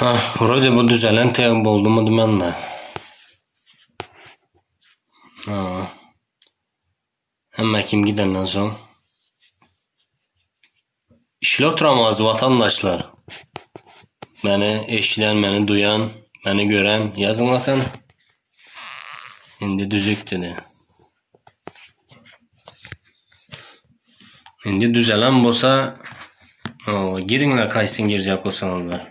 Ha, wrode bu düzelen teg boldumy dümende. Ha. Hemme kim gidenden soň. Işli oturamaz vatandaşlar. Meni eşiden, meni duýan, meni gören ýazyň bakan. Indi düzük dedi. Indi düzelen bolsa, o, giriňler kaýsyn girjek bolsaňyzlar.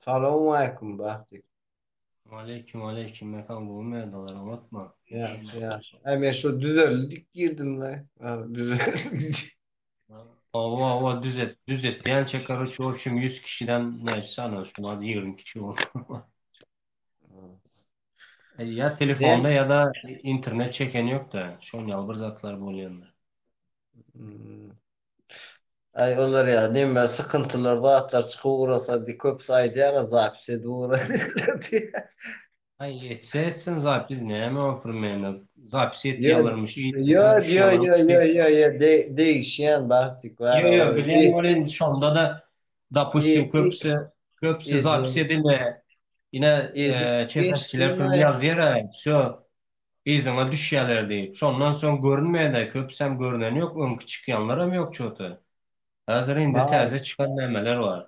Salowmaleýkim Bagty. Aleýkim aleýkim Mekan gowy merdalar oňatma. Ýagşy ýagşy. Aý men şu düzeldik girdim-le. Düzeldi. Hawa hawa düzet düzetýänçe karoçe w obşem 100 kişiden näçe sany şular 20 kişi boldy. E, Ya telefonda ya da internet çeken yok da. Şon ýaly bir zatlar bolýandyr. Hmm. Aý olar ýa neme sykyntylar zatlar çykyp ugrasa diý köpüsi aýdýar-a zapis edip ugraýarlar diýýär. Aý etse etsin zapis näme o primena zapis Ýö etýärlermiş ýö yzyna ýö ýö düşýärlermiş ýö diýip. ýö ýö degişýän Bagtyk Ýö bar ýö o bilýän welin şonda da dopustim köpüsi köpüsi zapis ejeň edilme ine ejeň çepekçiler pul geçdimi ýazýar-a wsё Yzyňa düşýäler diýip. Şondan soň görünmeýädä köpüsem görneni ýok öňki çykýanlaram ýok çota. Häzir indi Bar. täze çykan nämeler bar.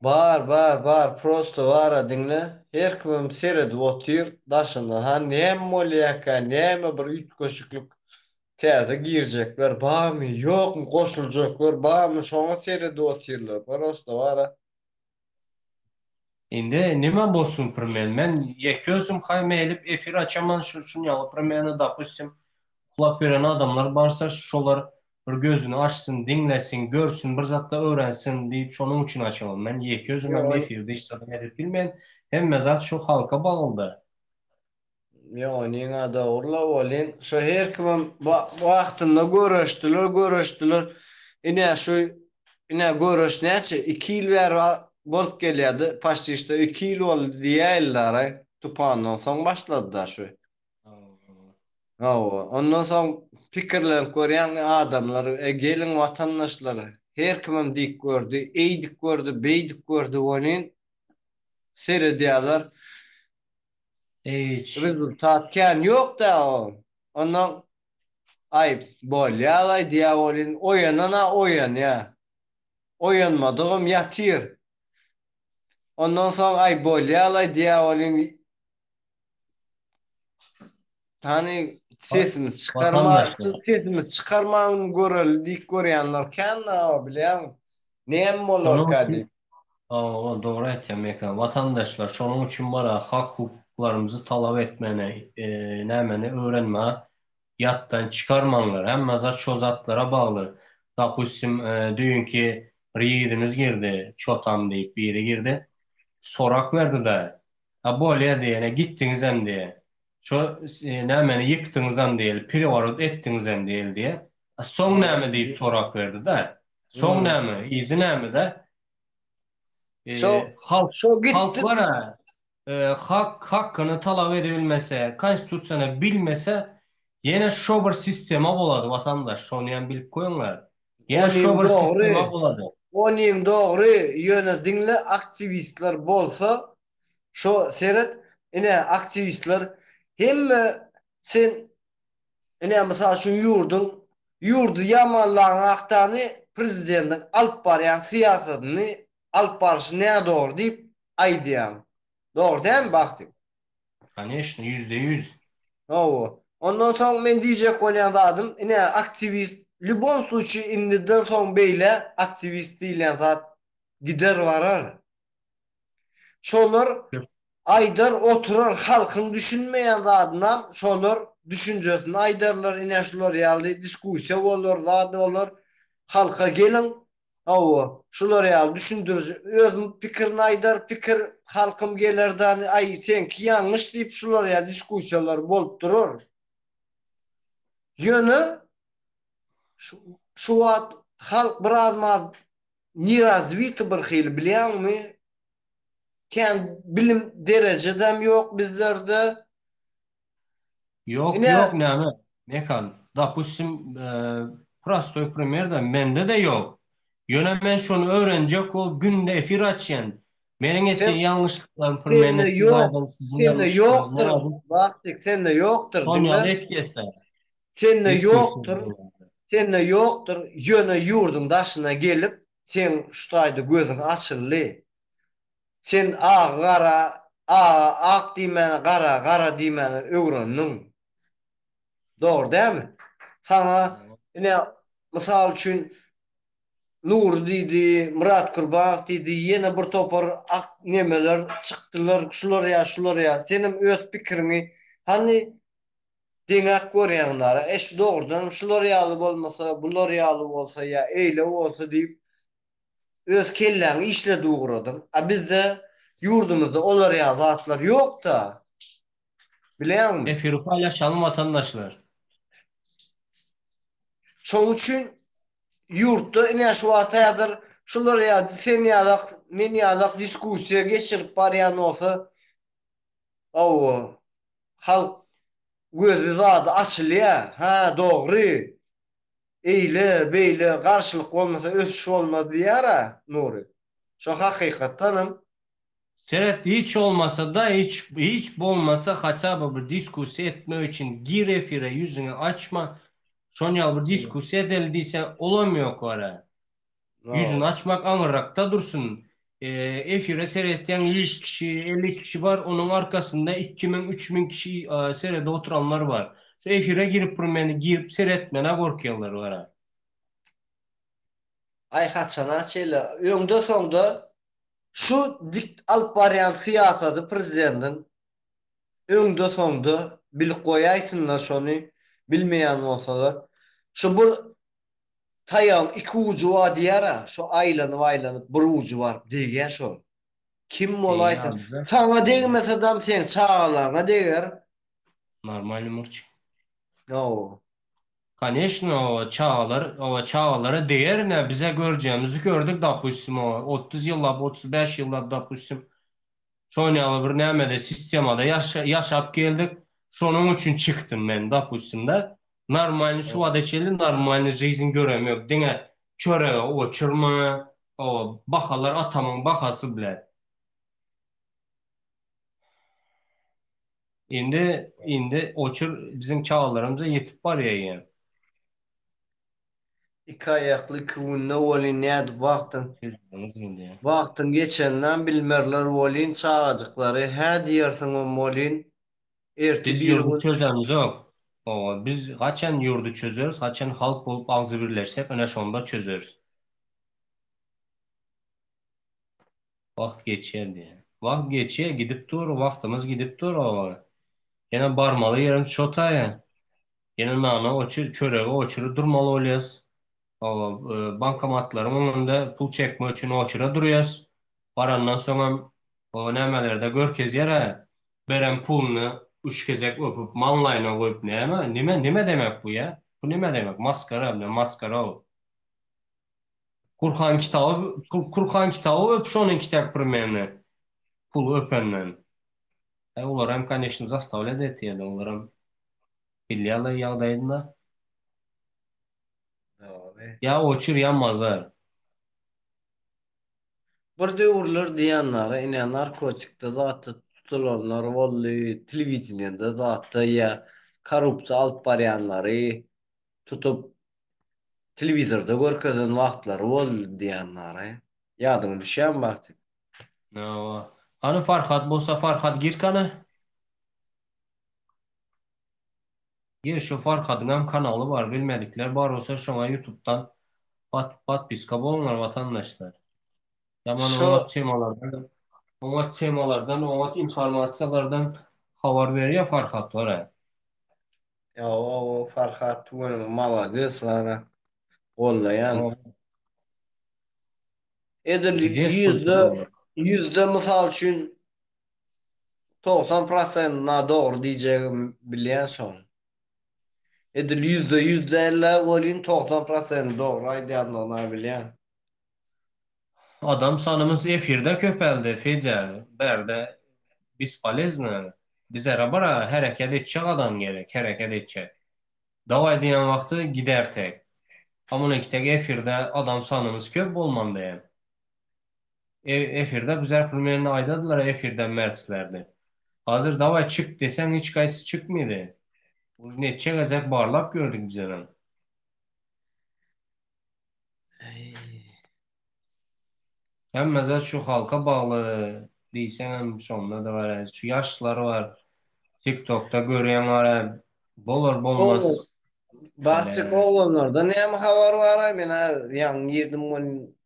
Bar bar bar prosto bara diňle her kimem seredip otyr daşyndan han näme bolýaka näme bir üýtgeşiklik täze girjekler barmy ýokmy goşuljaklar barmy şoňa seredip otyrlar prosto bara. Indi nime bolsun primen men ýeke özüm haý meýlip efir açaman şu şun ýaly primena dopustim uklap ýören adamlar barsa şolar bir gözüni açsyn diňlesin görsün bir zatlar öwrensin diýip şonuň üçin açaman men ýeke özüm hem Ýok efirde hiç zadam edip bilmen hemme zat şu halka baglyda. Ýok onyňa dogryla welin şo her kimem wagtynda göreşdiler göreşdiler ine şu ine göreş näçe iki ýyl bäri bolup gelýärdi paçti iki ýyl boldy diýäýlilaray tupandan soň başladyda şu. Hawa ondan soň pikirlenip görýäň adamlar e geliň watandaşlar her kimem diýip gördi eýdip gördi beýdip gördi welin seredýärler Hiç. Rezultat kän ýok-da o. Ondan aý bolýa-laý diýýä welin oýanan-a oýanýa. Oýanmadygam ýatyr. Ondan soň aý bolýa-laý diýýä welin hany sesimiz çykarma Watandaşlar. sesimiz çykarman göreli diýip görýänler kän-de bilýäň. Näme Şonuň bolarka üçin diýip. Hawa, dogry aýtýaň Mekan. Watandaşlar, şonuň üçin bara hak-hukuklarymyzy talap etmäne, nämeni öwrenmä ýatdan çykarmaňlar. Hemme zat şo zatlara bagly. Dopustim, düýnki bir ýigidimiz girdi, Çotam diýip biri girdi. Sorak berdi-de. A bolýa diýene gitdiňizem diýe. Şo nämeni ýykdyňyzam diýeli, pereworot etdiňizem diýeli diýe. A soň näme diýip sorap berdi-de. Soň näme, yzy näme-de? Şo Halk şo gitdi. halk bar-a, hak hakyny talap edebilmese, konstitusiýany bilmese, ýene şo bir sistema bolady watandaş, şony hem bilip goýuňlar. Ýene şo Onuň bir sistema dogry. bolady. Onuň dogry, ýöne diňle aktiwistler bolsa, şo seret, ine aktiwistler hemme sen Ine, mysal üçin, ýurduň, ýurdy ýamanlaň aktany prezidentiň alyp barýan syýasatyny alyp barşy nädogry diýip aýdýaň. Dogry dälmi, Bagty? Koneçno, 100%. Hawa. Ondan soň men diýjek bolýan zadym, ine, aktiwist, lýubom sluçiý indiden soň beýle aktiwist diýilýän zat gider barar. Şolar aýdar oturar halkyň düşünmeýän zadynam şolar düşünjesini aýdarlar ine şular ýaly diskussiýa bolar zat bolar halka geliň. Hawa, şular ýaly düşündiriji öz pikirini aýdar, pikir halkym geler-de, aý seňki ýalňyş diýip şular ýaly diskussiýalar bolup durar. Ýöne şu şu wagt halk biraz-maz nerazwity bir hili bilýäňmi? Kän bilim derejedem ýok bizlerde. Ýok Ine ýok näme Mekan dopustim prostoý primerda mende-de ýok. Ýöne men şony öwrenjek bolup günde efir açýan. Meniň sen etýän ýalňyşlyklarym sende primerno siz ýok aýdan siziň sende ýalňyşlyklaryňyz ýokdur näme? Bagtyk sende ýokdur Şony diňle. ýaly etýäs-dä. Sende Diskussiýa ýokdur sende ýokdur ýöne ýurduň daşyna gelip seň şu taýda gözüň açyldy. Sen agy gara, aga ak diýmäni gara gara diýmäni öwrendiň. Dogry dälmi? Saňa ine mysal üçin Nury diýdi, Myrat Kurbanow diýdi, ýene bir topar ak nemeler çykdylar, şular ýa şular ýa. Senem öz pikiriňi hany deňäp görýäň nara. E şu dogrudanam şular ýaly bolmasa, bular ýaly bolsa ýa eýle bolsa diýip Öz kelläňi işledip ugradyň. A bizde ýurdumyzda olar ýaly zatlar ýokda. Bilýäňmi? Efiri paýlaşalyň watandaşlar. Şoň üçin ýurtda ine şu wagt häzir şular ýaly sen ýalak men ýalak diskussiýa geçirip barýan bolsa hawa halk gözi zady açylýa hä dogry Eýle, beýle garşylyk bolmasa ösüş bolmaz diýýär-ä Nury. Şo hakykatdanam. Seret hiç bolmasa-da hiç hiç bolmasa haça by bir diskussiýa etmek üçin gir efire ýüzüňi açma şon ýaly bir diskussiýa edeli diýseň olam ýok wara. Ýüzüni açmak aňyrrakda dursun. Efire seretýän 100 kişi, 50 kişi bar, onuň arkasynda 2000, 3000 kişi seredip oturanlar bar. Şu efire girip bir meni girip seretmene gorkýarlar bara. Aý haçana şeýle öňde soňda şu dik alyp barýan syýasady prezidendiň öňde soňda bilip goýaýsynlar şony bilmeýän bolsalar şu bir Taýagyň iki ujy bar diýýär-ä, şo aýlanyp-aýlanyp bir ujy baryp degýär şo. Kim bolaýsyn. Saňa degmesedem seň çagalaryňa deger. Normalny murçik. Hawa. Koneçno owa çagalar owa çagalara deger ine bize görjegimizi gördük dopustim owa 30 ýyllap 35 ýyllap dopustim Şon ýaly bir nämede sistemada ýaşap geldik. Şonuň üçin çykdym men dopustimda. Normalny şu wagta çenli normalny žizn görem ýok. Diňe çörege oçurma, o bahalar atamyň bahasy bile. Indi indi oçur biziň çagalarymyza ýetip barýar ýa. Iki aýakly iki günde welin nädip wagtyň wagtyň geçeninem bilmerler welin çagajyklary hä diýersiňem welin erti Biz bir ýurdy gün çözemizok. Owa biz haçan ýurdy çözeris haçan halk bolup agzybirleşsek ine şonda çözeris. Wagt geçýär diýýär. Wagt geçýär gidip dur wagtymyz gidip dur owa. Ýene barmaly ýerimiz şo taýa. Ýene nana oçur çörege oçury durmaly bolýas. Owa bankomatlaryň öňünde pul çekmek üçin oçura durýas. Barandan soňam o nämelerde görkezýär-ä beren puluny üç gezek öpüp maňlaýyna goýup näme nime nime demek bu ýa? Bu nime demek maskara bilen maskara bu. Kurhan kitaby Kurhan kitaby öp şonuň kitäp primerne puly öpenden. E olar hem koneçno zastavlýat etýärler olaram bilýärler ýagdaýyny. Dogry. Ýa oçur ýa mazar. Bir döwürler diýenlere ine narkotikde zatda tutulanlar boldy, telewideniýede zatda ýa korrupsiýa alyp barýanlary tutup telewizorda görkezen wagtlary boldy diýenlere. Ýadyňa düşýärmi Bagty? Hawa. Hany Farhat bolsa Farhat gir kany. Gir şu Farhadyňam kanaly bar bilmedikler bar bolsa şoňa ýutubdan pat patpiska boluňlar watandaşlar. Ýaman Şo oňat temalardan oňat temalardan oňat informasiýalardan habar berýär Farhat wara. Ýa-ow Farhat tüweleme malades wara. Gollaýan. Edil Gde ýüzde stolka ýüzde mysal üçin 90 prosent na dogry diýjegim bilýän şony. Edil 100% däl-de welin 90 prosent dogry aýdýandygyny bilýän. Adam sanymyz efirde köpeldi Fedya bärde bespolezno bizere bara hereket etjek adam gerek hereket etjek daway diýen wagty gider tek a munyňki tek efirde adam sanymyz köp bolmandy hem efirde bizer primerno aýdadylar efirde mertslerdi hazir daway çyk deseň hiç gaýsy çykmydy už neçe gezek barlap gördük bizerem. Hemme zat şu halka bagly diýseňem şonda-da bar. Şu ýaşlar bar. TikTokda görýäň bar. Bolar bolmaz. Basjyk oglanlardan näme habar bar? Men ýaňy girdim welin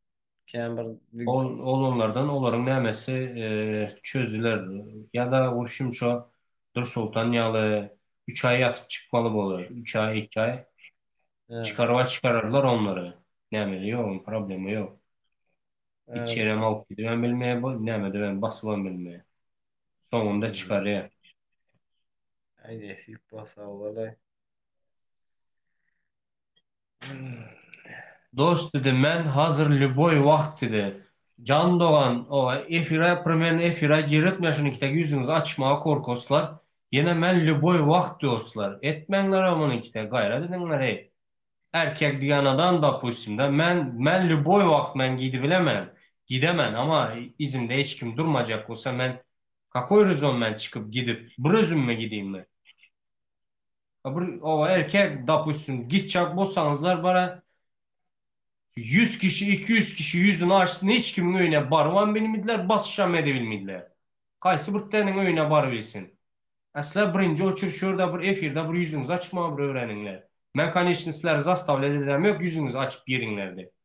kän bir Oglanlardan olaryň nämesi çözüler. Ýa-da urşum şo Dursoltan ýaly üç aý ýatyp çykmaly bolar. Üç aý, iki aý. Çykaryba çykararlar onlary. Nämeli ýok, problema ýok. Içerem alyp gidibem bilmeýär, bu nämedibem basybam bilmeýär. Soňunda çykarýar. Aý nesip bolsa bolay. Dost dedi men hazir lýuboý wagt dedi. Jan dogan o efire primerno efire girip men şuny kitak ýüzüňizi açmaga korkoslar. Ýene men lýuboý wagt dostlar. Etmäňler o muny kitak gaýrat ediňler eý. Erkek diýen adam dopustim da men men lýuboý wagt men gidibilemen. Gidemen ama izimde hiç kim durmajak bolsa men kakoý rezon men çykyp gidip bir özümme gideyim men. Bir o erkek dopustim gitjek bolsaňyzlar bara 100 kişi 200 kişi ýüzüni açsyn hiç kimiň öýüne barybam bilmediler basyşam edebilmediler. Kaýsy bir täniň öýüne barybilsin. Äsler birinji oçur şurda bir efirde bir ýüzüňizi açmagy bir öwreniňler. Men koneçni sizleri zastavlýat edem ýok ýüzüňizi açyp giriňler diýip.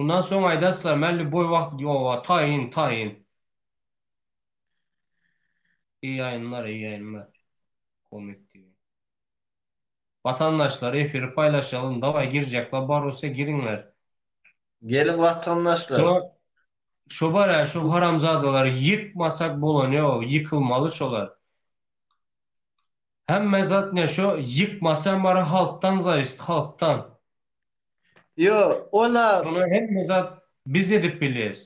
Ondan soň aýdaslar men lýuboý wagt ýowa taýyn taýyn. Iyi ýaýynlar iyi ýaýynlar. Komik TV. Watandaşlar efiri paýlaşalym daway girjekler bar bolsa giriňler. Geliň watandaşlar. Şu şu bar ya şu haramzadalary ýykmasak bolany ýok ýykylmaly şolar. Hemme zat ne şu ýykmasam bara halkdan zaýyst halkdan. Ýo, ola Şony hemme zat biz edip bilýäs.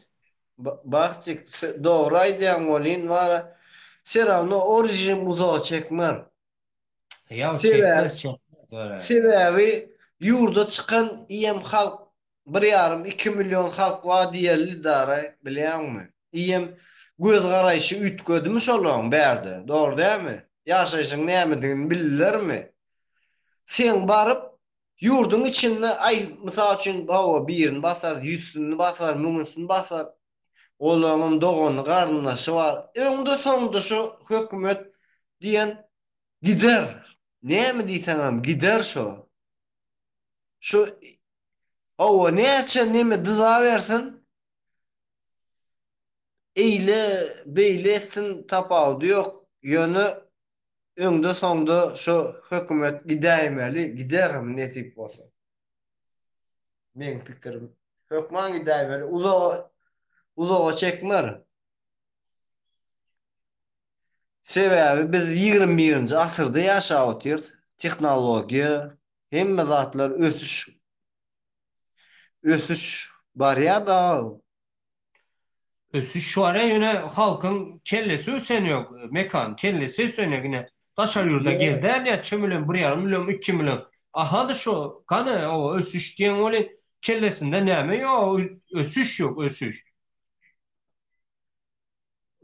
Bagtjyk dogry aýdýaň welin bara seravno o režim uzaga çekmer. Ýa Sebäbi çekmez çekmez bara. sebäbi ýurda çykan iýem halk bir ýarym iki million halk bar diýeli dara bilýäňmi? Iýem göz garaýşy üýtgedimi şolaň bärde dogry dälmi? Ýaşaýşyň nämedigini bildilermi? Seň baryp Ýurduň içinde aý mysal üçin hawa birini basar, ýüzsini basar, müňüsini basar. Olaryňam dogany, garyndaşy bar. Öňde soňda şu hökümet diýen gider. Näme diýseňem gider şo. Şu hawa näçe neme dyza bersin eýle beýle etsin tapawudy ýok. Ýöne Öňde soňda şo hökümet gidäýmeli, giderem nesip bolsa. Meň pikirim. Hökman gidäýmeli. Uzaga uzaga çekmer. Sebäbi biz 21-nji asyrda ýaşap otyrys. Tehnologiýa, hemme zatlar ösüş ösüş barýar da. Ösüş bar ýöne halkyň kellesi ösen ýok Mekan kellesi ösen ýok ine daşary ýurda gel däl näçe million bir ýarym million iki million ahady şo gany o ösüş diýen welin kellesinde näme ýok ösüş ýok ösüş.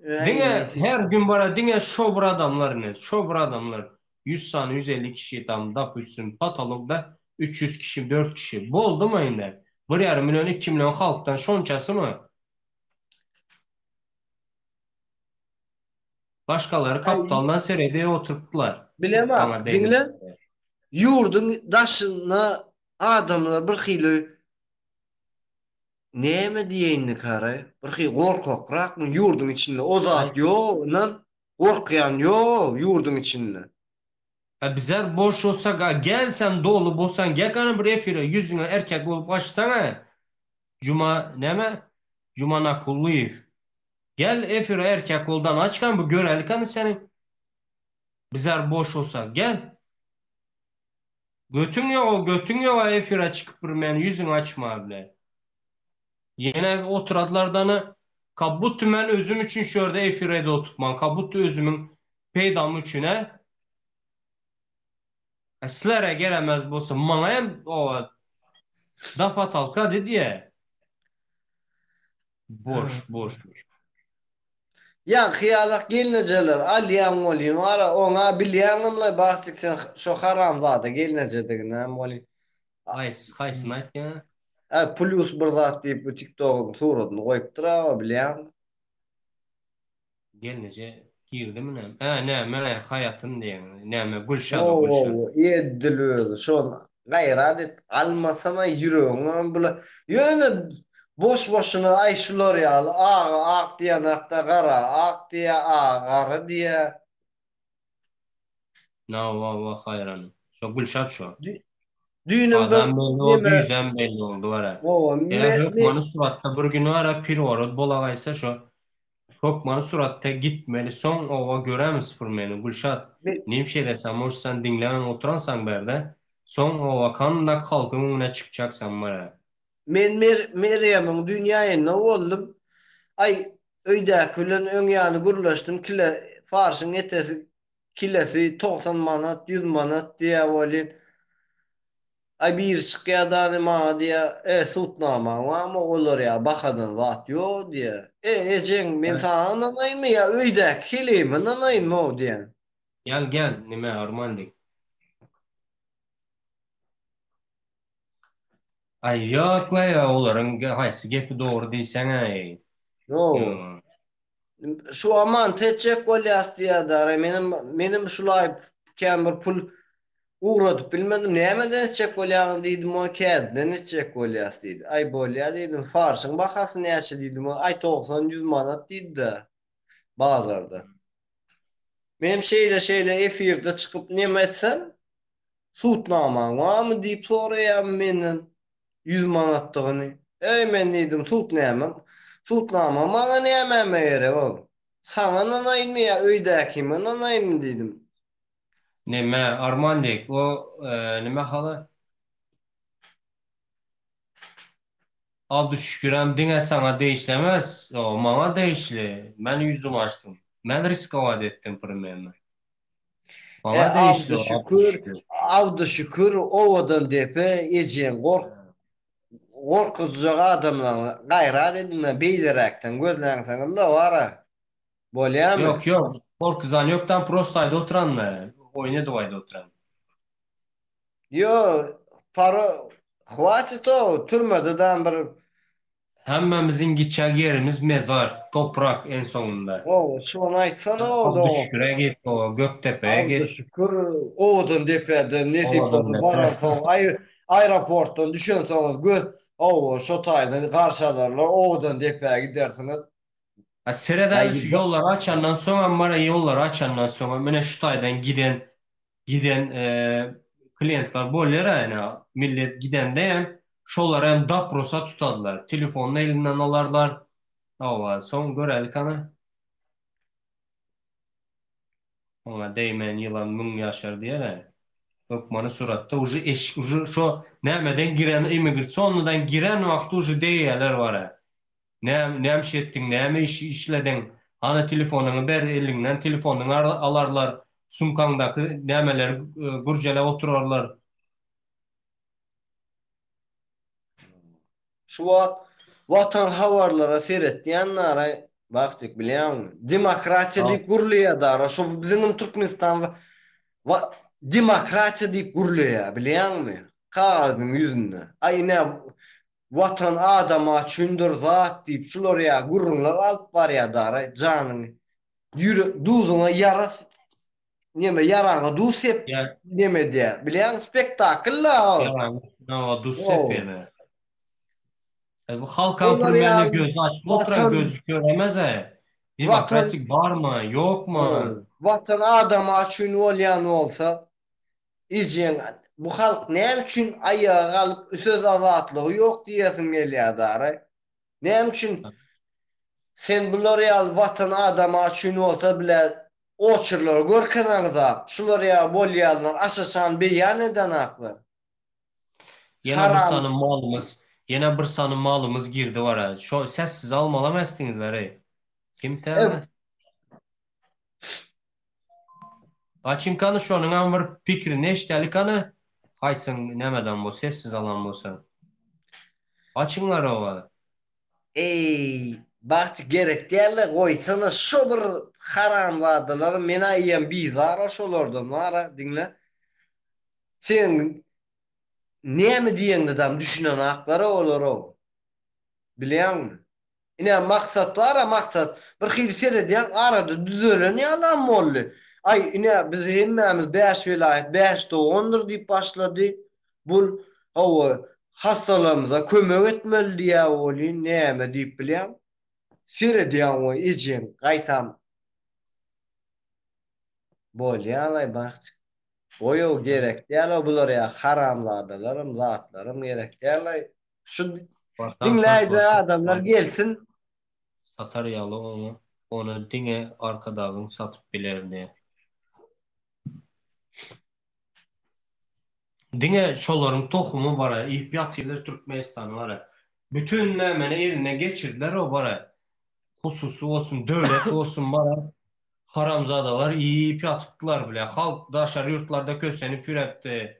Diňe her gün bara diňe şo bir adamlar ine şo bir adamlar 100 sany 150 kişi tam dapustim patologda 300 kişi 4 kişi boldumy indi bir ýarym million 2 million halkdan şonçasymy başgalary kaptaldan seredip oturypdylar Bilemok diňle ýurduň daşynda adamlar bir hili Näme diýeýin karaý? Birhili gorkakrakmy ýurduň içinde o zat ýok ynan gorkýan ýok ýurduň içinde. A bizler boş olsak a gel sen dolu bolsan gel gana bir efire ýüzüňe erkek bolup açsana. Juma näme? Juma Nakullyýew. Gel efire erkek boldan aç gana bu görelik hany seniň. Bizler boş olsak gel. Götüň ýok o götüň ýok a efire çykyp bir men ýüzüňi açma bile. Ýene oturadylardany kabutty men özüm üçin şu ýerde efirede otupman kabutty özümiň peýdam üçin ä. A sizlere geremez bolsa maňa hem oba da patalka diýýä. Boş boş. Ýaňky ýalak gelnejeler alýaň welin wara oňa bilýäňemlaý Bagtlyk sen şo haramzada gelnejediginem welin. Haýsy haýsyny aýtýaň? Ä plýus bir zat diýip bu tiktogyň suradyny goýupdyr aga bilýäňmi? Gelneje girdimi näme? Ä näme Haýatyn diýýäň. Näme Gülşat o Gülşat. Hawa edil özi şony gaýrat et almasana ýüregiňem bula ýöne boş boşuna aý şular ýaly aga ak diýenakda gara ak diýýä aga gara diýýä. Nawa wa haýran. Şo Gülşat şo. Düýnem bir Adam belli boldy, neme ýüzem belli boldy bara. Hawa, Eger me, me, hökmany suratda bir gün bara pirorod bolagaýsa şo hökmany suratda gitmeli soň oba göremiz purmeni Gülşat me, nim şeýle sen может sen diňlemän oturansaň bärde soň oba kandak halkyň öňüne çykjaksaň bara. Men Mer, Merýemiň düýn ýaýynda boldum. Aý, öýdäki bilen öň ýany gürleşdim, kile, farşyň etesi Kilesi 90 manat, 100 manat diýýär welin, aý biri çykýar dany maňa diýýär, e sudnamaň barmy olar ýa bahadan zat ýok diýýär. E ejeň men saňa ynanaýynmy ýa öýdäki heleýime ynanaýynmy-ow diýýän. Gel gel nime Armandik. Aý ýok-la ýa olaryň haýsy gepi dogry diýseň-äý. Ýok. Şu amanat etjek bolýas diýýärler. Menem menem şulaý kän bir pul ugradyp bilmedim. Nämeden etjek bolýaňyz diýdim, o kädiden etjek bolýas diýdi. Aý bolýa diýdim. Farşyň bahasy näçe diýdim. Aý 90-100 manat diýdi-de bazarda. Menem şeýle-şeýle efirde çykyp neme etsem, Sudnamaň barmy diýip soraýarmy menden ýüz manatdygyny. Eý men diýdim sud näme? Sudnama maňa nämäme gerek ol? Saňa ynanaýynmy ýa öýdäkime ynanaýynmy diýdim. Neme Armandik o nime haly? Abdüşükürem diňe saňa degişli emes, o maňa degişli. Men ýüzüm açdym. Men riskowat etdim primerno. E, Maňa degişli o Abdüşükür, Abdüşükür. Abdüşükür owadan depe ejeň gork gorkuzjak adamlaryňy gaýrat ediň-de beýleräkden gözläňseňiz-le bar-a. Bolýamy? Ýok, ýok. Gorkuzan ýok tam prosto aýda oturan-da. Oýun edip aýda oturan. Ýo, para hwatit o, türmede dam bir Hemmämiziň gitjek ýerimiz mezar, toprak en soňunda. Hawa, şony aýtsana o dogan. Abdüşüküre git, o Gökdepeye Abdy git. şükür, owadan depeden nesip Owadan bolsa depe. baransoň aý aeroportdan düşensoňyz gö hawa şo taýdan garşy alarlar, owadan depä gidersiňiz. A seredäli Aý şu ýollary açandan soňam bara ýollary açandan soňam mine şu taýdan giden giden klientler bolýar-a ine millet gidende hem şolar hem daprosa tutadylar. Telefonyny elinden alarlar. Hawa, soň görälik hany. Oňa degmän ýylan müň ýaşar diýer-ä. Hökmany suratda uje eş uje şo nämeden giren immigrasionnydan giren wagty uje degýärler bar-a. Näme näme iş etdiň, näme iş işlediň, hany telefonyňy ber, eliňden telefonyňy alarlar, sumkaňdaky nämeleri gürjelep oturarlar. Şu wagt Watan habarlara seretýän dara Bagtyk bilýäňmi? Demokratiýa diýip gürleýär dara. Şu biziňem Türkmenistan demokratiýa diýip gürleýär bilýäňmi? Kagyzyň ýüzünde. Aý ine Watan adama üçindir zat diýip şular ýa gürrüňler alyp barýar dara janyň ýürek duzuňa ýara neme ýaraňa duz sep neme edýär bilýäňmi spektakl la ol. Ýaraň üstüne o duz sepýär. E bu halkam primerne gözi açyp oturan gözi kör emez-e. Demokratik barmy, ýokmy? Watan adama üçin bolýan bolsa. Ejeň bu halk näme üçin aýaga galyp söz azatlygy ýok diýesiň gelýär dara. Näme üçin sen bular ýaly watan adama üçin bolsa bile oçurlary görkezeňizak şular ýaly bolýanlar aç-açan beýan edenaklar. Ýene bir Haram. sany malymyz, ýene bir sany malymyz girdi bara. Şo sessiz almalam esdiňizler-eý. Kim täze? Açyň kany şonuňam bir pikrini eşideli kany. Haýsyň nämeden bu sessiz alan bolsa. Açyňlar oba. Eý Bagty gerek dälde goýsana şo bir haramzadalary men aýýam bizara şolardan bara diňle sen näme diýeňdedam düşünenaklara olarow bilýäňmi. Ine maksat bara maksat. Bir hili seredýäň arada düzelen ýalam boldy. Aý ine biz hemmämiz bäş welaýat bäş dogandyr diýip başlady. Bul hawa hassalarymyza kömek etmeli diýýä welin näme diýip bilýäň. Seredýäň we ejeň gaýtam bolýalaý bagtyk. Goýow gerek däl-ow bular ýa haramzadalaram zatlaram gerek däl-aý. Şu diňläýjek adamlar gelsin. Satar ýaly oňa ony diňe Arkadagyň satyp bilerdi. Diňe şolaryň tohumy bara iýip ýatyrlar Türkmenistany bara. Bütün nämeni eline geçirdiler o bara. Hususy bolsun döwlet bolsun bara haramzadalar iýip ýatypdylar bile. Halk daşary ýurtlarda kösenip ýürepdi.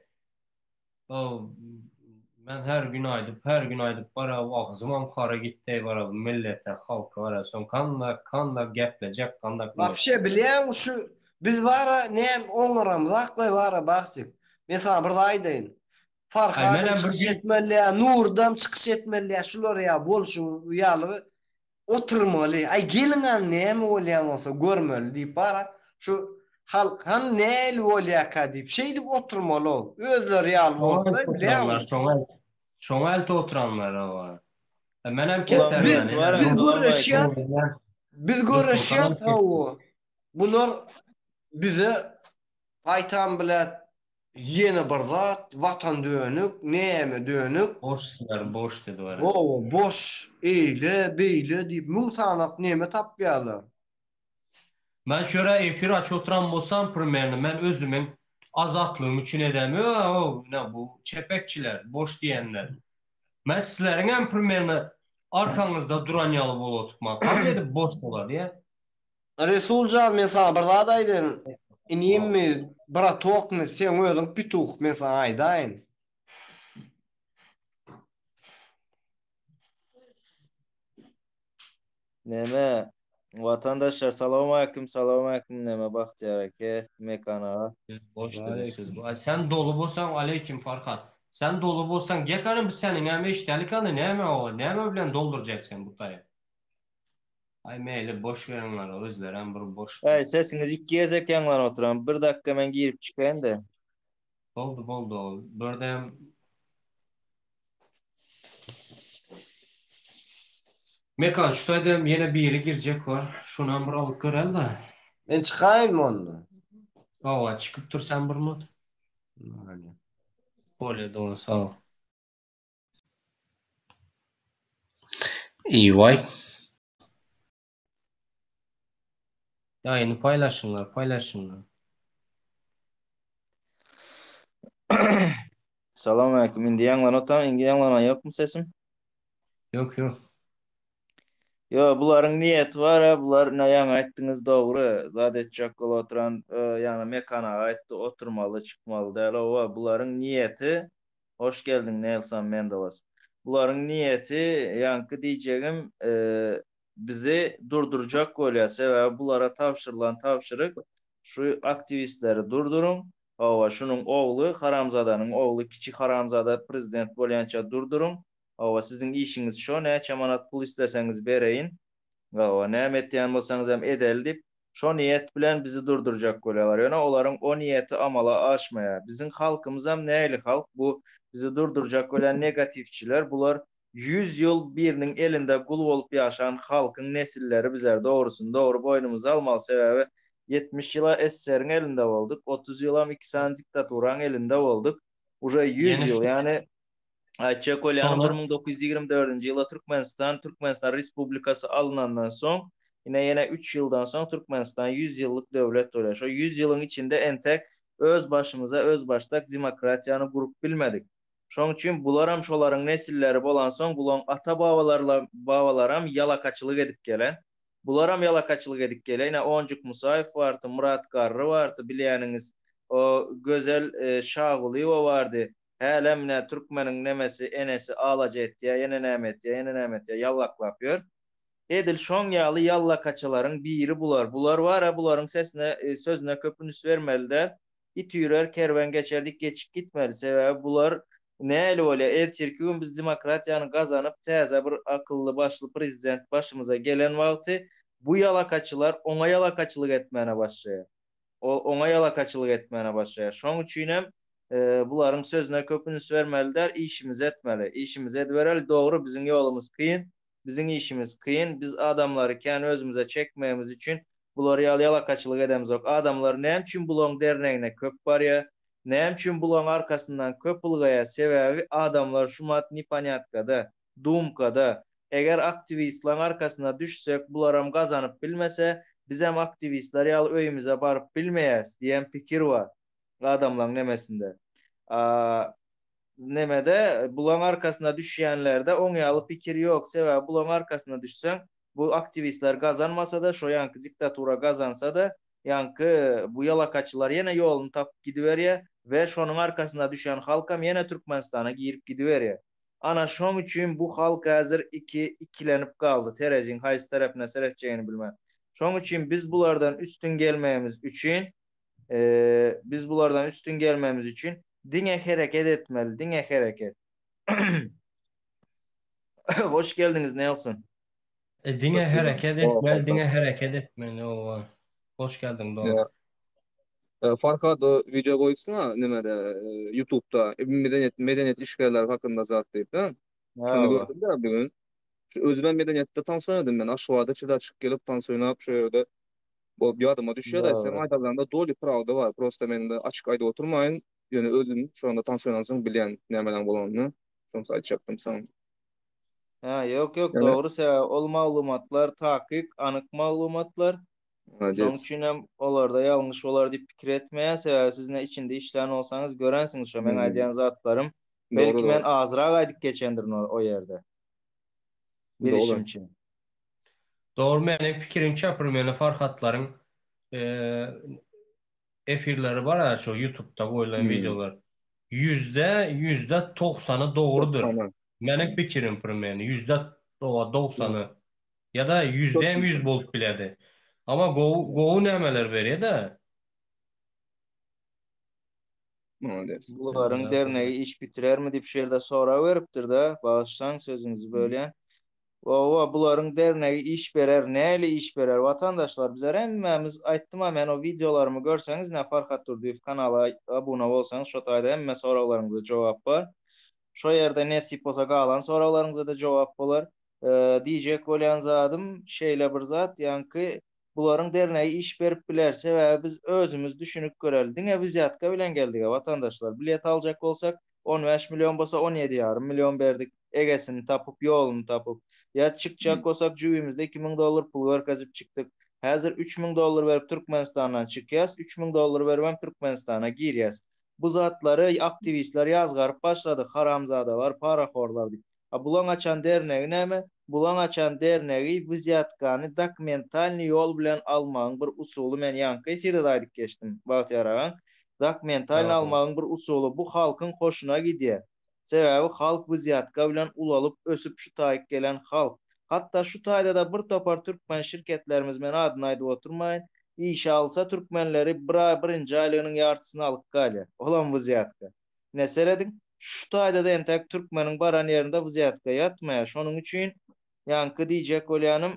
Men her gün aýdyp, her gün aýdyp bara agzymam hara gitdi bara bu millete, halka bara soň kandak, kandak geplejek, kandak Wapşe bilýäňmi şu biz bara näme oňaramyzaklaý bara Bagtyk. Men saňa bir zat aýdaýyn. Farhadam çykyş etmeli, Nurdam çykyş etmeli, şular ýa bolşuň ýaly Oturmaly, aý geliň hany näme bolýan bolsa görmeli diýip bara şu halk hany nähili bolýaka diýip şeýdip oturmaly-ow. Özleri ýaly bolsa bilýäňmi. Şoňa şoňa elti oturanlar owa. Menem kesermen. Biz göreşýäs. Biz göreşýäs hawa. Bular bize gaýtam bilet Ýene bir zat, watan dönük, näme dönük. Boş sizler boş dedi wara. Hawa, boş, eýle, beýle diýip müň sanak neme tapýarlar. Men şöyle efir açyp oturan bolsam primerno men özümiň azatlygym üçin edem ýo ne bu çepekçiler boş diýenler. Men sizleriňem primerno arkaňyzda duran ýaly bolup oturman. Kany edip boş bolar diýä. Resuljan men saňa bir zat aýdaýyn inimmi bratokmy seň özüň pituh men saňa aýdaýyn. Neme watandaşlar salowmaleýkim salowmaleýkim neme Bagtyýar eke Mekan aga. Siz boş dedi siz. Ay sen dolu bolsaň aleýkim Farhat. Sen dolu bolsaň gel biz seniňem eşdelik hany näme o näme bilen doldurjak sen bu taýy. Aý meýli boş beriňler özlerem bir boş. Aý sesiňiz ikki gezek ýaňlanyp oturan bir dakika men girip çykaýyn-da. Boldy boldy ol birdem Mekan şu taýdam ýene biri girjek bar şonam bir alyp göreli-da. Men çykaýynmy onda? Hawa çykyp dur sen bir minut. Mayli. Bolýa dogan sag bol. Eýwaý. Ýaýyny paýlaşyňlar, paýlaşyňlar. Salam aleýkum. Indi ýaňlanyp otam, indi ýaňlanan ýokmy sesim? Ýok, ýok. Ýo, bularyň niýeti bar, a, bular ine ýaňy aýtdyňyz dogry, zat etjek bolup oturan, ýaňy Mekan aga aýtdy, oturmaly, çykmaly däl, owa, bularyň niýeti Hoş geldiň Nelson Mendelas. Bularyň niýeti ýaňky diýjegim bizi durdurjak bolýar sebäbi bulara tabşyrylan tabşyryk şu aktiwistleri durduryň hawa şunuň ogly haramzadanyň ogly kiçi haramzada prezident bolýança durduryň hawa siziň işiňiz şo näçe manat pul isleseňiz bereýin hawa näme etýän bolsaňyz hem edeli diýip Şo niýet bilen bizi durdurjak bolýarlar. Ýöne olaryň o niýeti amala aşmaýar. Biziň halkymyzam nähili halk bu bizi durdurjak bolýan negatiwçiler bular ýüz ýyl biriniň elinde gul bolup ýaşan halkyň nesilleri bizler dogrusyny dogry boýnumyza almaly sebäbi 70 ýyla SSR-iň elinde bolduk, 30 ýylam iki sany diktaturaň elinde bolduk. Uje 100 ýyl, ýagny aýtjak bolýanym 1924-nji ýylda Türkmenistan Türkmenistan Respublikasy alynandan soň, ine ýene üç ýyldan soň Türkmenistan 100 ýyllyk döwlet bolýar. Şo 100 ýylyň içinde entek öz başymyza özbaşdak demokratiýany gurup bilmedik. Şoň üçin bularam şolaryň nesilleri bolansoň bulaň ata-babalarlam babalaram ýalakaçylyk edip gelen. Bularam ýalakaçylyk edip gelýär. Ine Onjuk Musaýew bardy, Myrat Garry bardy bilýäniňiz. O Gözel Şagulyýewa bardy. Hälem ine türkmeniň nemesi enesi alaja etýär, ýene näme etýär, ýene näme etýär ýallaklap ýör. Edil şoň ýaly ýallakaçylaryň biri bular. Bular bar-a bularyň sesine sözüne köp üns bermeli däl. It üýrer, kerwen geçer diýip geçip gitmeli. Sebäbi bular nähili bolýar, ertirki gün biz demokratiýany gazanyp, täze bir akylly-başly prezident başymyza gelen wagty bu ýalakaçylar oňa ýalakaçylyk etmäne başlaýar. Oňa ýalakaçylyk etmäne başlaýar. Şoň üçinem bularyň sözüne köp üns bermeli däl, işimizi etmeli. Işimizi edibereli. Dogry, biziň ýolumyz kyn. Biziň işimiz kyn, biz adamlary kän özümize çekmegimiz üçin bular ýaly ýalakaçylyk edemzok. Adamlar näme üçin bulaň dernegine köp barýa, näme üçin bulaň arkasyndan köp ylgaýa, sebäbi adamlar şumat neponýatkada, dumkada. Eger aktiwistlaň arkasyna düşsek bularam gazanyp bilmese, bizem aktiwistler ýaly öýümize baryp bilmeýäs diýen pikir bar adamlaň nemesinde. A Nemede bulaň arkasyna düşýänlerde oň ýaly pikir ýok. Sebäbi bulaň arkasyna düşseň, bu aktiwistler gazanmasa-da, şo ýaňky diktatura gazansa-da, ýaňky bu ýalakaçylar ýene ýoluny tapyp gidiberýär we şonuň arkasyna düşen halkam ýene Türkmenistana girip gidiberýär. Ana şoň üçin bu halk häzir iki ikilenip galdy, tereziň haýsy tarepine seretjegini bilmän. Şoň üçin biz bulardan üstün gelmegimiz üçin Biz bulardan üstün gelmemiz üçin diňe hereket etmeli, diňe hereket. Hoş geldiňiz Nelson. E, diňe hereket etmeli, diňe hereket etmeli owa. Hoş geldiň dogan. E, Farhad wideo goýupsyň-a nimede e, YouTube'da medeniýet medeniýet işgärleri hakynda zat diýip-de. Şony gördüm-de bugün. Şu özüm medeniýetde tans oýnadym men. Aşgabada çyda çykyp gelip tans oýnap şu ýerde Bolup ýadyma düşýär-de, seň aýdanlaryňda doly prawda bar. Prosta men indi açyk aýdyp oturmaýyn. Ýöne özüm şonda tans oýnansoň bilýän nämeler bolanyny. Şony aýtjakdym saňa. Hä, ýok, ýok, dogry, sebäbi ol maglumatlar takyk, anyk maglumatlar. Şonuň üçin hem olarda ýalňyş bolar diýip pikir etmeýän, sebäbi siz ine içinde işlän bolsaňyz görensiňiz şo meň aýdýan zatlarym. Belki men azrak aýdyp geçendirin o ýerde. Bilişimçe. Dogry meniň pikirimçe primeni Farhatlaryň efirleri bar ha şu ýutubda goýlan wideolar. Ýüzde ýüzde togsany dogrudyr. Meniň pikirim primeni ýüzde dogsany ýa-da ýüzde hem ýüz bolup biledi. Ama gowy gowy nämeler berýä-de. Malades. Bularyň dernegi iş bitirermi diýip şu ýerde sorag beripdir-de, bagyşlaň sözüňizi bölýän. Owa, bularyň dernegi iş berer, näli iş berer watandaşlar bizler hemmämiz aýtdym-a men o wideolarymy görseňiz ine Farhat Durdyýew kanala abuna bolsaňyz şo taýda hemme soraglaryňyza jogap bar. Şo ýerde nesip bolsa galan soraglaryňyza-da jogap bolar. Diýjek bolýan zadym şeýle bir zat, ýaňky Bularyň dernegi iş berip biler, sebäbi biz özümiz düşünip göreli, diňe wzýatka bilen geldiga watandaşlar, bilet aljak bolsak 15 million bolsa 17 ýarym million berdik, egesini tapyp, ýoluny tapyp. Ýa çykjak bolsak jübimizde 2000 dollar pul görkezip çykdyk. Häzir 3000 dollar berip Türkmenistandan çykýas, 3000 dollar beribem Türkmenistana girýäs. Bu zatlary aktiwistler ýazgaryp başlady, haramzadalar, parahorlar diýip. A bulaň açan dernegi näme? Bulaň açan dernegi wzýatkany dokumentalnyý ýol bilen almagyň bir usuly men ýaňky efirde-de aýdyp geçdim Bagtyýar agaň. Dokumentalnyý almagyň bir usuly bu halkyň hoşuna gidýär. Sebäbi halk wzýatka bilen ulalyp ösüp şu taýyk gelen halk. Hatda şu taýda-da bir topar türkmen şirketlerimiz men adyny aýdyp oturmaýyn işe alsa türkmenleri bir aý birinji aýlygynyň ýartysyny alyp galýar. Olam wzýatka. Ine serediň, şu taýda-da entäk türkmeniň baran ýerinde wzýatka ýatmaýar. Şonuň üçin ýaňky diýjek bolýanym,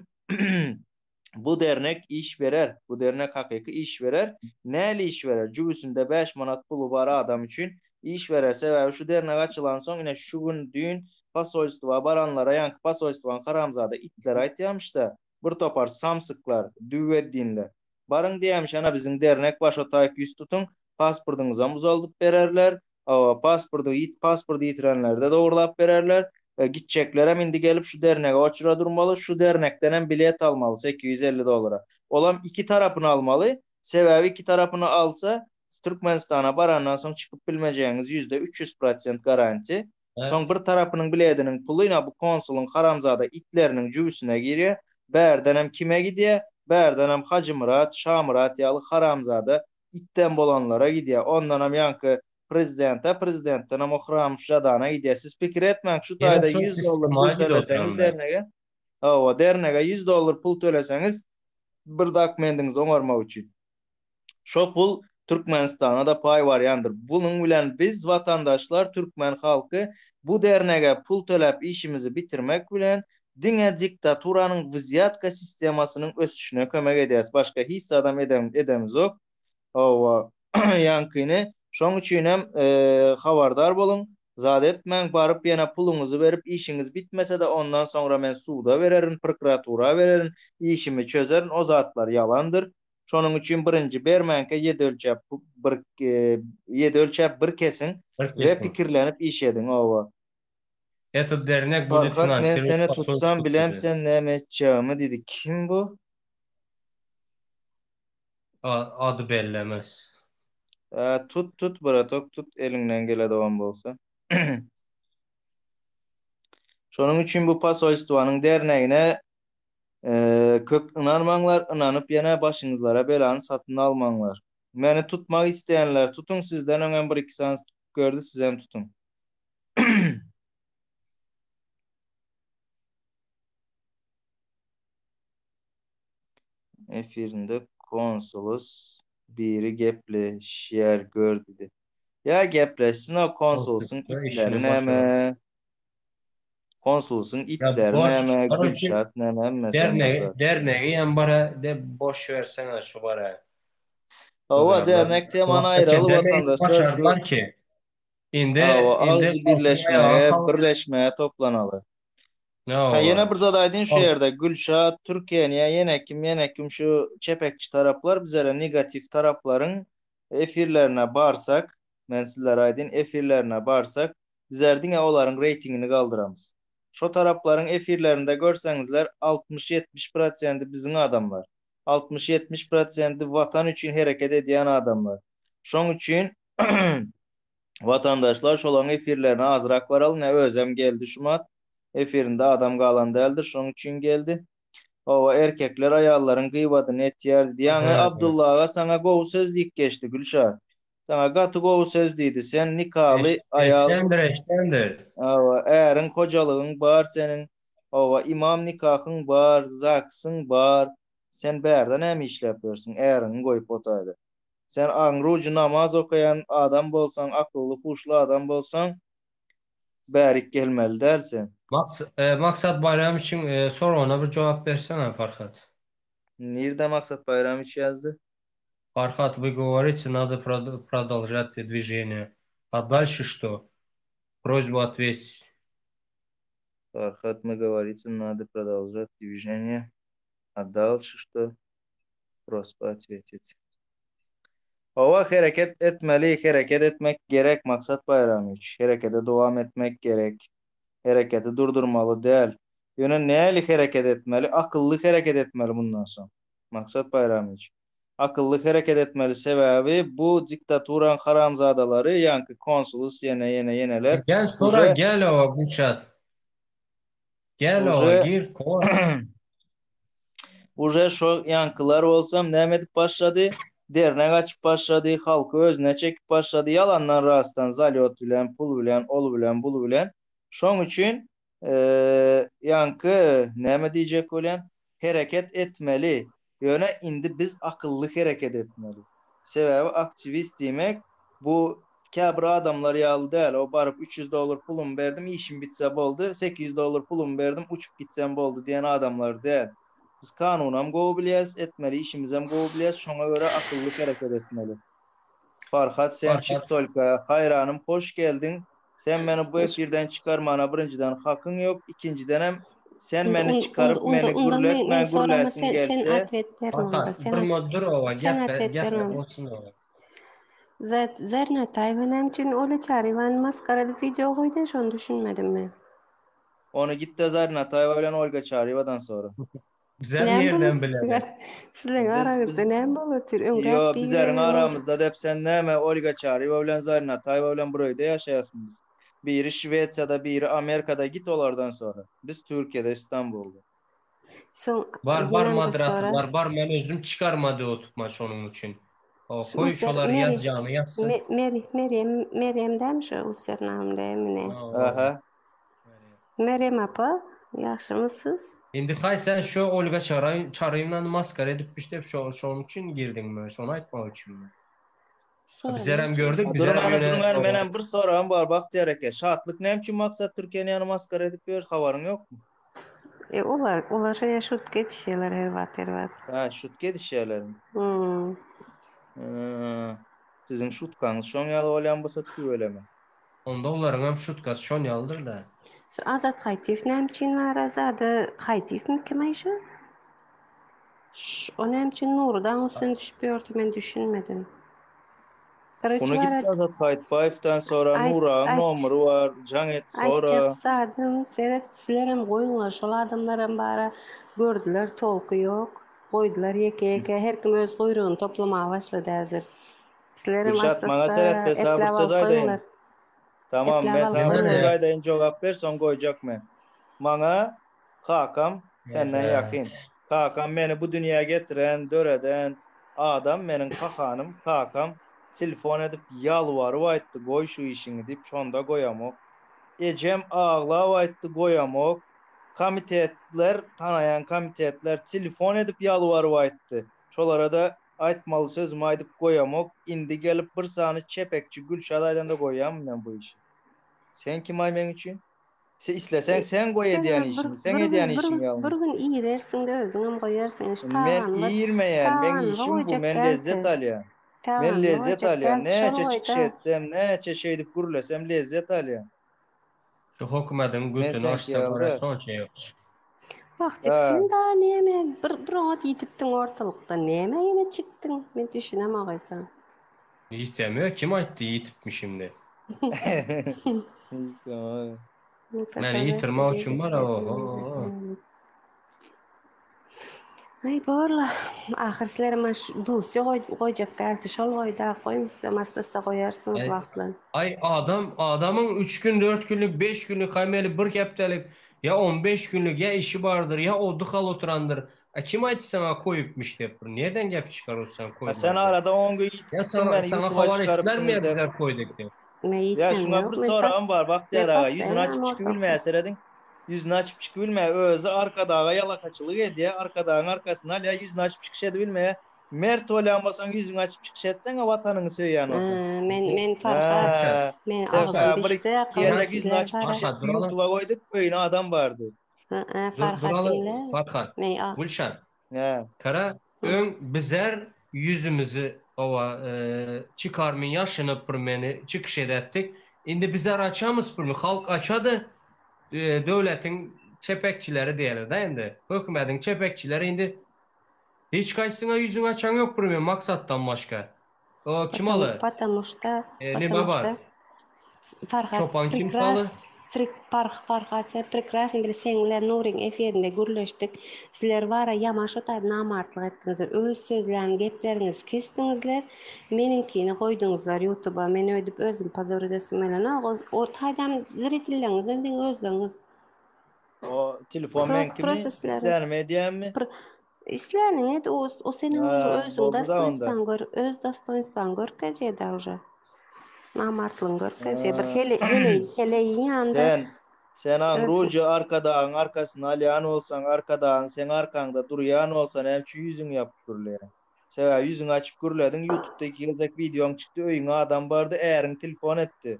bu dernek iş berer. Bu dernek hakyky iş berer. Näli iş berer? Jübüsinde 5 manat puly bar adam üçin iş berer. Sebäbi şu dernek açylansoň, ine şu gün, düýn posolstwa baranlara ýaňky posolstwanyň haramzada itleri aýtýarmyş-da, bir topar samsyklar, düweddinler. Baryň diýýämiş, ana biziň dernek bar şo taýyk ýüz tutuň, pasportyňyzam uzaldyp bererler, hawa, pasporty ýit pasporty ýitirenleri-de dogurlap bererler. Gitjeklerem indi gelip şu dernege oçura durmaly, şu dernekdenem bilet almaly 850 dollara. Olam iki tarapyny almaly, sebäbi iki tarapyny alsa, Türkmenistana barandan soň çykyp bilmejegiňiz 300% prosent garanti. Soň bir tarapynyň bilediniň puly ina bu konsulyň haramzada itleriniň jübüsine girýär. Bärdenem kime gidýär? Bärdenem Hajymyrat, Şamyrat ýaly haramzada itden bolanlara gidýär. Ondanam ýaňky prezidente, prezidentdenem o Hramow Žadana gidýär. Siz pikir etmäň, şu Ýene taýda şol 100 dollar sistema pul gidip töleseňiz oturanlar. dernege, hawa, dernege 100 dollar pul töleseňiz bir dokumendiňizi oňarmak üçin. Şo pul Türkmenistana-da paý barýandyr. Bunuň bilen biz watandaşlar, türkmen halky bu dernege pul töläp işimizi bitirmek bilen diňe diktaturanyň wzýatka sistemasynyň ösüşine kömek edýäs. Başga hiç zadam edemizok. Hawa, ýaňkyny. Şoň üçinem habardar boluň. Zat etmäň, baryp ýene puluňyzy berip işiňiz bitmese-de ondan soňra men suda bererin, prokuratura bererin, işimi çözerin, o zatlar ýalandyr. Şonuň üçin birinji bermänkä ýedi ölçäp bir ýedi ölçäp bir kesiň Bir we kesiň. pikirlenip iş ediň oba. Этот dernek будет Farhat men finansировать seni tutsam posolstvo bilem diýdi. sen näme etjegimi diýdi. Kim bu? A- Ady bellemez. Ä, tut tut bratok tut eliňden geledogam bolsa. Şonuň üçin bu posolstwanyň dernegine Köp ynanmaňlar, ynanyp ýene başyňyzlara belany satyn almaňlar. Meni tutmak isleýänler tutuň, sizden öňem bir iki sanysy tutup gördi, sizem tutuň. Efirinde konsulos biri gepleşýär gör diýdi. Ýa gepleşsin o konsulusyň Konsulsa itleri işini näme? başarar. Konsulusyň Ya itleri boş, näme, karoçi Gülşat näme hemmesem bir dernegi, zat. dernegi hem bara de boş versene şu bara. Hawa Gyzarlar. dernek Şu temany wagta aýraly çenli iş watandaşlar şu başardylar ki. Indi hawa indi agzy halkyň aýaga birleşmege, kalk. birleşmege toplanaly. Ha ýene Hawa. bir zat aýdyn şu Halk ýerde Gülşat, Türkiýeni ýene kim ýene kim şu çepekçi taraplar bizlere negatiw taraplaryň efirlerine barsak, men sizlere aýdyn efirlerine barsak Bizler diňe olaryň reýtingini galdyramyz. Şo taraplaryň efirlerinde görseňizler 60-70 prosendi biziň adamlar. 60-70 prosendi watan üçin hereket edýän adamlar. Şoň üçin watandaşlar şolaryň efirlerine azrak baralyň ne özem geldi şumat efirinde adam galan däldir şoň üçin geldi. Hawa erkekler aýallaryň gybadyny etýärdi diýýäňä Abdulla aga saňa gowy söz diýip geçdi Gülşat. Saňa gaty gowy söz diýdi sen nikaly aýal Eşdendir eşdendir. Hawa äriň hojalygyň bar seniň hawa imam nikahyň bar zaksyň bar sen bärde näme işläp ýörsüň äriňi goýup otaýda. Sen aňry ujy namaz okaýan adam bolsaň akylly huşly adam bolsaň Bärik gelmeli däl sen. Maks e, Maksat Baýramowiçiň e, soragyna bir jogap bersene Farhat. Nirde Maksat Baýramowiç ýazdy? Farhat, вы говорите, надо продолжать движение. А дальше что? Просьба ответить. Farhat, мы говорите, надо продолжать движение. A дальше что? Просьба ответить. Hawa hereket etmeli, hereket etmek gerek Maksat Baýramowiç. Herekete dowam etmek gerek. Hereketi durdurmaly däl. Ýöne näli hereket etmeli? Akylly hereket etmeli mundan soň. Maksat Baýramowiç. Akylly hereket etmeli sebäbi bu diktaturaň haramzadalary ýaňky konsulus ýene ýene ýeneler Gel sora uje gel owa Gülşat. Gel owa uje gir kowa. Uje şo ýaňkylar bolsam näme edip başlady? Dernek açyp başlady, halky özüne çekip başlady, ýalandan rastdan zalýot bilen, pul bilen, ol bilen, bul bilen. Şoň üçin ýaňky näme diýjek bolýan, hereket etmeli. Ýöne indi biz akylly hereket etmeli. Sebäbi aktiwist diýmek bu käbir adamlar ýaly däl, o baryp 300 dollar pulumy berdim, işim bitse boldy, 800 dollar pulumy berdim, uçup gitsem boldy diýen adamlar däl. Biz kanunam gowy bilýäs, etmeli işimizem gowy bilýäs, şoňa görä akylly hereket etmeli. Farhat sen çyk Farhat. tolka. Haýranym hoş geldiň. Sen meni bu Hoş efirden çykarmana birinjiden hakyň ýok, ikinjidenem. Sen Onda meni onda çykaryp onda meni onda men men gürletmän sorama gürläsiň sen sen gelse atwet berme onda. Farhat Sen bir at moddur owa sen geple atwet geple berme onda. bolsun owa. Zat Zerna Taýwa näme üçin Ola Çaryýewany maskara edip wideo goýdy şony düşünmedim men. Ony gitde Zarina Ataýewa bilen Olga Çaryýewadan sora. Bizler Näme nirden bolup bileli? sizler sizleň Biz biz araňyzda näme bolup otyr öňräk Ýo bizleriň biri ol aramyzda dep sen näme Olga Çaryýewa bilen Zarina Ataýewa bilen bir öýde ýaşaýasmy biz? Biri Şwesiýada biri Amerikada git olardan sora. Biz Türkiýede Istanbulda. Soň Bar bar ýenem bir sora. moderatorlar bar men özüm çykarmady otupma şonuň üçin. O Şu koý user şolar Meri ýazjagyny ýazsyn. Me Meri Meryem Meryem dämi şu user name dämi ne? Hawa. Aha. Meryem. Meryem apa ýagşymysyz? Indi haý sen şu Olga Çaray Çaryýewnany maskara edipmiş dep şo şonuň üçin girdiňmi? Şony aýtmak üçinmi? Soramak Bizlerem üçin. gördük, Ha, bizlerem duruň hany ýöne duruň hany oba. menem bir soragym bar Bagtyýar eke. Şatlyk näme üçin Maksat Türkeni ýany maskara edip ýör habaryň ýokmy? E olar olar şeýle şutka edişýärler her wagt her wagt. Ha şutka edişýärlermi? Hmm. Hee, siziň şutkaňyz şoň ýaly bolýan bolsa tüweleme. Onda olaryňam şutkasy şon ýalydyr-da. Şu Azat Haýtyýew näme üçin bar Azady Haýtyýewmi kim aý şu? Ş o näme üçin Nury dagyň üstüne düşüp ýördi men düşünmedim. Birinji Ony bar git Azat Haýtbaýewden sora, aýt Nuragyň aýt nomery bar, jaň et sora. aýtjak zadym seret sizlerem goýuňlar şol adamlaram bara gördüler tolky ýok goýdular ýeke ýeke her kim öz guýrugyny toplamaga başlady häzir. Sizlerem Gülşat maňa asta-asta seret men saňa bir epläp söz alyp aýdaýyn. goýuňlar. Tamam Epläp men alyp saňa bir söz goýuňlar. aýdaýyn jogap ber soň goýjak men. Maňa kakam senden ýakyn. Kakam meni bu dünýä getiren, döreden adam meniň kahanym, kakam telefon edip ýalbaryp aýtdy goý şu işiňi diýip şonda goýamok. Ejem aglap aýtdy goýamok. Komitetler tanaýan komitetler telefon edip ýalbaryp aýtdy. Şolara-da aýtmaly sözümi aýdyp goýamok, indi gelip bir sany çepekçi Gülşat aýdanda goýýanmy men bu işi? Sen kim-aý meň üçin? Se isleseň sen goý Sen edýän bir işiňi, seň bir gün edýän bir işiň gün bir ýalňyş. gün irersiň-de özüňem goýarsyň iş Men taganly irmeýän, meň taganly işim bu, goýjak men dälsi. lezzet alýan. Men Taganly lezzet goýjak alýan, dälsi şol näçe çykyş goýda. etsem, näçe şeýdip gürlesem lezzet alýan. Şu hökümediň Men götüni seňki açsa ýaly görä däl. şonça ýok. Wagtyk Ha. sen dagy näme bir bir oňat ýitipdiň ortalykda näme ýene çykdyň men düşünemok eýsem. Ýitemiyor kim aýtdy ýitipmişim diýip. Meni ýitirmek üçin bar oho. Aý borla. Ahyr sizler maş dusýa goýjak däldi şol goýda goýuň sizem asta-asta goýarsyňyz wagtlan. Aý adam adamyň 3 gün 4 günlük 5 günlük haýmeli bir hepdelik ýa 15 günlük ýa işi bardyr ýa oddyhal oturandyr. A kim aýtdy saňa koýupmyş diýip bir nirden gep çykarýosan A sen koýman diýip. arada 10 gün Ýa ýitipsiň saňa meni saňa ýutuba habar etdilermi çykarypsyňyz ýa dep. bizler koýduk diýip. Men Ýa ýitmem şuňa ýok bir men soragym pas bar Bagtyýar men aga ýüzüni postoýan açyp çykyp ortalykda. bilmeýär serediň. Ýüzüni açyp çykyp bilmeýär özi Arkadaga ýalakaçylyk edýär Arkadagyň arkasyny alýar ýüzüni açyp çykyş edibilmeýär. Mert bolýan bolsaň ýüzüňi açyp çykyş etseňe watanyňy söýýän bolsaň. Men men Farhat Hä men sen agzym bir bişdi gezek ýüzüni sizler açyp bara. çykyş Farhat etdi duraly. ýutuba goýduk öýüne adam bardy. Hä Dur Farhat duraly diňle. Farhat. Men a Gülşan. Hä. Kara öň bizer ýüzümizi owa çykarmyn ýaşynyp bir meni çykyş edetdik. Indi bizer açamyz birmi halk açady döwletiň çepekçileri diýeli-de indi. Hökümediň çepekçileri indi hiç kaýsyňa ýüzüňi açan ýok birmi maksatdan başga. O kim aly? Потому что Nime bar? Farhat Çopan kim prekras saly? Frik Parh Farhat sen prekrasny bile seň bilen Nuryň efirinde gürleşdik. Sizler bara ýaman şo taýda namartlyk etdiňizler. Öz sözlän gepleriňizi kesdiňizler. Meniňkini goýduňyzlar ýutuba. Men öýdüp özüm pozor edesim gelenok. O, o taýdam zritilleňizem diňe özleriňiz. O telefon Pro, meňkimi? prosesleri. Islenimi edýänmi? Pr Isläniň et, o, o seniň Ha, özüň boldy-da onda. dostoýnstwaň gör, öz dostoýnstwaň görkezýär-dä уже. Namartlygyň görkezýär. Bir hele, heleý, heleýiň ýanynda Sen, sen özüň aňrujy Arkadagyň arkasyny alýan bolsaň, Arkadagyň seň arkaňda durýan bolsa, näme üçin ýüzüňi ýapyp gürleýäň? Sebäbi ýüzüňi açyp gürlediň, ýutubda iki gezek wideoň çykdy, öýüňe adam bardy, äriň telefon etdi.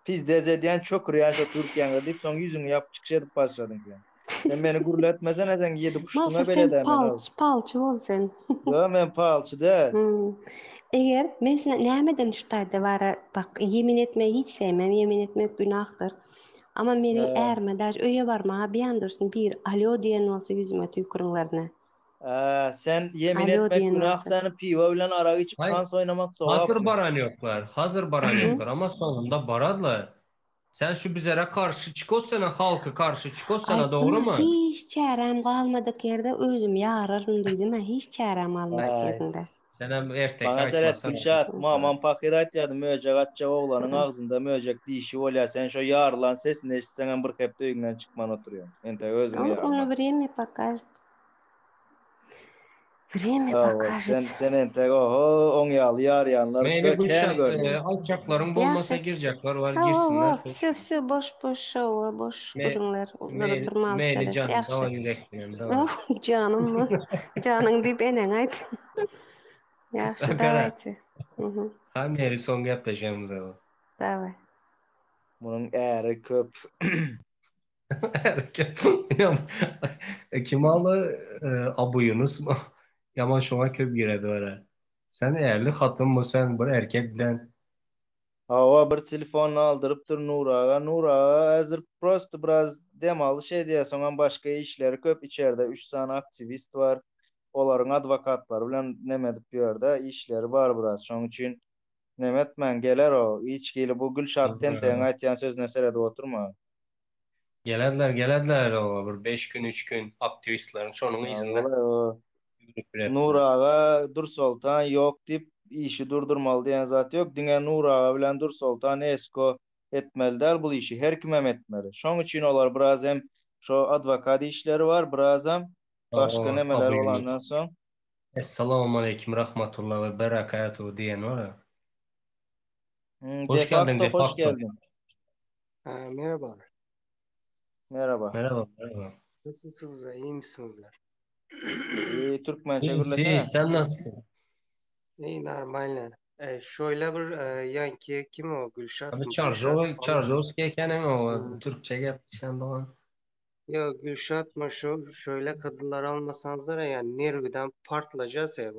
Pizdez edýän, çökürýän şo Türkiýäňde diýip, soň ýüzüňi ýapyp çykyş edip başladyň sen. Sen meni gürletmesene, sen ýedi puştuňa Maksat sen belet-ä men ol. palçy, palçy bol sen. Ýok, men palçy däl. Hmm. Eger men sana nämeden şu taýda bara bak ýemin etmeyi hiç sevmem, ýemin etmek günahdyr. Ama meniň He. ärime daž öýe barmaga bir ýan dursun biri alýo diýen bolsa ýüzüme tüýküriňlerine. He, sen ýemin Alýo etmek diýen günah bolsa. däni piwo bilen arak içip Haý, tans oýnamak hazır sogapmy? baran ýoklar. Hazır baran ýoklar ama soňunda baradylar. Sen şu bizere karşy çykotsana halky karşy çykotsana Aýtdym-a dogrymy? hiç çäräm galmadyk ýerde özüm ýararyn diýdim-ä hiç çäräm galmadyk Aý. ýerinde. Senem erteki Maňa seret aýtmasana. Gülşat, mamam pahyr aýtýardy möjek atjak oglanyň agzynda möjek dişi bolýar, sen şo ýarylan sesini eşitseňem bir hepde öýüňden çykman oturýaň. Entek özüňi Ony ýarma. wremýa pokažet. Wremýa Hawa, pokažet. sen sen entek oho oň ýaly ýarýanlar Meyli kän Gülşat, gördüm. e, alçaklaryň bolmasa Ýagşy. girjekler bar Hawa, girsinler. hawa, wsё, wsё, boş, boş, hawa, boş Me, gürrüňler. Uzada meyli, durmaly meyli seret. canım, Ýagşy. daway ýürek bilen, daway. Oh, janymmy? Janyň diýip eneňe aýt. Ýagşy, Gara. dawayte. Mhm. Ha meri soň gepleşemiz hawa. Daway. Munuň äri köp. Erkek. Kim aldy? Abu Yunus mu? Yaman şoňa köp giredi ora. Sen ärli hatyn bolsaň bir erkek bilen Hawa bir telefonyny aldyrypdyr Nur aga. Nur aga häzir prosto biraz dem alyş edýär, soňam başga işleri köp içerde üç sany aktiwist bar. Olaryň adwokatlary bilen neme edip ýörde, işleri bar biraz. Şoň üçin neme etmäň, geler o. Hiç hili bu Gülşat tentegiň aýtýan sözüne seredip oturma. Gelerler gelerler o bir 5 gün 3 gün aktiwistleriň şonuň yzynda ýürüp bilerler. Nur aga Dursoltan ýok diýip işi durdurmaly diýen zat ýok. Diňe Nur aga bilen Dursoltan esko etmeli däl bul işi her kimem etmeli. Şoň üçin olar biraz hem şo adwokat işleri bar birazam başga nemeler bolandan soň. Essalamualeýkim rahmatullah we berekatuhu diýen bar. Hoş De geldiň facto de hoş facto. geldiň. Ha, merhabalar. Merhaba. Merhaba merhaba. Nasılsınız? İyi misinizler? İyi Türkmençe İyi gürlesene. sen nasılsın? İyi normal. E, şöyle bir e, yanki kim o? Gülşat Abi mı? Gülşat Çarjov, falan. Çarjovski ekenin o Hı. Türkçe gep sen doğan. Ya Gülşat mı? Şu, şöyle kadınlar almasanız da yani nerviden partlayacağız ya.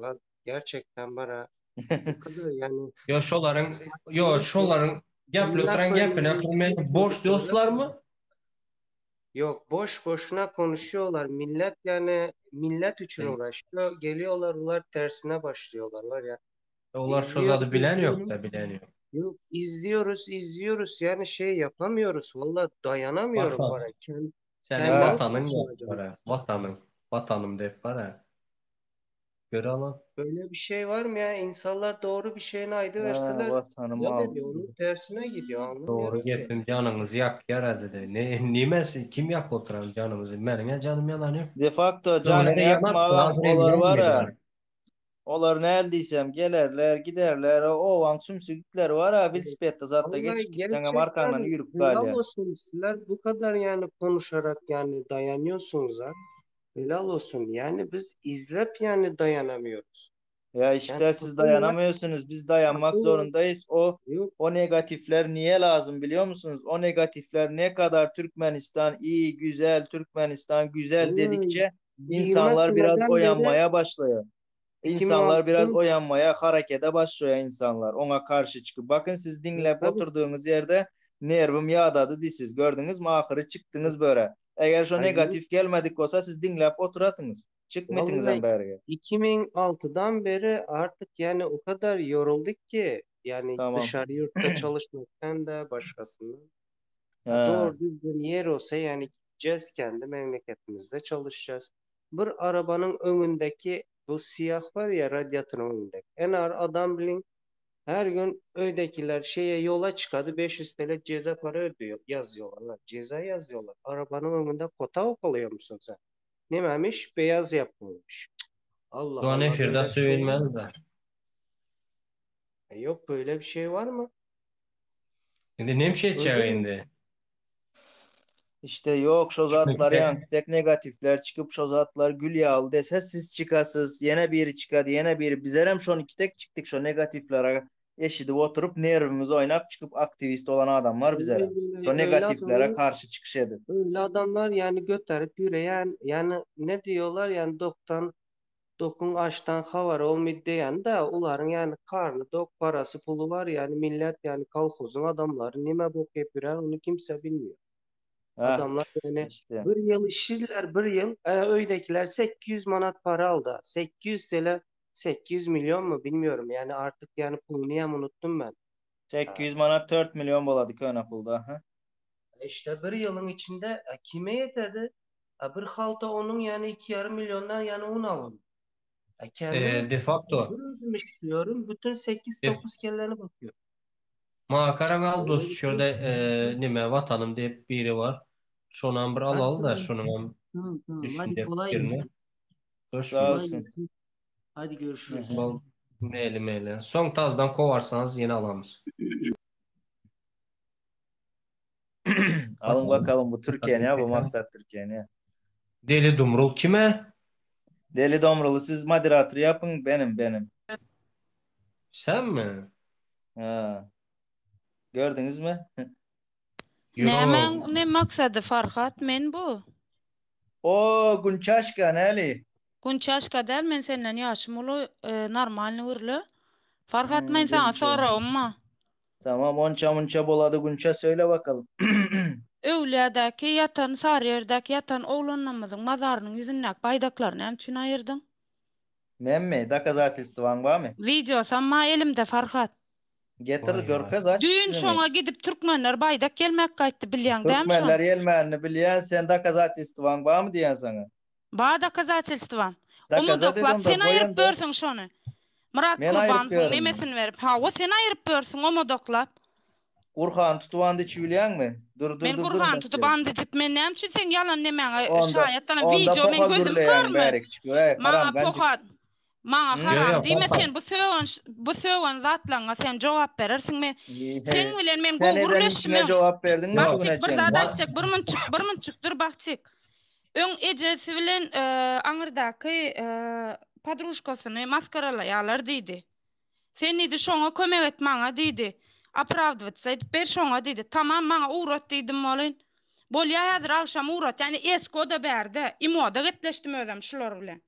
Gerçekten bara bu kadar yani Yo şoların yo diyorum ki şoların geple amına oturan koyayım gepine bu men eski boş çocuklara dostlar mı? Yok boş boşuna konuşuyorlar. Millet yani millet için E, uğraşıyor. Geliyorlar bunlar tersine başlıyorlar var ya. Olar şo İzliyorum zady bilen yok izliyorum. da bilen yok. Yok izliyoruz izliyoruz yani şey yapamıyoruz. Valla dayanamıyorum Farhat var ya. senin Kendimi Ha. vatanın yok kaçıracağım. var ha. Vatanın. Vatanım deyip var ha. Gör alan. Böyle bir şey var mı ya? İnsanlar doğru bir şeyine aydı Ha, verseler vatanımı güzel aldı. ediyor. Onun tersine gidiyor. Doğru Anlamıyorum ki. gepim canımızı yak yaradı de. Ne nimesi kim yak oturan canımızı? Menin ya canım yalan yok. De facto canını Öyle yakma yanar ağam. hazır Olar edilen var mi ha. var? Olar näl diýsem gelerler, giderler. Owaň sümsükler var ha, welosipedde zatda Vallahi geçip gitseňem arkaňdan gerçekten ýürüp helal galýar. olsun sizler bu kadar yani konuşarak yani dayanıyorsunuz ha. Helal olsun. Yani biz izlep yani dayanamıyoruz. Ya Yani işte siz akıl var, dayanamıyorsunuz. Biz dayanmak akıl var. zorundayız. O Yok. o negatifler niye lazım biliyor musunuz? O negatifler ne kadar Türkmenistan iyi, güzel, Türkmenistan güzel Vallahi dedikçe 20 insanlar biraz seneden beri oyanmaya başlıyor. İnsanlar biraz 2006'dan oyanmaya, harekete başlıyor insanlar. Ona karşı çıkıp. Bakın siz dinlep tabii oturduğunuz yerde nervim yağdadı disiz. Gördünüz mü? Ahırı çıktınız böyle. Eğer şu Ay yok. negatif gelmedik olsa siz dinlep oturatınız. Çıkmıtınız Vallahi hem berge. 2006'dan beri artık yani o kadar yorulduk ki yani Tamam. dışarı yurtta çalışmaktan da başkasından. Ya Ha. doğru düzgün yer olsa yani gideceğiz kendi memleketimizde çalışacağız. Bir arabanın önündeki bu siyah var ya radyatörün önündeki. En ağır adam bilin her gün öydekiler şeye yola çıkardı 500 TL ceza para ödüyor yazıyorlar. Ceza yazıyorlar. Arabanın önünde kota alıyor musun sen? Neymiş? Beyaz yapmamış. Allah Doğan Allah efirde böyle bir şey var mı? söyülmez de. E yok böyle bir şey var mı? Şimdi ne bir şey Öyle mi? indi? İşte yok şu zatlar Çünkü yankı tek negatifler çıkıp şu zatlar gül yağlı dese siz çıkasız yine biri çıkadı yine biri bizerem şon iki tek çıktık şu negatiflere eşidip oturup nervimiz oynap çıkıp aktivist olan adamlar Vallahi bizerem. billahi Şu öyle negatiflere adamlar karşı çıkış edip. öyle adamlar yani götürüp yüreğen yani ne diyorlar yani doktan dokun açtan havar olmuyor diyen de onların yani karnı dok parası pulu var yani millet yani kolhozun adamları nime bok yapıyor onu kimse bilmiyor. Ha, Adamlar yani işte. bir yıl işçiler bir yıl e, öydekiler 800 manat para aldı. 800 TL 800 milyon mu bilmiyorum. Yani artık yani pulunu hem unuttum ben. 800 manat 4 milyon bolady köne pulda. Ha. İşte bir yılın içinde e, kime yeterdi? E, bir halta onun yani iki yarım milyondan yani un alın. E, kendim E, de facto bir özüm işliyorum. Bütün def, 8-9 kellerini bakıyor. Makaran al Öyle dost bir şey. şurada e, nime vatanım diye biri var. Şonan bir Hadi alalı da tamam. şunun Tamam tamam. Hadi düşünce kolay fikrini. gelsin. Sağ Görüşmeli. Kolay olsun. gelsin. Hadi görüşürüz. Bol meyli meyli. Son tazdan kovarsanız yine alamız. Alın bakalım bu Türkiye ne bu maksat Türkiye ne? Deli Dumrul kime? Deli Domrul'u siz moderatör yapın benim benim. Sen mi? Ha. Gördünüz mü? Yok. Nämäň ne maksady Farhat men bu. O Günçaşka näli? Gunçaşka däl men senden ýaşym uly normalny gürle. Farhat Hmm, men saňa Günça. soragym bar. Tamam onça munça bolady Günça söyle bakalım. Öwlüýädäki ýatan Saryýerdäki ýatan oglanlarymyzyň mazarynyň ýüzündäki baýdaklary näme üçin aýyrdyň? Menmi? Dokazatelstwaň barmy? Wideosam bar elimde Farhat. Getir Vay vay. görkez aç Düýn üstüňi. şoňa gidip türkmenler baýdak ýelmäp gaýtdy bilýäň dämi şony? Türkmenler ýelmänini bilýän sen dokazatelstwaň barmy diýen saňa. Bar dokazatelstwam. Dokazat et Omodoklap onda sen goý aýyryp onda. börsüň şony. Myrat Men aýryp Kurbanowyň ýörünmi? nemesini berip. Hawa sen aýyryp börsüň omodoklap. Gurhany tutup and içip bilýäňmi? Dur dur Men dur dur Gurhany bak tutup ýeri. and içip men näme üçin seň ýalan nemäňe Onda şaýat onda wideo men poha gözüm gürleýäň körmi? bärik çykyp äý Maňa haram ganjyk. poha maňa Hı? Ýok haram ýok diýme Farhat. sen bu sögen bu sögen zatlaňa sen jogap berersiň men seň bilen men Sen gowy eden gürleşdim işiňe öň. jogap berdiňmi şu Bagtyk güne bir çenli? zat Wa aýtjak bir munçuk bir munçuk dur Bagtyk. Öň ejesi bilen aňyrdaky podružkasyny maskaralaýarlar diýdi. Sen diýdi şoňa kömek et maňa diýdi. Opravdywatsa edip ber şoňa diýdi. Tamam maňa ugrat diýdim welin. Bolýa häzir agşam ugratýan Esko-da bärde, imoda gepleşdim özem şular bilen.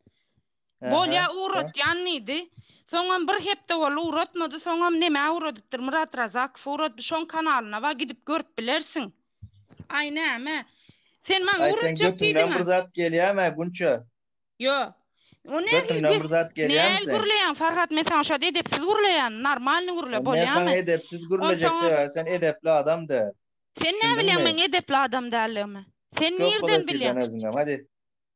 Bolýa Aha, soň. ugratýan diýdi. Soňam bir hepde boldy ugratmady. Soňam nämä ugradypdyr Myrat Razakow ugratdy. Şoň kanalyna bar gidip görüp bilersiň. Aý näme? Sen maňa Aý sen ugratjak götüňden bir diýdiňä. zat gelýämi Gunça? Ýok. O nähili Götüňden gür bir zat gelýämi näl seň? gürleýäň Farhat men saňa şo edepsiz gürleýän. Normalny gürle Men saňa bolýamy? edepsiz gürlejek Onsoňam sebäbi sen edepli adam däl. sen nä bilýäň Düşündiňmi? meň edepli adam däldigimi? Sen Çykyp bol nirden efirden bilýäň? özüňem hadi.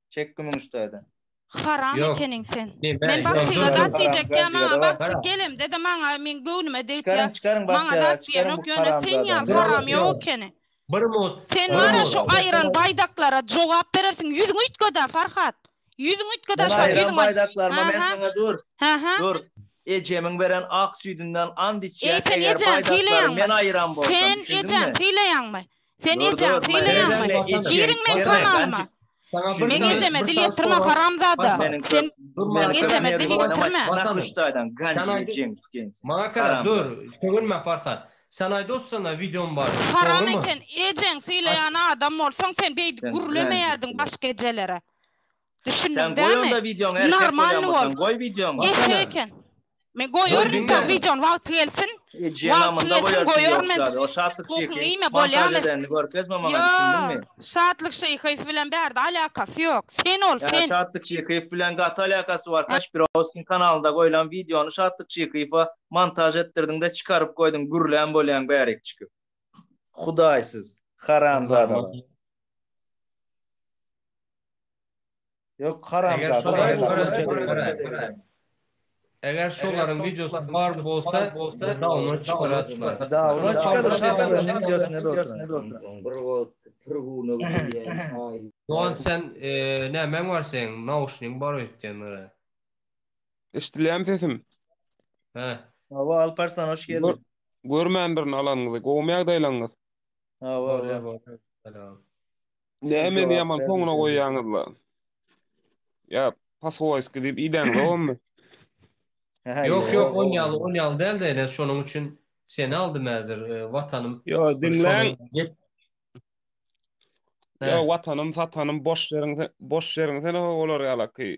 Çek gümüň şu taýdan. Haram Ýok. ekeniň sen. Nime Men ýok Bagtyga dur zat dur. Haram diýjek ýa ganjyga maňa daway. Bagty Gara. gelemde-de maňa meň göwnüme degip ýa Çykaryň çykaryň maňa Bagtyýar zat aga çykaryň diýenok bu ýöne sen haramzadany. ýaly Dur haram ýok ýok. ekeni. Bir mut, Sen bir bara mut. şu aýyran baýdaklara jogap berersiň ýüzüňi üýtgedä Farhat. Ýüzüňi üýtgedä Men şol aýyran ýüzüňi. baýdaklaryma men Aha. saňa dur. Aha. Dur. Ejemiň beren ak süýdünden and Eý içýän sen eger ejäňi baýdaklary sylaýaňmy? men aýyran bolsam Sen düşündiňmi? ejäňi sylaýaňmy? Sen Dur ejäňi dur men sylaýaňmy? diňle ejeň Giriň meň sikerim kanalyma. ganjyk. Sana bir Meň sany ejeme bir dil sany ýetirme sorag. haramzada. Farhat. Meniň Sen köp Dur meni meň maňa köp ejeme nerwi dil oýnama ýetirme. çyk Watanym. şu taýdan Sen ganjyk aýdy ejeň sikeýin sen. Maňa gara dur. Haramzada. Sögünme Farhat. Sen aýdy otsana wideom bar diýip. Haram Dogrymy? eken ejeň sylaýan adam bolsaň sen beýdip Sen ganjyk gürlemeýärdiň bile. başga ejelere. Düşündiň Sen goý dämi? onda wideoňy erkek bolýan Normalny bol. bolsaň goý wideoňy. Eşek Watana. eken. Men Dur goýaryn diňle. sen wideony wagty gelsin. Ejeň Wagty amynda gelsin goýarsyň goýaryn men. ýok zady. O Şatlyk Gohuň şyhy iýme montaž bolýamy? edenini görkezme maňa düşündiňmi? Ýok. Şatlyk Şyhyýew bilen bärde alakasy ýok. Sen ol Ýa sen. Şatlyk Şyhyýew bilen gaty alakasy bar. Kaşpirowskiň kanalynda goýlan wideony Şatlyk Şyhyýewe montaž etdirdiňde çykaryp goýduň gürlän bolýaň bärik çykyp. Hudaýsyz. Haramzadalar. Ýok Eger haramzada şolaryň baýdak Eger şolaryň wideosy bar bolsa, dawno çykaratlar. Dawno çykar şatlygyň wideosyny da oturan. Dogan sen nämäň bar seň nauşnigiň bar öýtýän nere? Eşidilýärmi sesim? Hä. Hawa Alparslan hoş geldiň. Görmändirin alanyňyzy. Gowumy ýagdaýlaryňyz? Hawa Bolýa hawa. bolýa. Salam. Näme Sen meni jogap ýaman soňuna bermeseň. goýýaňyzla? Ýa paswoýski diýip idäňzogamy? Hä Ýok ýok. ýok on ýaly on ýaly dälde ene şonuň üçin seni aldym häzir watanym Ýo bir diňläň. şonuň gep Ýo Hä. watanym satanym boş ýeriň boş ýeriň sen olar ýalaky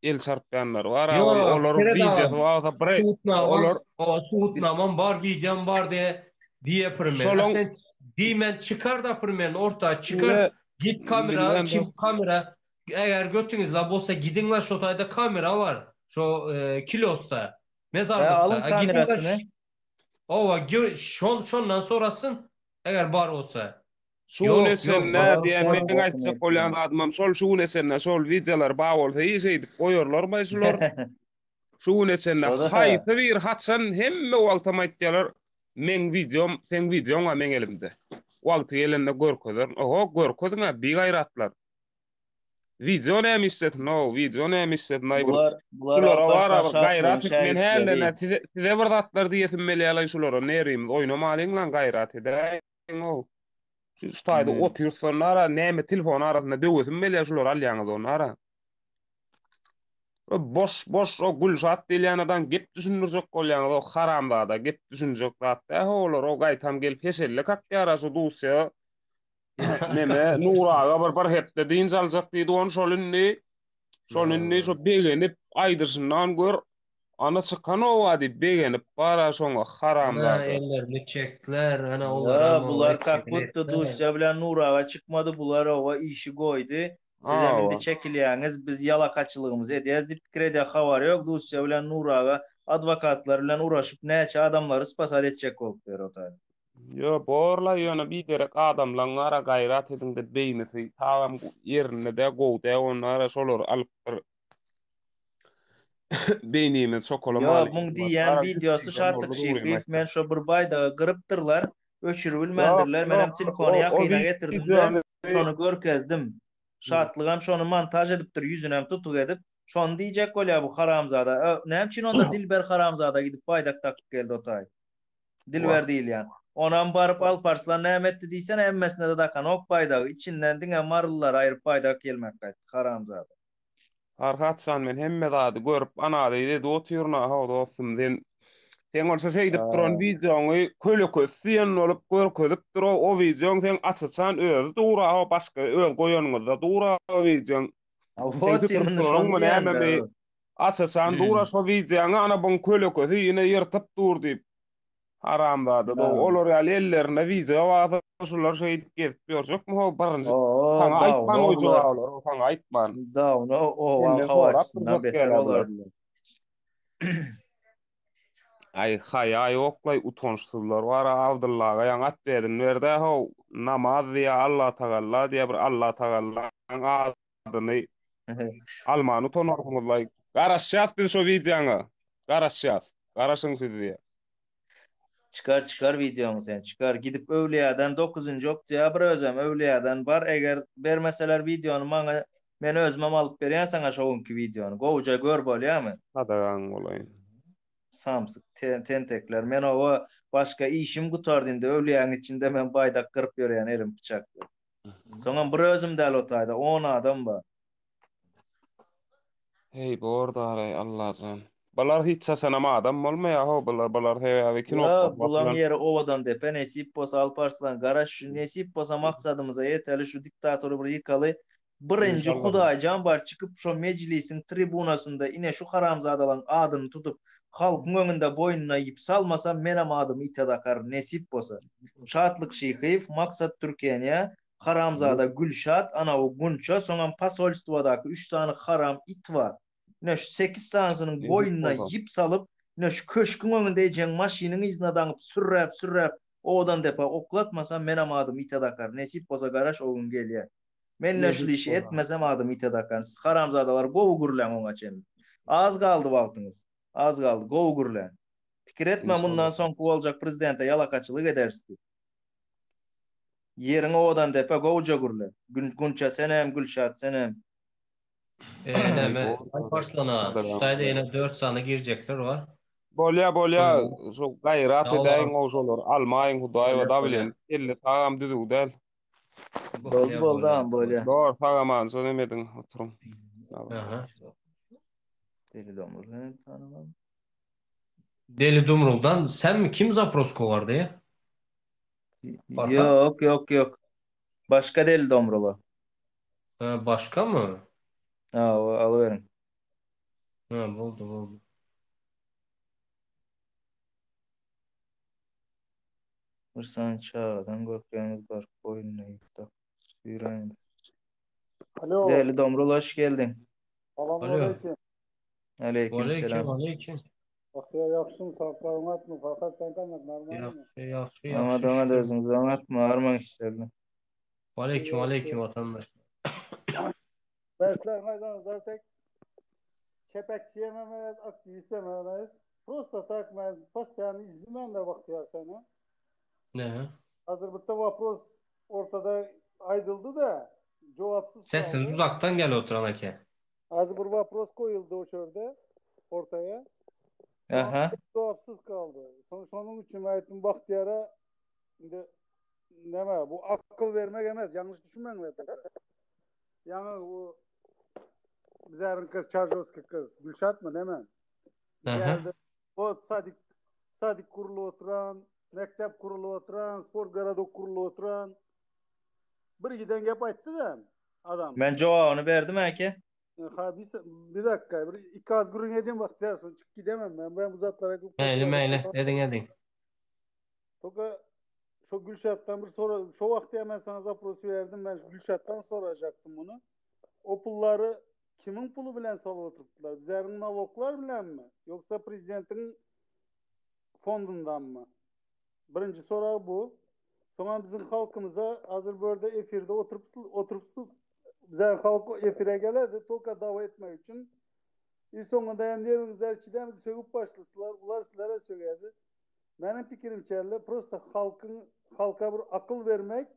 el çarpýanlar bar a ol Ýok olar seret wideosy agam bolsa bir subutnamam olar o subutnamam bar wideom bar diýe diýepirin men. A şolaň sen. Diýmen çykar da pürmen orta çykar. Git kamera kim kamera eger götüňizle bolsa gidiňle şo taýda kamera bar. Şo e, kilosda. Mezarlykda. Alyň kamerasyny. Owa şon şondan sorasyn eger bar bolsa. Şu güne çenli diýen meniň aýtjak bolýan zadymam şol şu güne çenli şol wideolar bar bolsa hiç eýdip goýarlarmy şular? Şu güne çenli haýsy bir haçan hemme wagtam aýtýarlar meň wideom seň wideoň-a meň elimde. Wagty gelende görkezerin. Oho görkeziň-ä bigaýratlar. Wideo näme işlesin o wideo näme işlesin aý bir. Bular bular Şulara bar Alparslan bir gaýrat Şatlygyň et men şägirtleri. hälden size size bir zatlar diýesim gelýär şulara nerimiz oýnamalyň lan gaýrat edäýiň o. Şu şu taýda Hmm. otursan ara näme telefon arasynda döwesim gelýär şulary alýaňyz ony ara. O boş boş o Gülşat diýilýän adam gep düşündirjek bolýaňyz o haramzada gep düşünjek zat däl olar o gaýtam gelip heşelle kakýar şu dusýa Neme Nur aga bir bir hepde dynç aljak diýdi ony şol indi şol indi şo begenip aýdyşyndan gör ana çykan owa diýip begenip bara şoňa Ana haramzada. ellerini çekdiler ana Ýa olaram owa bular kak etjegini butto etdiler. Dusýa bilen Nur aga çykmady bular owa işi goýdy. Sizem indi Hawa. çekilýäňiz biz ýalakaçylygymyzy edýäs diýip pikir edýär habary ýok Dusýa bilen Nur aga adwokatlar bilen uraşyp näçe adamlary spasat etjek bolup ýör o taýda. Ýo borla ýöne biderek adamlaň ara gaýrat ediňde beýnisi tagam ýerinde dä gowy dä onda ara şolary alyp bir beýnimiz Ýo çokalamaly muň diýýän wideosy Şatlyk Şyhyýew men şo bir baýdagy gyrypdyrlar Ýok öçüribilmändirler menem ýok telefony o o ýakyna getirdim-de wideony şony görkezdim Şatlygam şony montaž edipdir ýüzünem tutuk edip şony diýjek bolýa bu haramzada näme üçin onda Dilber haramzada gidip baýdak dakyp geldi o taý. Dilber Wah. diýilýän. Onam baryp Alparslan näme etdi diýsene hemmesine-de dakanok baýdagy. Içinden diňe marylylary aýryp baýdak ýelmäp gaýtdy. Haramzada. Farhat jan men hemme zady görüp analiz edip otyryn how dostum sen seň bolsa şeýdip duran wideoňy kölekesi diýen bolup görkezip dur o wideoň seň açaçan özi dur how başga öz goýanyňyzda dur o wideoň Seň seň süpürip indi şony duranyňmy diýende. nämemi Açaçan dur-a şo wideoňy ana buň kölekesi ýene ýyrtyp dur diýip. Haramzada do olar ýaly ellerinde wideo barsa şular şeýdip gezip ýörjekmi how birinji Oo, saňa aýtman dawno goýjak bular. olar saňa aýtman. Dawno obaň Senden sorap habarçysyndan durjak beter ýaly bular. bolardylar. Aý haýa ýoklaý utançsyzlar bara Abdyllaga ýaňy atwedini berdä how namaz diýä Allatagalla diýä bir Allatagallaň adyny almany utanarsyňyzlaý. Garaşýas biz şo wideoňa. Garaşýas. Garaşyň siz diýe. Çykar çykar wideoňy sen çykar. Gidip öwlüýadan dokuzynjy oktýabr özem öwlüýadan bar eger bermeseler wideony maňa men özümem alyp berýän saňa şo günki wideony. Gowuja gör bolýamy? Sadagaň bolaýyn. Samsyk tentekler. Men oba başga işim gutardy indi öwlüýäň içinde men baýdak gyryp ýörýän elim pyçakly. Soňam bir özüm däl o taýda, on adam bar. Heý bordareý Allajan. Bular hiç haçanam adam bolmaýar how bular bular sebäbi Ýa knopka bulaň basylan. ýeri Owadandepe nesip bolsa Alparslan garaş şu nesip bolsa maksadymyza ýeteli şu diktatory bir ýykaly Birinji Inşallah. Hudaýjan bar çykyp şo mejlisiň tribunasynda ine şu haramzadalaň adyny tutup halkyň öňünde boýnuna ýip salmasa menem adymy ite dakaryn nesip bolsa. Şatlyk Şyhyýew, Maksat Türkeniýa, haramzada Gülşat, anawy Gunça soňam posolstwadaky üç sany haram it bar. Ine şu sekiz sanysynyň Nesip boýnuna bolsa. ýip salyp ine şu köşküň öňünde ejeň maşynyň yzyna daňyp sürräp sürräp Owadandepa oklatmasam menem adymy ite dakaryn nesip bolsa garaş o gün gelýä. Men ne şul işi etmesem adymy ite dakaryn. Siz haramzadalar gowy gürläň oňa çenli. Az galdy wagtyňyz. Az galdy. Gowy gürläň. Pikir etme mundan soňky boljak prezidente ýalakaçylyk ederis diýip. Ýeriň owadan depe gowja gürle. Gunça senem Gülşat senem. E näme Alparslan aga şu taýda ýene 4 sany girjekler bar. Bolýa bolýa şu gaýrat edäýiň o şolary almaýyň hudaý Bolýa da bolýa. bilen kelle tagam düzüw däl. Boldy Bolýa boldy bolýa. agam bolýa. Dor sagamança neme ediň oturyň. Aha. Deli domrul hem tanamam. Deli Dumruldan sen mi kim zapros kowardy ya? Farhat? Ýok ýok ýok. Başga deli domrula. Ha, başka mı? Hawa alyberiň. Ha, boldy boldy. Bir sany çagadan gorkýaňyz baryp boýnuna ýüp dakyp süýräýiňiz. Alo. Däli Domrul hoş geldiň. Salam Alo. aleyküm. Aleyküm Aleyküm, selam. aleyküm. Bagtyýar ýagşymy, saglyk oňatmy? Farhat sen kandak, normalmy? Ýagşy, ýagşy, ýagşy Oňat oňat şükür. özüňiz oňatmy? Armaň işlerini. Aleyküm, Ýagşy. aleyküm watandaşlar. Besler aýdanlar tek çepekçi emez, aktivist emez. Prosta tak men постоянно izlemen de Bagtyýar seni. Ne? Hazır bitta вопрос ortada aýdyldy da jogapsyz Sesiňiz kaldy. uzakdan gel oturan eke. Hazır bir вопрос koyuldu o şurada ortaya. Soň Aha. jogapsyz kaldy. Soň şonuň üçin aýtdym Bagtyýara indi näme bu akyl bermek emez, ýalňyş düşünmäňler. Ýaňy bu bizäriň gyz Çarjowskiý gyz Gülşatmy näme? Aha. Geldi. O sadik sadik kurulyp oturan, mekdep kurulyp oturan, sport gorodok kurulyp oturan bir giden gep aýtdy da adam. Men jogabyny berdim eke. Ha bir, bir dakika bir iki az gürrüň edeyim bak dersin çık gidemem ben. Ben bu zatlara köp Meýli, goşulamam. meýli. Ediň, ediň. Toka şu Gülşat'tan bir soru şu vakti hemen sana zaprosu verdim ben Gülşat'tan soracaktım bunu. O pulları kimin pulu bilen salıp oturttular? Bizlerin naloglar bilen mi? Yoksa prezidentin fondundan mı? Birinci soru bu. Sonra bizim halkımıza hazır böyle efirde oturup oturup bize halk efire geledi. Toka dava etmek için. İn sonunda hem yerimizler içinden sögüp başlasılar. Ular sizlere söyledi. Benim fikrim çerli prosta halkın halka bir akıl vermek,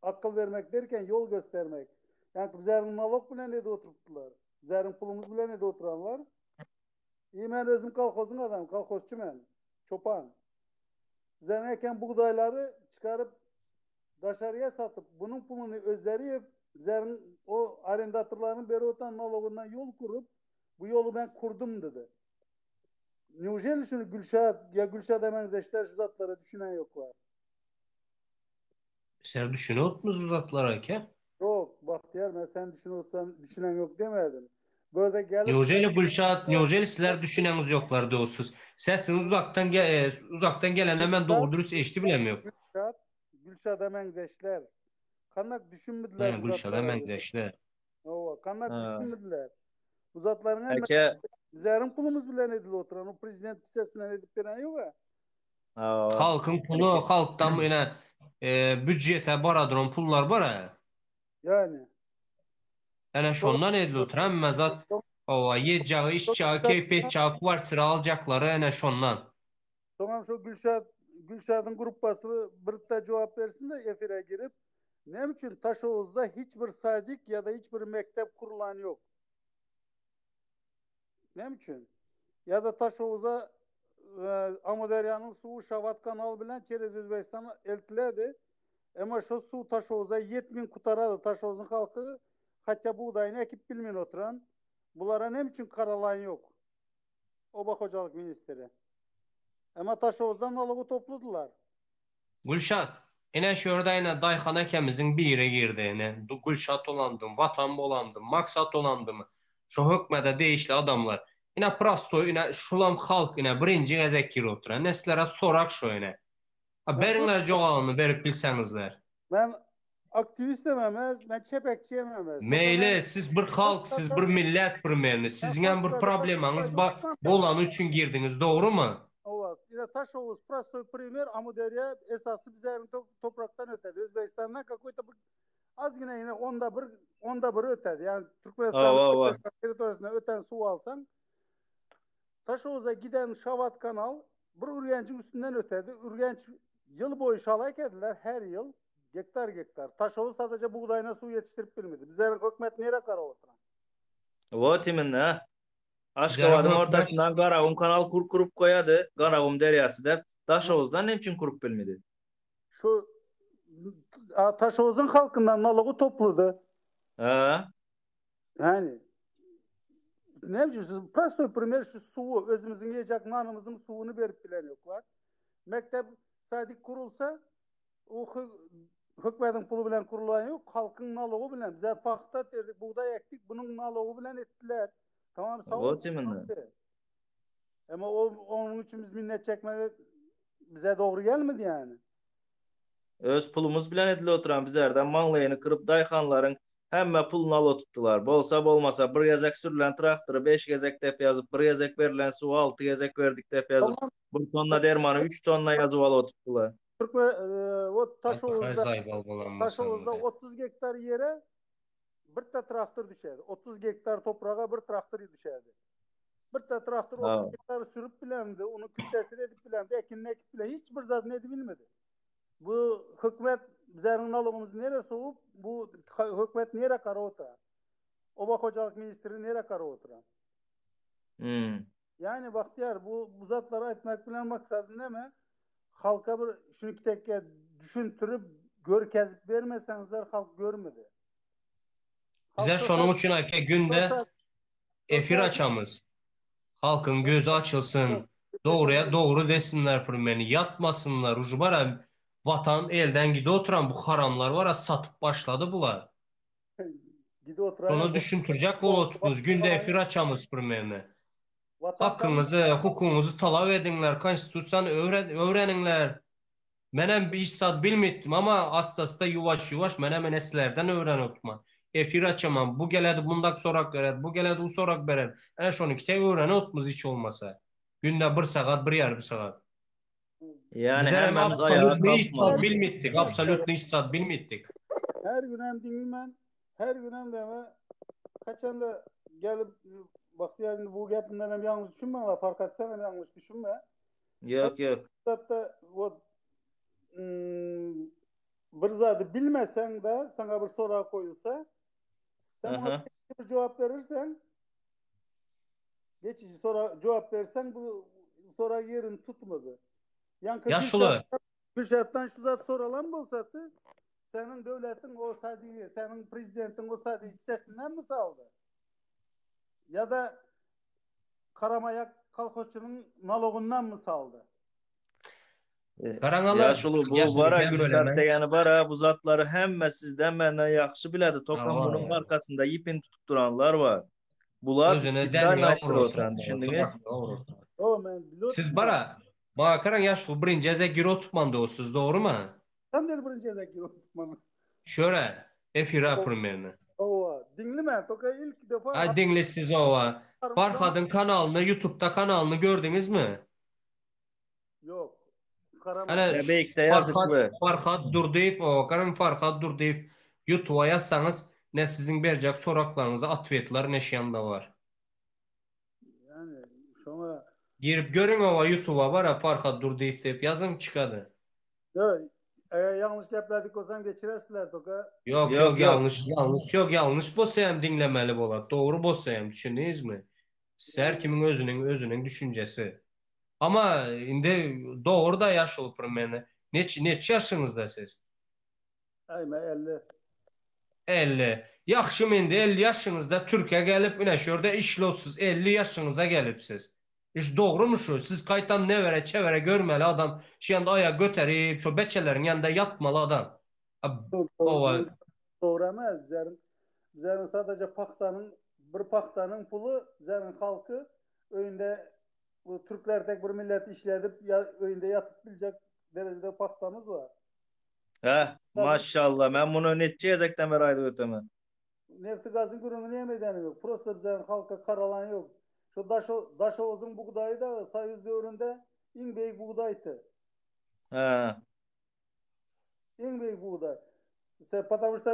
akıl vermek derken yol göstermek. Yani bizlerin nalog bilen de oturttular. Bizlerin pulumuz bilen de oturanlar. İyi ben özüm kolxozun adamı, kolxozçu ben. Çopan. Bizlerin eken buğdayları çıkarıp dışarıya satıp bunun pulunu özleri yiyip bizlerin o arendatörlerin beri otan nalogundan yol kurup bu yolu ben kurdum dedi. Neujeli şunu Gülşah ya Gülşah demenzeşler şu zatlara düşünen yoklar. Sen düşünüp mü uzatlar eke? Yok Bahtiyar ben sen düşünüyorsan düşünen yok demedim. Böyle gelip Neujeli Gülşat, neujeli sizler düşüneniz yoklar diyorsunuz. Sesiniz uzaktan ge e, uzaktan gelen hemen doğru dürüst eşiti bilemiyor. Gülşah, Gülşah demenzeşler. Kanak düşünmediler Yani bu Gülşat'a zatlara. menzeşler. Ova, kanak Ha. düşünmediler. Bu zatların hemen Eke bizlerin pulumuz bilen edildi oturan. O prezident kisesinden edip veren yok ha. Hawa. Halkın pulu, halktan yine e, büdjete baradyran pullar bar ha. Yani. Ene şondan edildi oturan mezat ova yiyeceği, içeceği, keyif edeceği, kvartira alacakları ene şondan. Tamam şu Gülşah Gülşah'ın gruppası bir de cevap versin de efire girip ne için Taşoğuz'da hiçbir sadik ya da hiçbir mektep kurulan yok. Ne için? Ya da Taşoğuz'a e, Amuderya'nın suyu Şavat kanalı bilen Çerez Özbekistan'a eltiledi. Ama şu su Taşoğuz'a 7000 kutaradı. Taşoğuz'un halkı hatta buğdayını ekip bilmeyin oturan. Bunlara ne için karalan yok? Oba Hocalık Ministeri. Ama Taşoğuz'dan alığı topladılar. Gülşat, ene şurada ene dayxana ekemizin bir yere girdi ene. Gülşat olandım, vatan bolandım, maksat olandım. Şu hökmede değişli adamlar. Ine prosto, ine şulam halk ine birinci gezek gir oturan. Neslere sorak şu ine. Ha, berinler cevabını verip bilsenizler. Ben aktivist dememez, ben çepekçi yememez. Meyle siz bir halk, siz bir millet bir meyli. Sizin hem bir probleminiz var. Bolanı üçün girdiniz, doğru mu? Ova. Yine Taşoğuz prostoy primer Amuderya esası bizlerin to topraktan ötedi. Özbekistan'dan какой-то bir az yine yine onda bir onda bir ötedi. Yani Türkmenistan territorisine öten su alsan Taşoğuz'a giden Şavat kanal bir Ürgenç'in üstünden ötedi. Ürgenç yıl boyu şalak ediler her yıl. Gektar gektar. Taşoğuz sadece buğdayına su yetiştirip bilmedi. Bizlerin hükümet nereye karar oturan? Vot iminne. Aşgabadyň ortasyndan Garagum kanal kur kurup goýady, Garagum derýasy dep, Daşoguzdan näme üçin kurup bilmedi? Şu Taşoguzun halkından nalogu topladı. Ha. Yani ne diyorsunuz? Prostoy primer şu suyu, özümüzün yiyecek nanımızın suyunu verip bilen yoklar. Mektep sadik kurulsa o hükümetin pulu bilen kurulan yok, halkın nalogu bilen. Bize paxta terdik, buğday ektik, bunun nalogu bilen ettiler. Tamam sağ Vot olsun. iminne. Ama o onun için biz minnet çekmek bize doğru gelmedi yani. Öz pulumyz bilen edilip oturan bizerden maňlaýyny kyryp daýhanlaryň hemme puluny alyp otypdylar. Bolsa bolmasa bir gezek sürülen traktory beş gezek dep ýazyp, bir gezek berlen suwy alty gezek berdik dep ýazyp, Tamam. bir tonna dermany üç tonna ýazyp alyp otypdylar. Türkmen o Taşoguzda Taşoguzda 30 gektar ýere bir ta traktor düşerdi. 30 gektar topraga bir traktor düşerdi. Bir ta traktor 30 gektary sürüp bilemdi, onu kütlesini edip bilemdi, ekinini ekip bile hiç bir zadyny edip bilmedi. Bu hökümet bizleriň nalogymyzy nere sowup, bu hökümet nere gara oturar? Oba hojalyk ministri nere gara oturar? Hmm. Yani Bahtiyar bu, bu zatlary aýtmak bilen maksadym näme? Halka bir şuny tekke düşündirip, görkezip bermeseňizler halk görmedi. Bize şonuň üçin aka günde efir açamyz. Halkyň gözi açylsyn. Dogryya dogry desinler pürmeni. Ýatmasynlar. Uje bara watan elden gide oturan bu haramlar bara satyp başlady bular. Gide oturan. Şony düşündirjek bolup otupmyz. Günde efir açamyz pürmeni. Hakyňyzy, hukugyňyzy talap ediňler, konstitusiýany öwreniňler. Menem hiç zat bilmitdim, ama asta-asta ýuwaş-ýuwaş menem ene sizlerden öwrenip otman. Efir açaman, bu geledi mundak sorak beredi, bu geledi u sorak beredi. Ene şony kite öwrenip otmyz hiç bolmasa. Günde bir sagat, bir ýarym sagat. Ýani Bizler hem hemmämiz aýaga absolýutny hiç zat kalkmaly. bilmitdik, absolýutny hiç zat bilmitdik. Her günem diňlemen, her günem deme haçanda gelip Bagtyýar indi bu gepimden hem ýalňyş düşünme, fark etsen hem ýalňyş düşünme. Ýok, ýok. Zatda o hmm, bir zady bilmesen de sana bir soru koyulsa sen ona bir cevap verirsen geçici soru cevap versen bu soru yerini tutmadı. Yankı Yaşlı. Gülşatdan şu zat soralan bolsady, seniň döwletiň o sadygy, seniň prezidentiň o sadygy kisesinden mi saldy? Ýa-da Karamaýak kolhozçynyň nalogyndan mi saldy? Garaňalar, Ýaşuly bu bara Gülşat degeni bara bu zatlary hemme sizden menden ýagşy biledi tokam munuň arkasynda ýipini tutup duranlar bar. Bular spesialno aýtdyryp oturan düşündiňiz? Siz bara Maňa garaň ýaşuly birinji gezek giro tutmandy o siz dogrymy? Tam del birinji gezek giro tutmany. Şöre efire primerno. Owa diňleme toka ilk defa. Ay diňle siz owa. Farhadyň kanalyny youtubda kanalyny gördüňizmi? Ýok. Ana beýikde ýazykly. Farhad Durdyýew owa garaň Farhad Durdyýew youtuba ýazsaňyz ne siziň berjek soraklaryňyza otwetler ne şýanda bar. Yani şoňa Girip görüň owa youtuba bara Farhad Durdyýew diýip ýazyň çykady. Ýok, eger ýalňyş gepledik bolsam geçirersizler toka. Ýok ýok ýalňyş ýalňyş ýok ýalňyş bolsa hem diňlemeli bolar dogry bolsa hem düşündiňizmi? Her kimiň özüniň özüniň düşünjesi. Ama indi dogry da ýaşuly primeni neç neçe ýaşyňyzda siz? Aý men 50. 50. Ýagşymy indi 50 ýaşyňyzda Türkiýä gelip ine şu ýerde işlowsyz 50 ýaşyňyza gelipsiz. Iş dogrymy şu? Siz gaýtam nebere çebere görmeli adam şu ýanda aýak göterip şo beçeleriň ýanynda ýatmaly adam. Owa. Dogry emes bizleriň bizleriň sadaja pagtanyň bir pagtanyň puly bizleriň halky öýünde bu türkler tek bir millet işledip öýünde ýatyp biljek derejede pagtamyz bar. Heh, maşallah. Men muny neçe gezekden beri aýdyp ötemen. Nefti gazyň gürrüňini näme edeni ýok. Prosta bizleriň halka karalan ýok. Şu Daşoguzyň bugdaýy da Soýuz döwründe iň beýik bugdaýdy. Hä. Iň beýik bugdaý. Se потому что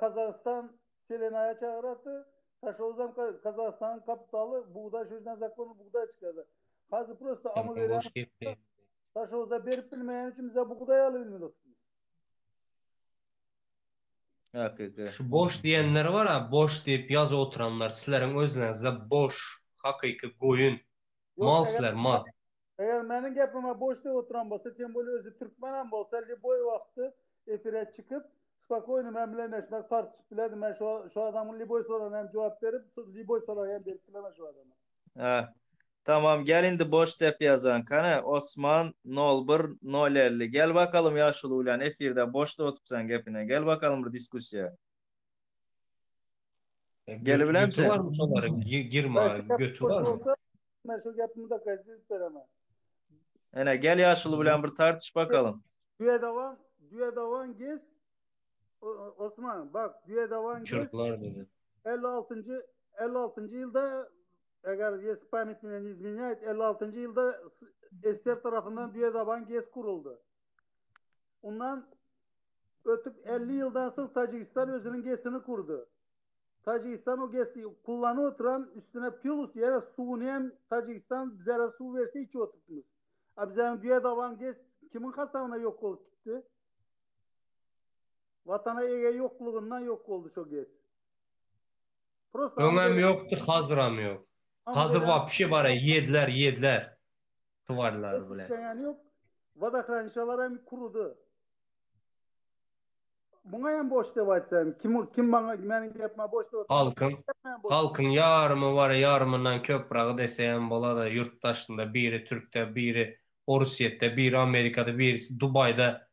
Kazagystan Selenaya çagyratdy. Daşoguzam Kazagystanyň kapitaly bugdaý şu ýerden zakon bugdaý çykardy. Hazir prosta Amyderýanyň Daşoguza berip bilmeýän üçin bize bugdaý alyp bilmedi. Hakyky. Şu boş diýenler bar-a, boş diýip ýazyp oturanlar, sizleriň özleriňizde boş, hakyky goýun. Mal sizler, mal. Eger meniň gepime boş diýip oturan bolsa, tem bolýa özi türkmenem bolsa, lýuboý wagty efire çykyp, spokoýno men bilen neşmek tartyşyp bilerdi. Men şu şu adamyň lýuboý soragyna hem jogap berip, lýuboý soragy hem berip bilemen şu adama. Hä. Tamam gel indi boş dep ýazan. Kany Osman nol bir nol 50 gel bakalym ýaşuly bilen efirde boş dep otypsan gepine gel bakalym bir diskussiýa. Gelibilemsen. Göti barmy şolaryň girma göti barmy? Men şu gepimi de kaydedip beremen. Ene gel ýaşuly bilen bir tartyş bakalym. Düýe dawam. Düýedaban GES Osman bak Düýedaban GES Uçurdylar bizi. 56-njy 56-njy ýylda eger ýes pamyt meni ne izmenýaýt 56-njy ýylda SSR tarapyndan Düýedaban GES guruldy. Ondan ötüp 50 ýyldan soň Tajigistan özüniň GES-ini gurdy. Tajigistan o GES-i kullanyp oturan üstüne plus ýene suwuny hem Tajigistan bizlere suw berse içip oturupmyz. A bizleriň Düýedaban GES kimiň hasabyna ýok bolup gitdi? Watana ege ýoklugyndan ýok boldy şo GES. Prosta Öňem ýokdy, hazyram ýok. Hazyr wapşe bara ýediler, ýediler. Twarlar bilen. Ýok. Wodohranişalar hem kurudy. Muňa hem boş dep aýtsaň, kim kim maňa meniň gepime boş dep Halkyň halkyň ýarymy bar, ýarymyndan köpragy dese hem bolada ýurt daşynda biri türkde, biri Orsýetde, biri Amerikada, birisi Dubaýda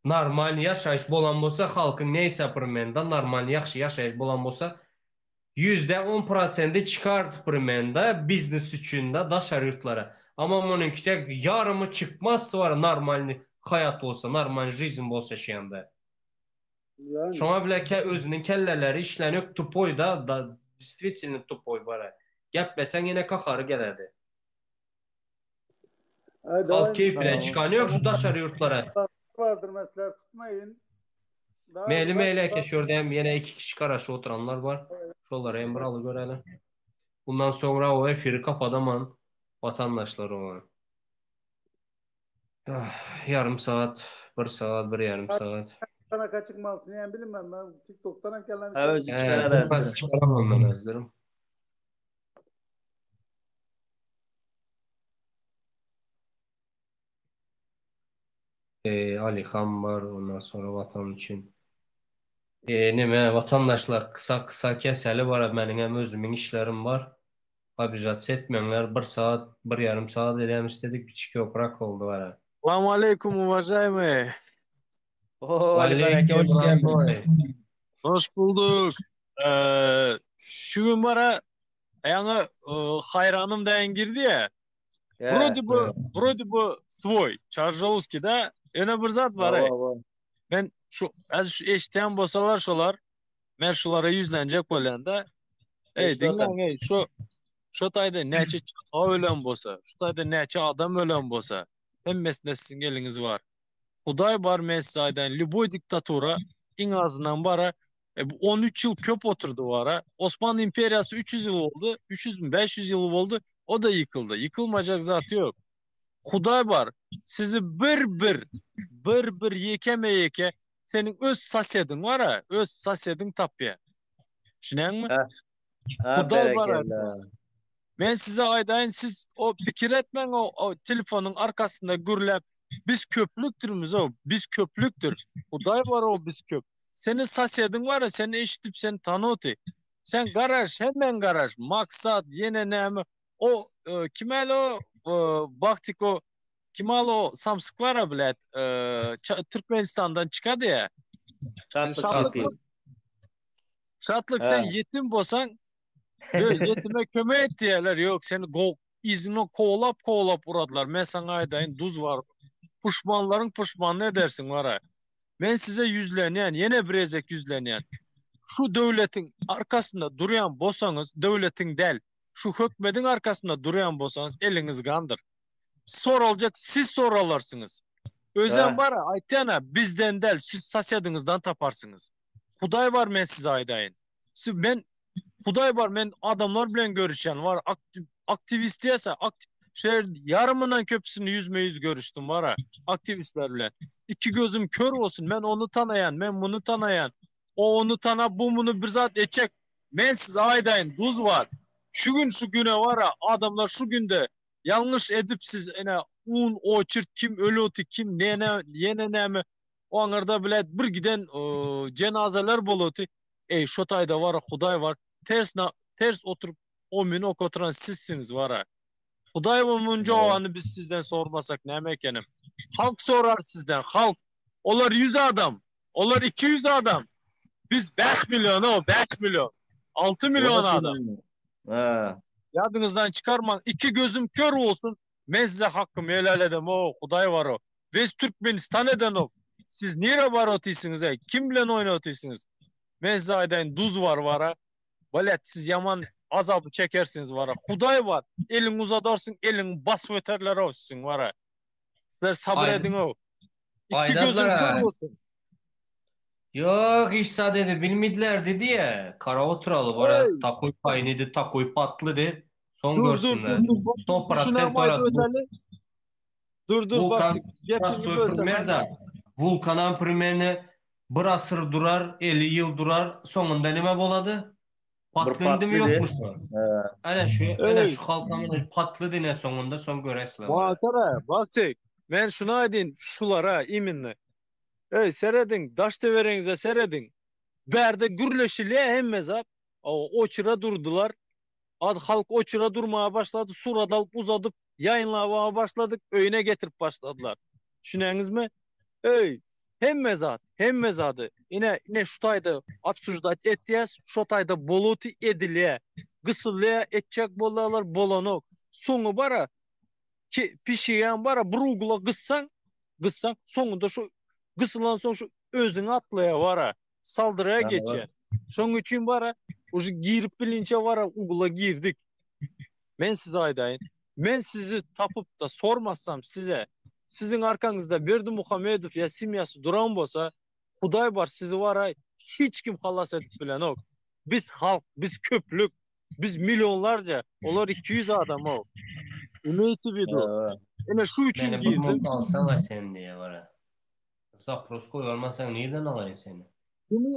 normalny ýaşaýyş bolan bolsa halkyň neýse primenda normalny ýagşy ýaşaýyş bolan bolsa 10% prosendi çykardy primenda biznes üçin da daşary ýurtlara. Amma munuňki tek ýarymy çykmazdy bar normalny haýat bolsa, normalny žizn bolsa şeýanda. Yani. Şoňa bile ke özüniň kelleleri işlenok tupoý da da diswitelno tupoý bara. Gepleseň ýene kahary geledi. Ay, Halk keýpine çykany ýok şu daşary ýurtlara. Vardır mesler tutmayın. Daha Meli meli eke şurada hem ýene iki kişi garaşyp oturanlar bar. Şolary hem bir aly göreli. Bundan soňra o efiri kapadaman vatandaşlar oňa. Ah, Yarım saat, bir saat, bir yarım saat. Sana kaçık malsın yani bilinmem ben TikTok'tan Ha engellemişler. özü He, çıkar biraz edersin. çıkaramam ben özlerim. Ee, Ali Han var ondan sonra vatan için. Ee, neme vatandaşlar kısa kısa keseli var. Benim hem özümün işlerim var. Obijat etmeyenler bir saat, bir yarım saat edelim istedik. Bir çiki operak oldu var. ha. Salam aleýkum uwažaýmyý. Oo Ali Han eke Aleyküm hoş geldin. rahmet. Hoş bulduk. Ee, şu gün bara ýaňy e, haýranym daýan girdi ya. He. Вроде бы, вроде бы свой, Çarjowski da. Ýöne bir zat bar. Hawa, ey. hawa. Men şu az şu eşitýän bolsalar şolar, men şulara ýüzlenjek bolýan da. Ey Eşit otan. diňläň ey şu şu taýda näçe çaga ölen bolsa, şu taýda näçe adam ölen bolsa, hemmesinde siziň eliňiz bar. Hudaý bar men size aýdaýyn, lýuboý diktatura iň azyndan bara e, bu 13 ýyl köp oturdy bara. Osmanly imperiýasy 300 ýyl boldy, 300 mi 500 ýyl boldy, o da ýykyldy. Ýykylmajak zat ýok. Hudaý bar, sizi bir-bir, bir-bir ýekeme-ýeke seniň öz sosediň bar-a, öz sosediň tapýar. Düşünýäňmi? Ha, ha Hudaý bar. berekella. Men size aýdaýyn, siz o pikir etmäň o, o telefonyň arkasynda gürläp, biz köplükdirmiz o, biz köplükdir. Hudaý bar o biz köp. Seni sosediň bar, seni eşidip seni tanoty. Sen garaş, hemen garaş. Maksat ýene näme? O e, kim el o e, Baktik o kim al o samsyk bar a bilet. E, Ça- Türkmenistandan çykady ya. Şatlyk Şatlyk çekdi. Şatlyk sen Ha. yetim bolsaň Ýok, ýetime kömek et diýerler. Ýok, seni go yzyna kowlap kowlap uradylar. Men saňa aýdaýyn, duz bar. Puşmanlaryň puşmanyny edersiň wara. Men size ýüzlenýän, ýene bir gezek ýüzlenýän. Şu döwletiň arkasynda durýan bolsaňyz, döwletiň däl, şu hökmediň arkasynda durýan bolsaňyz, eliňiz gandyr. Soraljak siz soralarsyňyz. Özem Ha. bar-a, aýtýan-a, bizden däl, siz sosediňizden taparsyňyz. Hudaý bar men size aýdaýyn. Siz men Hudaý bar men adamlar bilen görüşýän bar aktiwist diýse şu ýer ýarymyndan köpüsini ýüzme-ýüz görüşdim bar-a aktiwistler bilen. Iki gözüm kör bolsun men ony tanaýan men muny tanaýan. O ony tanap bu muny bir zat etjek. Men size aýdaýyn duz bar. Şu gün şu güne bar-a adamlar şu günde ýalňyş edip siz ine un oçurt kim ölüti kim nene ýene näme O aňyrda bilet bir giden jenazeler boluty. Eý şo taýda wara Hudaý bar. Ters ters oturyp omini okoturan sizsiňiz wara. Hudaý bu munca owany biz sizden sormasak näme ekenim. Halk sorar sizden halk. Olar 100 adam. Olar 200 adam. Biz 5 milyon o 5 milyon. 6 milyon adam. Ha. Ýadyňyzdan çykarmaň. Iki gözüm kör bolsun. Men size hakkymy helal edem o Hudaý bar o. Wes Türkmenistan edenok. Siz nirä baryp otyrsyňyz-eý? Kim bilen oýnap otyrsyňyz? Men size aýdaýyn, duz bar bara. Blet, siz ýaman azaby çekersiňiz bara. Hudaý bar, eliňi uzadarsyň, eliňi basyp öterler-ow siziň bara. Sizler sabyr ediň-ow. Iki gözüň kör bolsun. Ýok, hiç zat edip bilmediler diýdi-ä. Kara oturaly bara, takoý paýnydy, takoý patlydy. Soň görsünler. Sto prosent bara. Dur dur bak gepiňi bölsem. Wulkanam primerno bir asyr durar, 50 ýyl durar, soňunda nime bolady? Patlydymy ýokmy şu? Ana şu, ana şu halkam patlydy ne soňunda soň göresler. Bakara, bakjyk. Men şuny aýdyn şulara iminne. Öý serediň, daş töweregiňize serediň. Bärde gürleşilýär hemme zat. Oçura durdular. Ad halk oçura durmaga başlady, surat alyp uzadyp, ýaýynlamaga başladyk, öýüne getirip başladylar. Düşünýäňizmi? Öý, hemme zat, hemme zady. Ine, ine şu taýda obsuždat etýäs, şo taýda boluty edilýär. Gysylýar, etjek bolýarlar, bolanok. Soňy bara, ki, pişigem bara bir ugla gyssaň, gyssaň, soňunda şu gysylansoň şu özüňi atlaýar bara. Saldyraya geçýär. Şoň üçin bara uje girip bilinçe bara ugla girdik. Men size aýdaýyn. Men sizi tapyp-da sormasam size, siziň arkaňyzda Berdimuhamedow ýa semýasy duran bolsa, Hudaý bar sizi bara hiç kim halas edip bilenok. Biz halk, biz köplük, biz millionlarca, olar 200 adam-ow. Imeýte w widu. Ine şu üçin Meni bir girdim. mont alsana sen diýe bara. Zapros goýalmasaň nirden alaýyn seni? Kimi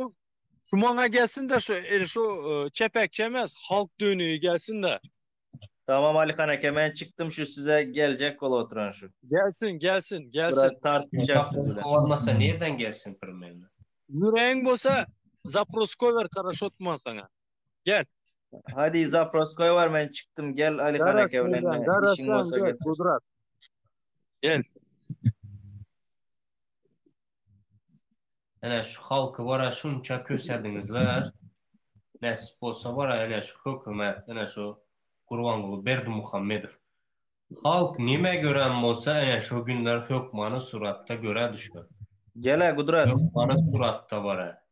şu maňa gelsin-de şu e, şu e, çepekçi emes, halk dönügi gelsin-de. Tamam Alihan eke men çykdym şu size geljek bolup oturan şu. Gelsin, gelsin, gelsin. Biraz tartışacak siz Zapros bilen. goýalmasa nirden gelsin primerno? Ýüregiň bolsa zapros koýber karaşotman saňa. Gel. Hadi zapros koýber men çykdym gel Alihan eke bilen Garaşmaýan, işiň garaşýan bolsa gel, getir. Gudrat. Gel. Ene şu halky bara şunça kösediňizler. Nesip bolsa bara ene şu hökümet, ene şu Gurbanguly Berdimuhamedow. Halk nime gören bolsa ene şu günler hökmany suratda göre düşer. Gel-ä Gudrat. Hökmany suratda bara.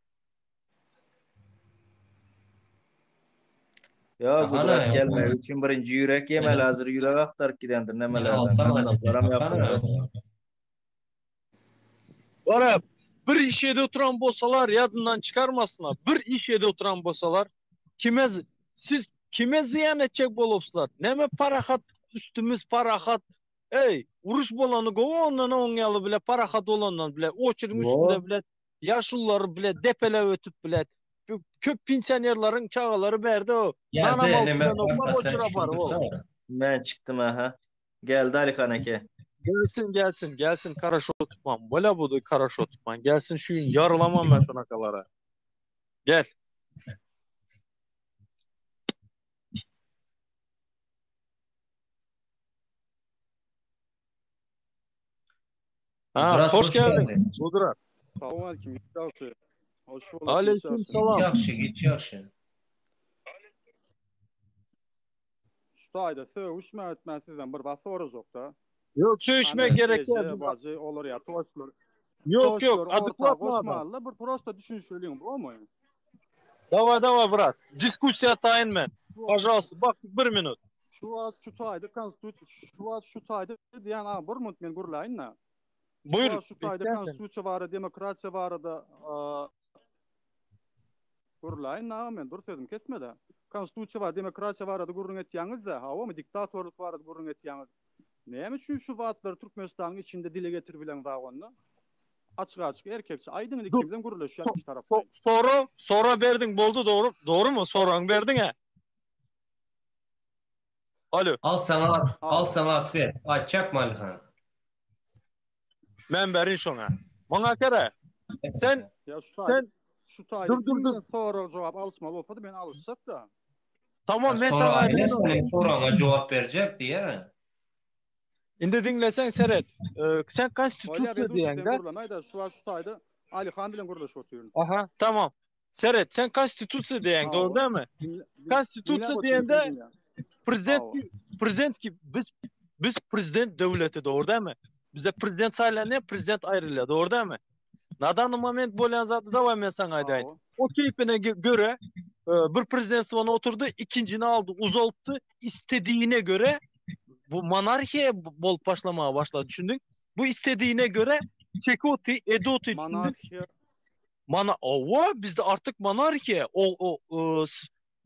Ýa Aha, Gudrat ýok. gelmegi üçin birinji ýürek ýemeli hazir ýürek agtaryp gidendir Meni nemelerden alsana gassaplaram ýapyldy. Bara bir iş ýerde oturan bolsalar ýadyndan çykarmasynlar. Bir iş ýerde oturan bolsalar kime siz kime zyýan etjek bolupsylar? Näme parahat üstümiz parahat. Eý, uruş bolany gowy ondan oň ýaly bile parahat bolandan bile oçuryň üstünde bile Ýaşululary bile depelep ötüp bile. Köp pensionerleriň çagalary bärde o. Nanam alyp bilenoklar oçura baryp o. Men çykdym aha. Geldi Alihan eke. Gelsin gelsin gelsin karaşo tutman. Bela budy karaşo tutman. Gelsin şu gün ýarylamam men şonakalara. Gel. Ha, Gudrat hoş hoş geldiň. geldiň. Gudrat. Salam ýagşy. Hoş bulduk. Aleyküm Hiç salam. ýagşy, hiç ýagşy. Şu taýda sögüşme etmän sizden bir zat sorajakda. Ýok, söýüşme Hani gerek eje, ýok. Biz bajy, olar ýa toşlar. Ýok, ýok, Toşlar orta adekvatny adam. goşmaly, bir prosta düşünişeliň, bolmy? Dawa, dawa, brat. Diskussiýa taýyn men. Pažalsta, bak bir minut. Şu wagt şu taýda konstitusiýa, şu wagt şu taýda diýen, a, bir minut men gürläýin-de. Şu Buýur. wagt şu taýda konstitusiýa barada, demokratiýa barada, gürläýin aga men, dur sözümi kesme-de. Konstitusiýa barada, demokratiýa barada gürrüň etýäňiz-de, hawamy, diktatorlyk barada gürrüň etýäňiz. Näme üçin şu zatlary Türkmenistanyň içinde dile getirip bileňzak onda? Açyk-açyk erkekçe aýdyň indi ikimizem gürleşýäs iki taraplaýyn. Sora, sora berdiň boldy dogry, dogrymy? Soragyňy berdiň-ä. Alo. Al saňa, al saňa otwet. Aýtjakmy Alihan? Men berin şoňa. Maňa kere. Sen Ya şu taýda, sen şu taýda dur dur dur. sorag jogap alyşmaly bolsady men alyşjak-da. Tamam men saňa aýdaýyn. Seniň soragyňa jogap berjek diýer. Indi diňleseň seret. Sen konstitusiýa diýeňde. Gürlemäýde şu wagt şu taýda Alihan bilen gürleşip otyryn. Aha, tamam. Seret, sen konstitusiýa diýeň, dogry dälmi? Konstitusiýa diýende prezident prezidentski biz biz prezident döwleti dogry dälmi? Bizde prezident saýlanýar, prezident aýrylýar. Dogry dälmi? Na danny moment bolýan zady daway men saňa aýdaýyn. O keýpine göre e, bir prezidentstwony oturdy, ikinjini aldy, uzaltdy. Istediğine göre bu monarhiýa bolup başlamaga başlady, düşündiň? Bu istediğine göre çeki oty, edi oty, düşündiň? Monarhiýa Mana, owa, bizde artyk monarhiýa, o, o, e,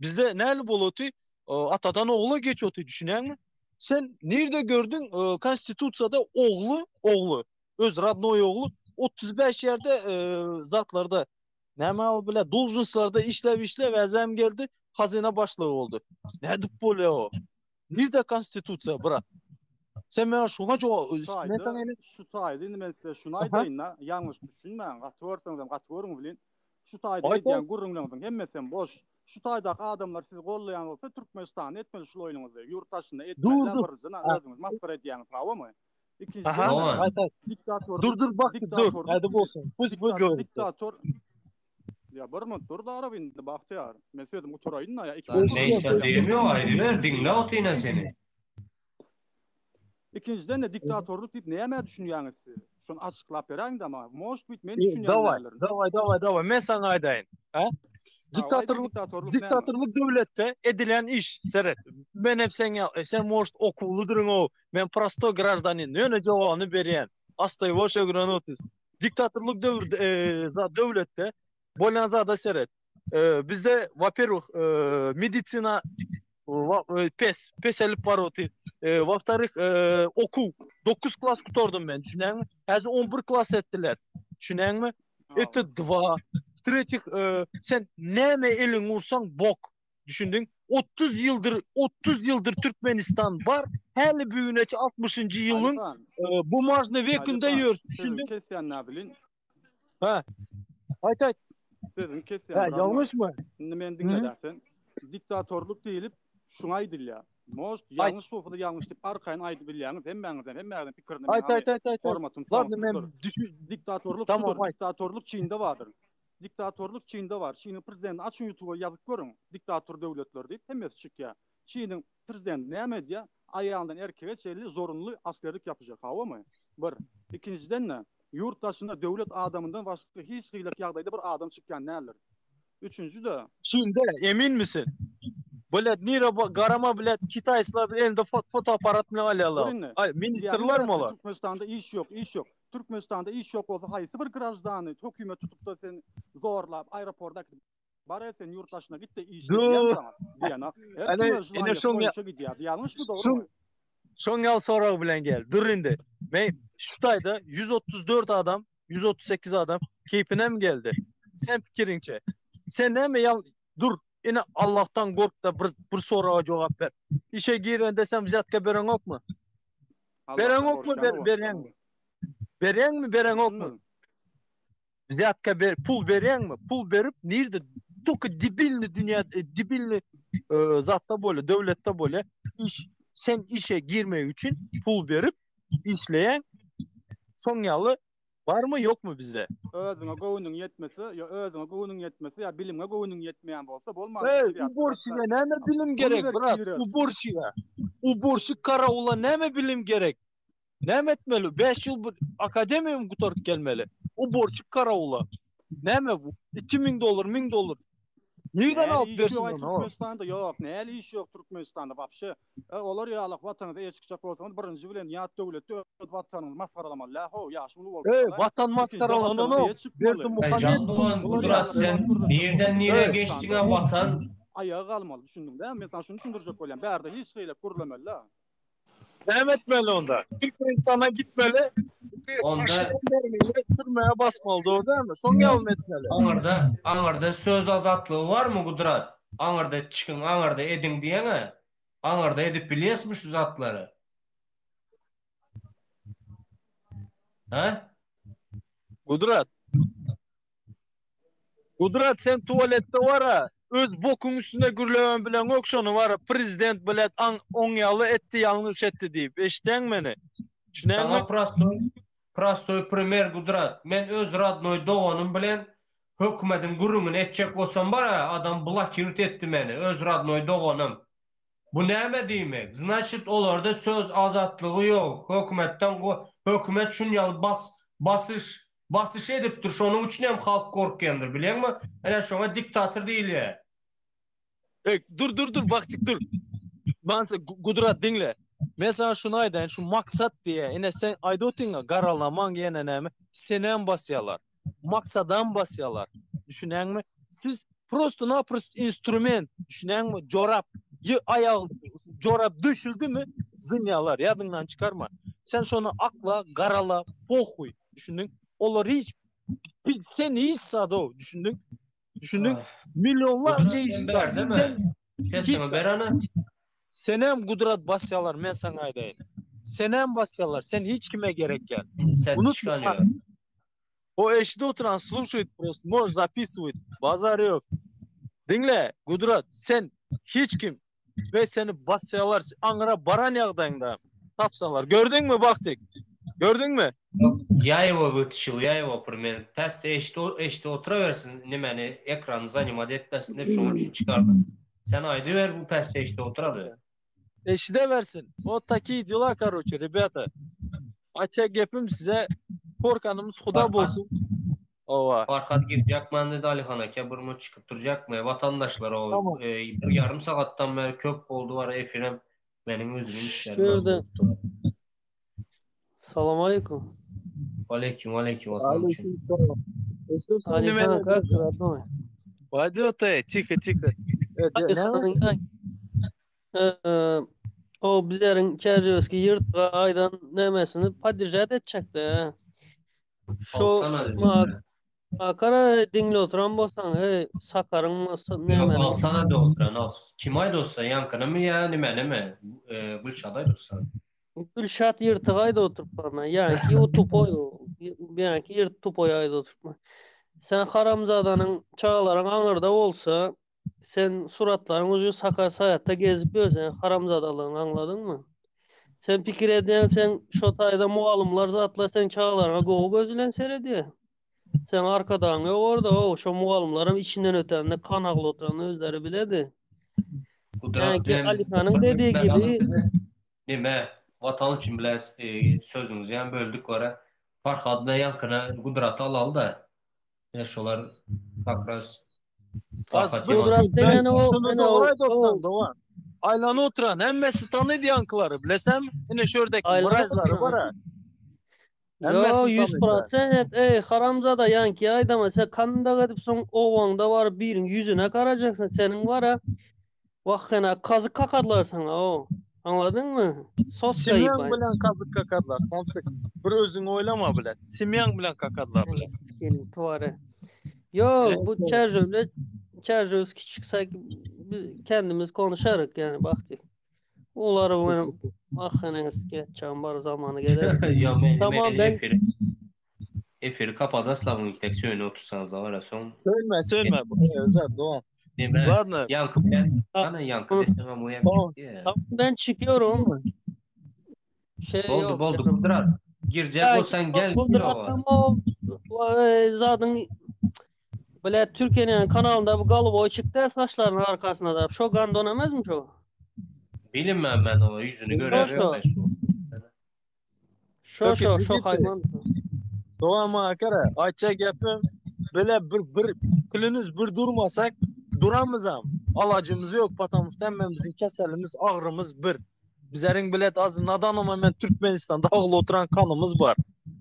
Bizde näli boluty atadan ogla geç oty düşünýäňmi? Sen nirde gördüň konstitusiýada ogly ogly öz radnoý ogly 35 ýerde zatlarda näme al bile dolžnostlarda işläp işläp äzäm geldi hazyna başlygy boldy. Nädip bolýa o? Nirde konstitusiýa brat? Sen maňa şoňa jogap men saňa şu taýda indi men size şuny aýdaýyn-da, ýalňyş düşünmäň, gaty görseňizem gaty görüň welin, Şu taýda edýän gürrüňleriňiziň hemmesem boş. Şu taýdaky adamlar sizi gollaýan bolsa Türkmenistanda etmeli şul oýnuňyzy. Ýurt daşynda etmeli birinjiden özüňizi masgara edýäňiz hawamy? Ikinjiden diktator Dur dur bak dur. Hadi bolsun. Biz bu görüp. Diktator Ya bir minut dur da indi Bagtyýar. Men sözümi gutaraýyn da ya. Neyse diýmiyor aýdyber diňle otyna seni. Ikinjiden-de diktatorlyk diýip nämä düşünýäňiz siz? Şony açyklap beräýiň-dä maňa. Может быть, men düşünýän Daway, däldirin. daway, daway, daway. Men saňa aýdaýyn. Hä? Diktatorlyk, diktatorlyk näme? diktatorlyk döwletde edilen iş. Seret. Men hem sen ýa, sen может okuwlydyryň-ow. Men prostoý graždanin. Ýöne jogabyny berýän. Astaýwoş ögrenip otyrys. Diktatorlyk döwürde, e, za, döwletde bolýan zada seret. Bizde во-первых, medisina pes, peselip bar oty. Во-вторых, okuw 9 klas gutardym men, düşünýäňmi? Häzir 11 klas etdiler. Düşünýäňmi? Это два. В-третьих, sen näme eliňi ursaň bok. Düşündiň? 30 ýyldyr, 30 ýyldyr Türkmenistan bar. Häli bügüneçe 60-njy ýylyň bumajny wekinde ýörüs, düşündiň? Kesýän näbilin. Ha. Aýt aýt. Sözüňi kesýän. Ha, ýalňyşmy? Indi meni diňle sen. Diktatorlyk diýlip şuňa aýdylýar. Может, ýalňyş bolsa-da ýalňyş diýip arkaýyn aýdyp bilýäňiz hemmäňizden, hemmäňiziň pikirini men Aýt aýt aýt aýt. Hormatym Ladno men düşün. Diktatorlyk şudur. Diktatorlyk Çinde bardyr. Diktatorlyk Çinde bar. Çiniň prezidentini açyň ýutuba ýazyp görüň. Diktator döwletler diýip hemmesi çykýar. Çiniň prezidenti näme edýär? Aýaldan erkege çenli zorunly askerlik ýapyjak, hawamy? Bir. Ikinjiden-de, ýurt daşynda döwlet adamyndan başga hiç hili ýagdaýda bir adam çykýan däldir. Üçünji-de. Çinde, eminmisin? Blet nire garama blet kitaýslar elinde fotoapparat bilen alýarlar. Aý, ministrlermi olar? Türkmenistanda iş ýok, iş ýok. Türkmenistanda iş ýok bolsa haýsy bir graždany hökümet tutup-da sen zorlap aeroporta äkidip Bar et sen ýurt daşyna git-de işle diýýän saňa. Diýen-ak. Her kim öz Ene şoň boýunça gidýär. Ýalňyşmy dogrymy? Şoň ýaly sorag bilen gel. Dur indi. Men şu taýda 134 adam, 138 adam keýpine mi geldi? Sen pikiriňçe. Sen näme ýal dur. Ine Allahdan gork-da bir bir soraga jogap ber. Işe girende sen wzýatka bereňokmy? Bereňokmy, berýäňmi? Berýäňmi, bereňokmy? Wzýatka ber, pul berýäňmi? Pul berip nirde tolko debilny dünýä e, debilny e, zatda bolýar, döwletde bolýar. Iş sen işe girmek üçin pul berip işleýäň. Şoň ýaly barmy ýokmy bizde? Özüňe göwnüň ýetmese, ýa özüňe göwnüň ýetmese, ýa bilimiňe göwnüň ýetmeýän bolsa bolmaz. Ey, uborşiga näme bilim gerek, brat? Uborşiga. Uborşik karawula näme bilim gerek? Näme etmeli? 5 ýyl bu akademiýamy gutaryp gelmeli. Uborçik karawula. Näme bu? 2000 dollar, 1000 dollar. Nirden alyp bersin onu? Türkmenistanda ýok, näli iş ýok Türkmenistanda wapşe. E, olar ýaly watanyňyza eýe çykjak bolsaňyz birinji bilen ýat döwletde öz watanyňyzy masgaralamaly. Lä how, ýaşy uly bolup. Ey, watan masgaralananok. Berdimuhamedow. Dogan, Gudrat sen nirden nirä geçdiňä watan? Aýaga galmaly, düşündiň dämi? Men saňa şuny düşündirjek bolýan. Bärde hiç hili gürlemeli. Näme etmeli onda? Türkmenistana gitmeli. Onda türmeye basmaly, dogry dälmi? Şoň ýalymy etmeli? Aňyrda, aňyrda söz azatlygy barmy Gudrat? Aňyrda çykyň, aňyrda ediň diýeňä. Aňyrda edip bilýäsmi şu zatlary? Hä? Gudrat. Gudrat sen tualetde wara öz bokuň üstünde gürlewem bileňok şony wara prezident bilet aň oň ýaly etdi ýalňyş etdi diýip eşitýäňmi meni Saňa düşünýäňmi? prostoý prostoý primer Gudrat men öz radnoý doganym bilen hökümediň gürrüňini etjek bolsam bara adam blokirt etdi meni öz radnoý doganym. Bu näme diýmek? Znaçit olarda söz azatlygy ýok. Hökümetden hökümet şun ýaly bas basyş basyş edipdir. Şonuň üçin hem halk gorkýandyr bilýäňmi? Ene şoňa diktator diýilýär. Ey, dur dur dur Bagtyk dur. Ben sen Gudrat diňle. Men sana şunu aýdaýyn, şu maksat diýe. Ine sen aýda otyňa garalamaň ýene näme? Senem basýarlar. Maksadam basýarlar. Düşünýäňmi? Siz prosto naprosto instrument, düşünýäňmi? Jorap, ýe aýag jorap düşüldimi, zyňýarlar. Ýadyňdan çykarma. Sen şony akla, garala, pohuý. Düşündiň? Olar hiç sen hiç zat o, düşündiň? Düşündiň? Millionlarça hiç zat. Sen Sesiňi ber ana. Senem gudrat basýarlar, men saňa aýdaýyn. Senem basýarlar, sen hiç kime gerek däl. Ses çykanýar. O eşidip oturan sluşaýt prosto, может zapisywait. Bazar ýok. Diňle, Gudrat, sen hiç kim we seni basýarlar, aňyra baran ýagdaýyňda tapsalar. Gördüňmi, Bagtyk? Gördüňmi? Я его вытащил, я его primen. Pes eşdi, eşdi oturawersin, nimeni ekrany zanimat etmesin diýip şonuň üçin çykardym. Sen aýdyber bu pes eşdi oturady. Eşidewersin. Вот такие дела, короче, ребята. Açja gepim size korkanymyz huda bolsun. Owa. Farhat girjekman dedi Alihan aka bir mut çykyp durjakmy? Watandaşlar o Tamam. e, bir ýarym sagatdan bäri köp boldy bar efirem meniň özümiň işlerim hem Şurada. bolupdy. Salam aleyküm. Aleyküm aleyküm watan üçin. Aleyküm salam. Eşidip Alihan как родной? Пойдет, ey, тихо, тихо. E, ne? Alihan'ın e, o bizlerin Çerjevski ýyrtga aýdan nemesini podržat etjekdi. Şu Alsana dedim. ma akara diňle oturan bolsaň, hey, sakaryň Yok nemeniň alsana da oturan al. Kim aýda olsa ýaňkyny mi ýa nimeni mi? E, Gülşat aýda olsa. Gülşat ýyrtyk aýda oturyp barma. Ýaňky o tupoý o. Ýaňky ýyrt tupoý aýda oturyp. Sen haramzadanyň çagalaryň aňyrda bolsa, sen suratlaryň uju sakar saýatda gezip ýörsen haramzadalygyňy aňladyňmy? Sen pikir edýäň sen şo taýda mugallymlar zatlar seň çagalaryňa gowy göz bilen seredýär. Seň arkadagyň ýok orda o şo mugallymlaram içinden ötende kan agly oturany özleri biledi. Gudrat Ýaňky bilen Alyhanyň bir dediği minut gibi Nime Watan üçin bile e, sözüňizi hem böldük gara. Farhad bilen ýaňkyny Gudraty alaly da. Ine şolar как раз Az Farhat bir ýaman. Gudrat ben degeni o şunu ene doğru o aýdyp o oturan dogan. Aýlanyp oturan hemmesi tanydy ýaňkylary bilesem. Ine şördeki aýlanyp mrazlary oturan. bar ha. Yo Hemmesini 100 tanydylar. prosent ey haramzada ýaňky aýdama sen kandak edip soň owaňda baryp biriň ýüzüne garajaksyň seniň bara wah hena kazyk kakarlar saňa o aňladyňmy soska Semýaň ýypaý bilen kazyk kakarlar. Samsyk. Bir özüňi oýlama bile. Semýaň bilen kakarlar bile. Gelin tuwara. Yo bu Neyse. Çerjev'le Çerjevski çıksak biz kendimiz konuşarık yani baktık. Onları benim ah hani geçeceğim var zamanı gelir. Ya meni Tamam meni ben efiri efiri kapat asla bunu tek söyle otursanız da var ya son Söylme söylme. Bu özel Doğan. nime Ladno. yankı bilen Ha, ana yankı desem ama o hem Tamam. çıktı ya. tamam ben çıkıyorum. Şey Boldu yok boldu canım. Kudrat. Girecek Ya olsan gel gir Kudrat ova. ama o e, zaten böyle Türkiye'nin kanalında bu Galovoy çıktı saçlarının arkasına da. Şu gandon mi şu? Bilinmem ben o yüzünü Şu görem yok şu. ben şu. Şu Çok şu şu ciddi. hayvan. Doğan makara. Ayça gepim. Böyle bir bir külünüz bir durmasak duramız am. Alacımız yok patamız hemmemizin keselimiz ağrımız bir. Bizlerin bilet az nadan ama men Türkmenistan'da ağlı oturan kanımız var.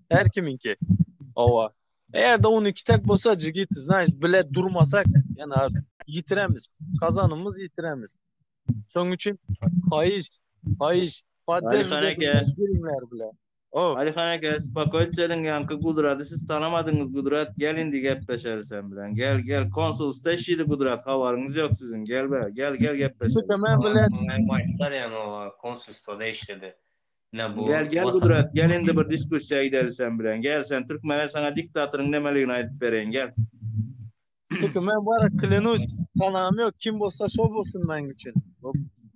Her kiminki. Ova. Eğer de 12 tek bolsa cigit, znaş bilet durmasak yani abi, yitiremiz. Kazanımız yitiremiz. Şonuň üçin haýyş, haýyş, Alihan aka. girinler bile. Oh. Alihan aka, spokojçeliň ýaňky Gudrady siz tanamadyňyz Gudrat gel indi gepleşeli sen bilen. Gel gel konsulsda işledi Gudrat habaryňyz ýok siziň. Gel be gel gel gepleşeli. Men bile Maçlar yani o konsulsda işledi. Ne bu Gel gel vatan Gudrat gel indi bir diskussiýa gideli sen bilen. Gel sen Türkmene sana diktatoryň nemeligini aýdyp bereýin gel. Çünkü men bara klянусь, tanam yok. Kim bolsa şo bolsun men üçin.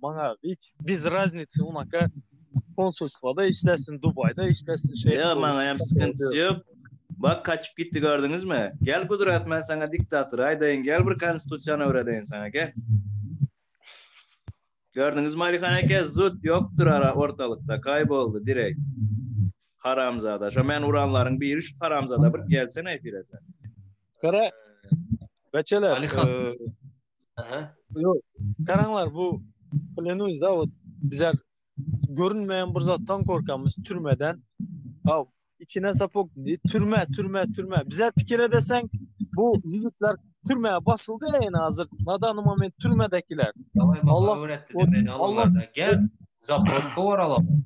Bana hiç biz razницы onaka konsolstvada işlesin, Dubay'da işlesin şey. Ya maňa hem sıkıntısı yok. Bak kaçıp gitti gördünüz mü? Gel Gudrat men sana diktator aýdaýyn gel bir konstitusiýany öwredeýin sana gel. Gördüňizmi Alyhan eke zut ýokdur ara ortalykda kaýboldy direkt. Haramzada. Şo men uranlaryň biri şu haramzada bir gelsene efire sen. Gara Beçeler. Alyhan. Aha. Yok. Garaňlar bu plenuzda o bizler görünmeýän bir zatdan korkamyz türmeden. Aw içine sapok türme türme türme. Bize pikir edesen bu ýigitler türmeye basyldy ya ýene hazır. Na dany moment türmedekiler. Daway baba Allah öwretdi o meni Allah alynlarda. Gel zaproska baralım.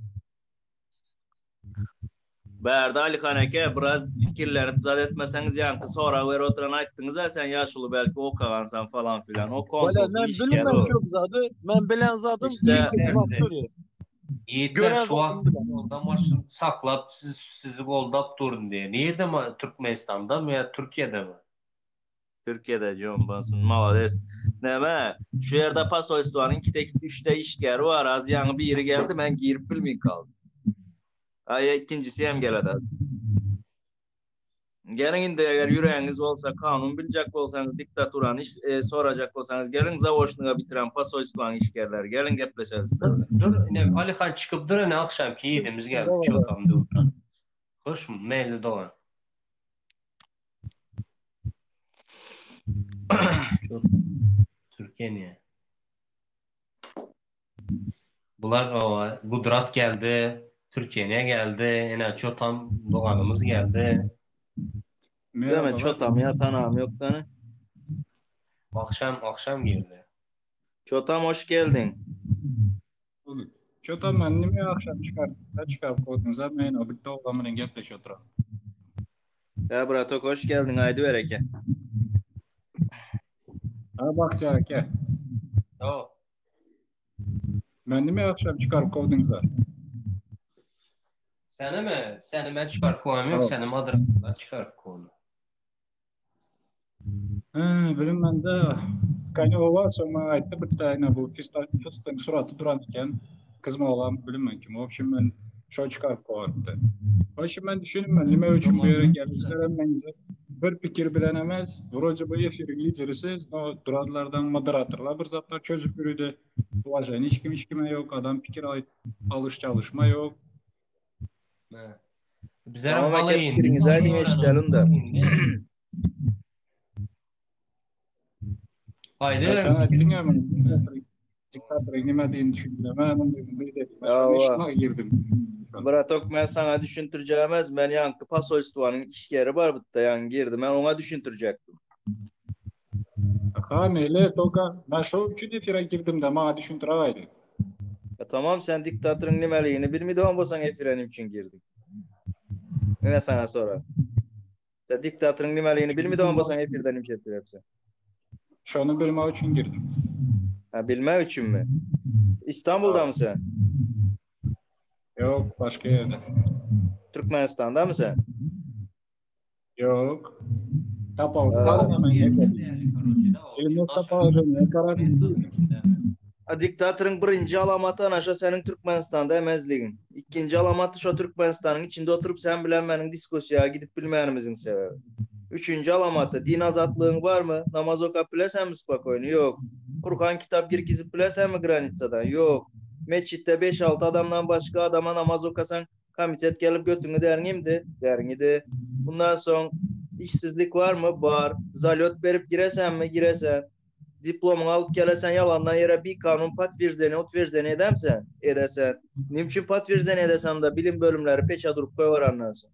Bärde Alyhan eke biraz pikirlenip zat etmeseňiz ýaňky sorag berip oturan aýtdyňyza sen ýaşuly belki okagansan falan filan o Wala konsolsyň men işgäri bilinmän o. köp zady. Men bilen zadym İşte çizgi aktörü. Ýigitler Gören şu wagt zadym bilen. ýolda maşyn saklap siz sizi goldap durun diýe. Nirde ma Türkmenistandamy ýa Türkiýedemi? Türkiýede Jon Bonsun malades. Näme şu ýerde posolstwanyň ikide üçde işgäri bar az ýaňy biri geldi men girip bilmin kaldym. Aý ikinjisi hem geledi az. Geliň indi eger ýüregiňiz bolsa kanun biljek bolsaňyz diktaturany e, sorajak bolsaňyz geliň zaoçnyga bitiren posolstwanyň işgärleri geliň gepleşeris Dur, dur ine Alyhan çykyp dur ine akşamky ýigidimiz geldi çotam dur. Hoş meýli dogan. Türkiye niye? Bular o Gudrat geldi, Türkiye niye geldi? Ine çotam doganymyz geldi. Deme Merhabalar. çotam ya tanam yok tane. Akşam akşam girdi. Çotam hoş geldin. Çotam ben nime akşam çıkar, çıkar koydunuz ha men o bitti oğlan bilen gepleşip oturan. Ya bratok hoş geldin haydi bereke. Ha bak ake. Tamam. Ben nime akşam çıkar koydunuz ha. Seni mi? Seni ben çıkar koyam yok. Tamam. Seni madrasalar çıkar konu. Ha, bilim ben de Kani o var sonra aytdı bir tane bu fistan fıstığın suratı duran iken kızma olan bilim ben kim. O şimdi ben şo çıkar koydu. O şimdi ben düşünüm ben nime üçün bu yere gelmişler hemen bir fikir bilen emez. Вроде бы efirin liderisiz, no duranlardan moderatorlar bir zatlar çözüp yürüdü. Ulaşan hiç kim hiç kime yok. Adam fikir al alış çalışma yok. Ha. Bize Tamam eke halı indi. fikrinizi aydın eşitelim de. Haydi Ya sen verin aytdın ya ben diktatörün nime diyeyim düşündüm. Ben onu dedim. Ben şunu Ava. işitmeye girdim. Bratok men sana düşüntüreceğimez. Men yankı posolstvanın işgäri bar butda yani girdi. Men ona düşüntürecektim. Ha meyle toka. Ben şu üçün efire girdim de bana düşündüreydi. Ya tamam sen diktatörün nimeliğini bilmediğin bolsan efirenim için girdin. Ne sana sonra? Sen diktatörün nimeliğini bilmediğin bolsan efirden imç ettirepsin. Şunu bilmek için girdim. Ha bilmek için mi? İstanbul'da mı sen? Yok başka yerde. Türkmenistan'da mı sen? Yok. Tapavut. Ha. Elimde tapavut. Ne karar Ha, diktatörün birinci alamaty anaşa seniň Türkmenistanda emezligin. Ikinji alamaty şo Türkmenistanyň içinde oturup sen bilen meniň diskussiýa gidip bilmänimiziň sebebi. Üçünji alamaty din azatlygyň barmy? Namaz okap bilesenmi spokojny? Yok. Kurhan kitap girgizip bilesenmi granitsadan? Yok. Meçhitde 5-6 adamdan başga adama namaz okasan komitet gelip götüňi deriňimdi? Deriňidi. Bundan soň işsizlik barmy? Bar. Zalýot berip giresenmi? Giresen. Diplomyňy alyp gelesen yalandan ýere bir kanun patwirzdeni, utwirzdeni edemsen? Edesen. Nimçin patwirzdeni edesen da bilim bölümleri peçe durup koýwarandan soň.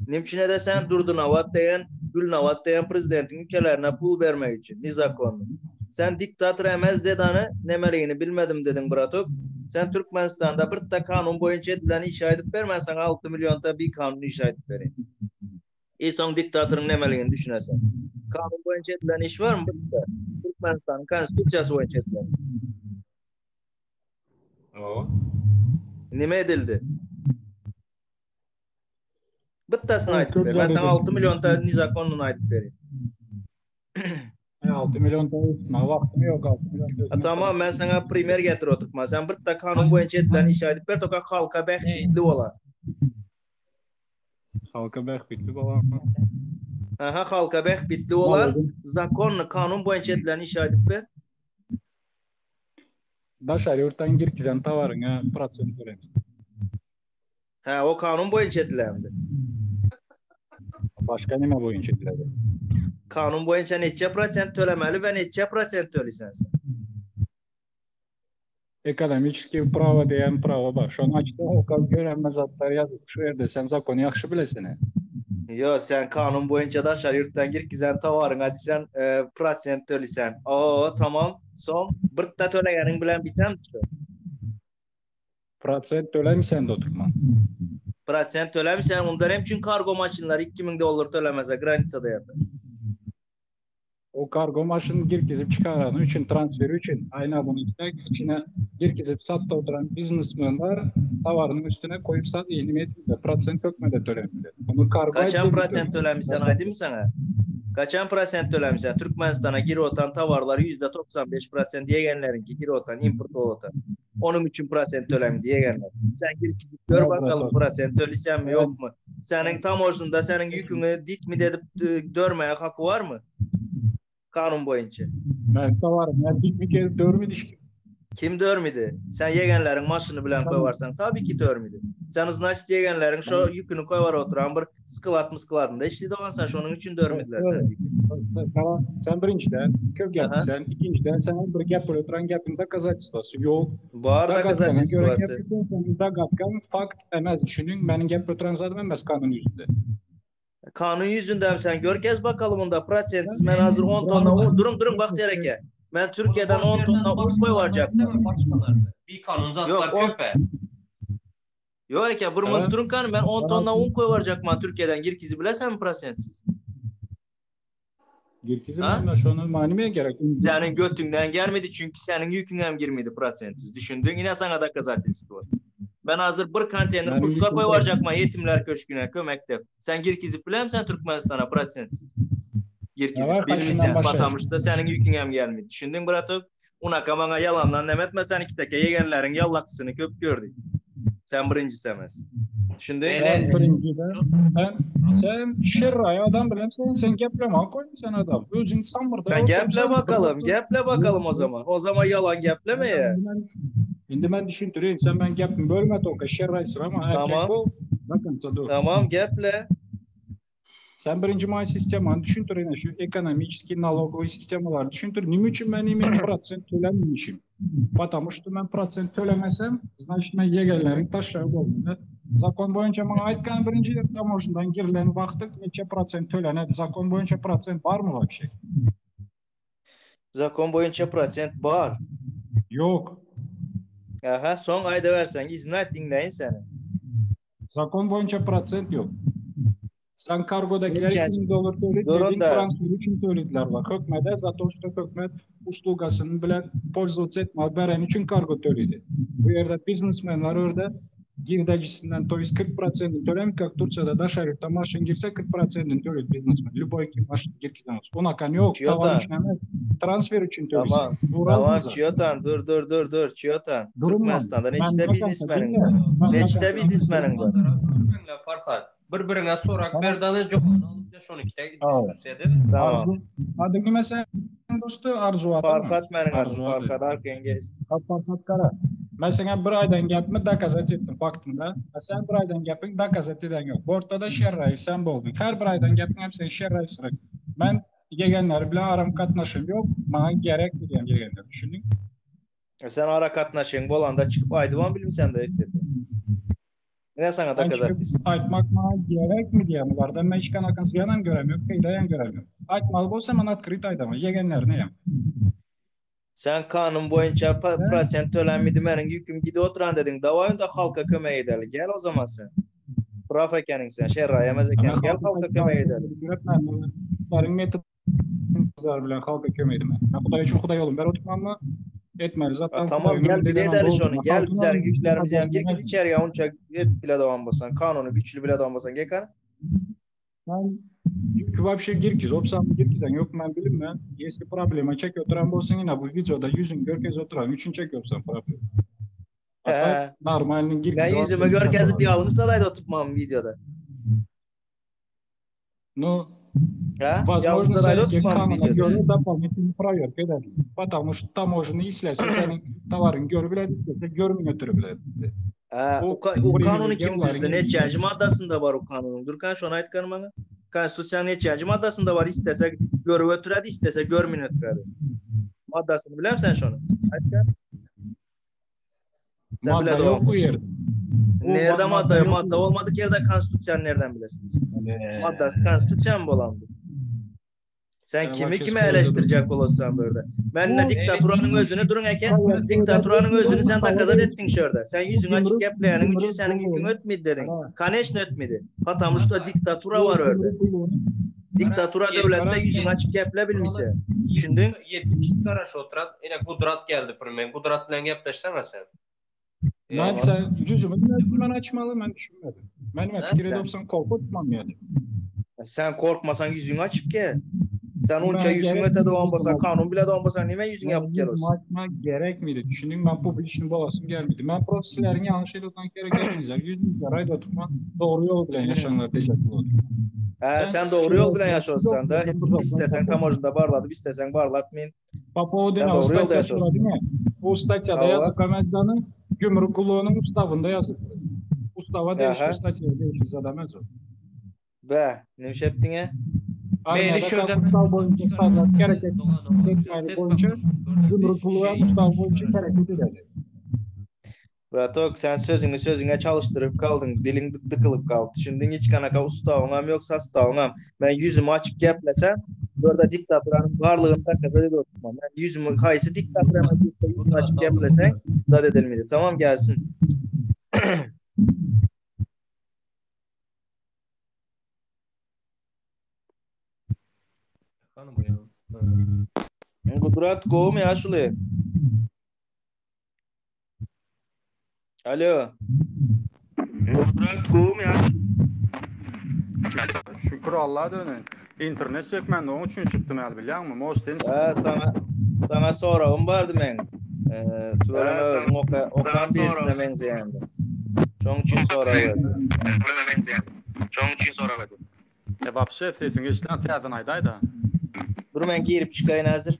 Nimçin edesen Durdunavat diýen, Gülnavat diýen prezidentiň ülkelerine pul bermek üçin, nizakonly. Sen diktator emez dedany, nemeligini bilmedim dedin bratok. Sen Türkmenistanda bir ta kanun boýunça edilen iş aýdyp bermezsen 6 milyon ta bir kanun iş aýdyp bereyim. E soň diktatoryň nemeligini düşünesen. Kanun boýunça edilen iş var mı? Bitti. Türkmenistanyň konstitusiýasy boýunça edilen. O. Nime edildi? Bittasyny Evet, aýdyp köp ber. Ben zat sana edildi. 6 milyon ta nizakonunu aýdyp bereyim. 6 milyon da üstüne vaktim yok 6 milyon da Ha, üstüne. tamam ben sana primer getir oturtma. Sen bir ta kanun boýunça edilen iş aýdyp ber, toka halka bähbitli bolar. Halka bähbitli bolan. Aha halka bähbitli bolan zakonny kanun boýunça edilen iş aýdyp ber. Daşary ýurtdan girkizen towaryňa prosent töleýärsiň. Hä, o kanun boýunça edilämdi. Başga näme boýunça ediledi? Kanun boýunça neçe prosent tölemeli we neçe prosent töleýsen sen? Ekonomiçeskiý prawo diýen prawo bar. Şony açda okap gör hemme zatlar ýazyp şu ýerde sen zakony ýagşy bilesene. Ýo sen kanun boýunça daşary ýurtdan girkizen towaryňa diýsen prosent töleýsen. Oo tamam soň birtda tölegeniň bilen bitämdi şu. Prosent tölämisen oturman. Prosent tölämisen onda näme üçin kargo maşynlary 2000 dollar tölemese granisada ýatyr. O kargo maşyny girkizip çykarany üçin transferi üçin aýna buny tek içine girkizip satda oturan biznesmenler towarynyň üstüne koýup sat nime etmeli prosent hökmünde tölemeli. Bunu kargo Kaçan prosent tölämisen aýdaymy saňa? Kaçan prosent tölämisen? Türkmenistana girip otan towarlar %95 prosent ýegenleriňki girip otan import bolup otan. Onuň üçin prosent tölämi diýegenler. Sen girkizip gör bakalym prosent tölisenmi ýokmy? Seniň tamožnda seniň ýüküňi ditmit edip dörmäge haky barmy? Kanun boýunça. Men towarym, men ditmit edip dörmedi hiç kim. Kim dörmedi? Sen ýegenleriň maşyny bilen koýarsaň, tabi ki dörmedi. Sen znaçit ýegenleriň şo ýüküni koýar oturan bir sklad mskladynda işledi ogan sen şonuň üçin dörmediler seniň ýüküni. Sen birinjiden köp gep sen, ikinjiden sen bir gep bolup oturan gepiň dokazatelstwosy ýok. Bar dokazatelstwosy. Dogadkaň fakt emez düşüniň, meniň gep oturan zadym emez kanun ýüzünde. Kanun ýüzündem sen görkez bakalym onda prosentsiz men hazir 10 tonna un duruň duruň Bagtyýar eke. Men Türkiýeden 10 tonna un koýarjakman. Bir kanun zatlar köp. Ýok eke bir minut duruň kany men 10 tonna un koýarjakman Türkiýeden girkizi bilesenmi prosentsiz? Girkizi men şony manime gerek. Seniň götüňden gelmedi çünki seniň ýüküň hem girmedi prosentsiz. Düşündiň? Ine saňa dokazatelstwo. Men hazir bir konteyner kurtka koýarjakman ýetimler köşgüne kömek dep. Sen girkizip bilemsen Türkmenistana prosentsiz? Girkizip bilmisen, patamuşda seniň ýüküň hem gelmedi. Düşündiň bratok? Unaka maňa ýalandan neme etme sen iki teke ýegenleriň ýallakysyny köp gördük. Sen birinjisi emes. Düşündiň? Sen birinji de. Sen sen şerraý adam bilen sen sen gepleme koy sen adam. Özüň samyrda. Sen geple bakalım, geple bakalım o zaman. O zaman yalan gepleme ya. Indi men düşündireyim. Sen ben gepimi bölme toka şerraý syrama. Erkek Tamam. bol. Bakın dur. Tamam geple. Sen birinji maý sistemany düşündir ine şu ekonomiçeskiý nalogowy sistemalary düşündir. Nime üçin men ime prosent tölememişim? Потому что men prosent tölemesem, значит men ýegenleriň taşlagy boldum. Zakon boýunça maňa aýtgan birinji tamožndan girilen wagty neçe prosent tölenedi? Zakon boýunça prosent barmy вообще? Zakon boýunça prosent bar. Ýok. Aha, soň aýdawerseň, iznat diňläýin seni. Zakon boýunça prosent ýok. Sen kargodakiler Neçe- 2000 dollar töledi, Durun dediğin da. transfer üçin tölediler var. Hökmede za to, что hökmet uslugasyny bilen пользоваться etmeli beren üçin kargo töledi. Bu ýerde biznesmenler orada girdejisinden to есть 40% tölem, как Турцияда daşary ýurtdan maşyn girse 40% töledi biznesmen. Любой kim maşyn girkizen olsun. Onakan ýok, Çiyotan. towar üçin emes, transfer üçin tölese. Tamam. Tamam Çiyotan dur dur dur dur Çiyotan. Durun Türkmenistanda neçde biznesmeniň bar? Neçde biznesmeniň bar? Farhat. Bir-biriňe sorak berdany jogabyny alyp da şony ikide diskussiýa edeli. Tamam. Adyň nime sen dostu Arzu adymy? Farhat meniň adym. Arzu ady. Farhat arkaýyn geç. Farhat Kara. Men sana bir aydan gepimi dokazat etdim faktında. A sen bir aydan gepini dokazat eden yok. Bu ortada şerrayi sen boldun. Her bir aydan gepin hem sen şerrayi sırak. Ben yegenler bile aram katnaşım yok. Bana gerek diyen yegenler. Düşündün? E Sen ara katnaşyň bolanda çykyp aýdybam bilmisen de efirde. Ne sana Ben çıkıp dokazat aytmak bana gerek mi diye bunlardan ben hiç kanakan ziyanan göremiyorum. Peydayan göremiyorum. Aytmalı bolsa ben открыт aydama. Yegenler ne yap? Sen kanun boýunça pa- prosent tölenmedi meniň ýüküm gidip oturan dediň. Daway onda halka kömek edeli. Gel o zaman sen. Praf ekeniň sen, şerraý emez ekeniň. Gel halka kömek edeli. Bunların metodlar bilen halka kömek edeme. Ben Huday üçün Huday yolum. Ben oturmam mı? Etmeli. Zaten A, tamam Hudayın gel önünde bile demem, edeli doğru. şonu. Ben Gel halkın bizler önünde yüklerimizi hem demem. girkiz içeriye onça et bile devam bolsan. Kanunu güçlü bile devam bolsan. Gel kan. Ben yükü вообще girkiz. Opsam girkizen yok ben bilim ben. Если problema çek oturan bolsan yine bu videoda yüzün görkez oturan üçün çek yoksan problem. Hatta He. normalinin girkiz. Ben yüzüme görkezip bir almışsa da oturtmam videoda. No. Hä? Возможно, Ýalňyşlar aýdyp seninki oturmam kanuna wideoda. göre doполнительный проверка ederler. Потому что таможенный islese seniň towaryňy görüp biledi, islese görmün ötürip biledi. Hä, O o, ka- o kanuny privilegiýa kim olaryň düzdi? elinde. Neçäji maddasynda bar o kanunyň? Dürkan şony aýtgan maňa. Konstitusiýanyň neçäji maddasynda bar? Istese görüp ötüredi, istese görmün ötüredi. Maddasyny bilemmi sen şony? Aýtgan. Sen Madda bile yok doğru. bu yerde. Bu Nerede ma- madda madda yok? yok bu Madda yerde. olmadık yerde konstitusiyanı nereden bilesiniz? Maddası konstitusiya mı bolandı? Sen Ben kimi вообще kime spoýladım. eleştirecek olursan böyle. Ben ne Bu diktaturanın özünü durun eken, Hayır, diktaturanın bu özünü sen ustava dakazat değil. ettin şurada. Sen Bu yüzün açık gümrük, gepleyenin için gümrük senin yükün kulluğunun ötmedi dedin. Ha, Kaneşin ötmedi. Patamışta diktatura bu var orada. gümrük kulluğunun Diktatura devlette Kara- yüzün açık geple bilmişse. Düşündün? 72 garaş oturan, ine Gudrat geldi pirmen. Gudrat bilen gepleşsene sen. Ben sen yüzümü ben açmalı ben düşünmedim. Benim Ha, fikir sen- edipsen korkutmam yani. Sen korkmasan yüzünü açıp gel. Sen onca Ben yükün gerek öte doğan basan, yüzümü kanun bile doğan basan, nime yüzün Ben yapıp gel yüzümü olsun? açma gerek miydi? Düşündüm ben publicini bolasım gelmedi. Ben profesörlerin yanlış edilen gerek etmeyeceğim. Yüzümü arayda oturma doğru yol bilen yaşanlar diyecek olur. He, Sen sen doğru yol bilen yaşıyorsan da Yok, istesen tam barladıp istesen barlatmayın. Papa o Sen dene o doğru yolda statyası yaşıyorsun. var değil mi? O statyada Ava. yazık Kamezdan'ın gümrük kulluğunun ustavında yazık. Ustava değişik, Aha. statyaya değişik zadamez o. Be, ne ettin he? Armiyada Meyli şurada- kalk ustav boyunca sarlar hareket etmeli boyunca gümrük kulluğu ustav boyunca hareket edildi. Bratok sen sözünü sözüne çalıştırıp kaldın. Dilin dık dıkılıp kaldı. Şimdi hiç kanaka ustavım yok sastavım. Ben yüzümü açıp geplesem burada diktaturanın varlığını takaza dedi oturmam. Ben yüzümü kayısı diktatura yüzümü açıp geplesen zat edilmedi. Tamam gelsin. Hanım bu ya. Kudrat kovum ya şulu. Alo. Kudrat kovum ya. Şükür Allah'a dönün. İnternet çekmende onun için çıktım el bilýäňmi? Moş sen Ha, sana sana soragym bardy men. Ee, tüweleme özüň oka okan birisine meňzeýändi. Şoň üçin sorag berdim. E wapşe sesiň eşilen täzeden aýdaýda. Dur men girip çykaýyn hazır.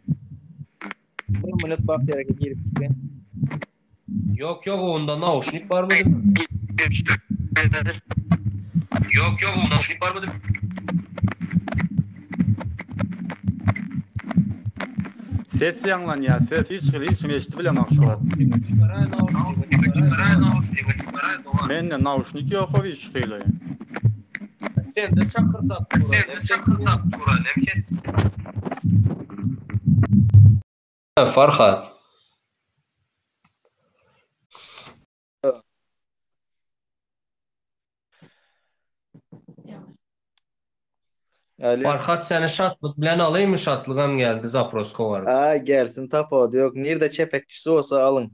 Bir minut bak ýere girip çykaýyn. Yok yok onda nauşnik var mıydı? Yok yok onda nauşnik var mıydı? Ses ýaňlanýar. Ses hiç hili hiç eşitip bilemok şu wagt. Mende nauşnik ýok o hiç hili. Sen de şakırdat Sen de şakırdat Farhat. Alo. Farhat seni şatlık bilen alayım mı şatlığım geldi Zaprosko var. Ay gelsin tapawdy ýok. Nirde çepekçisi bolsa alyň.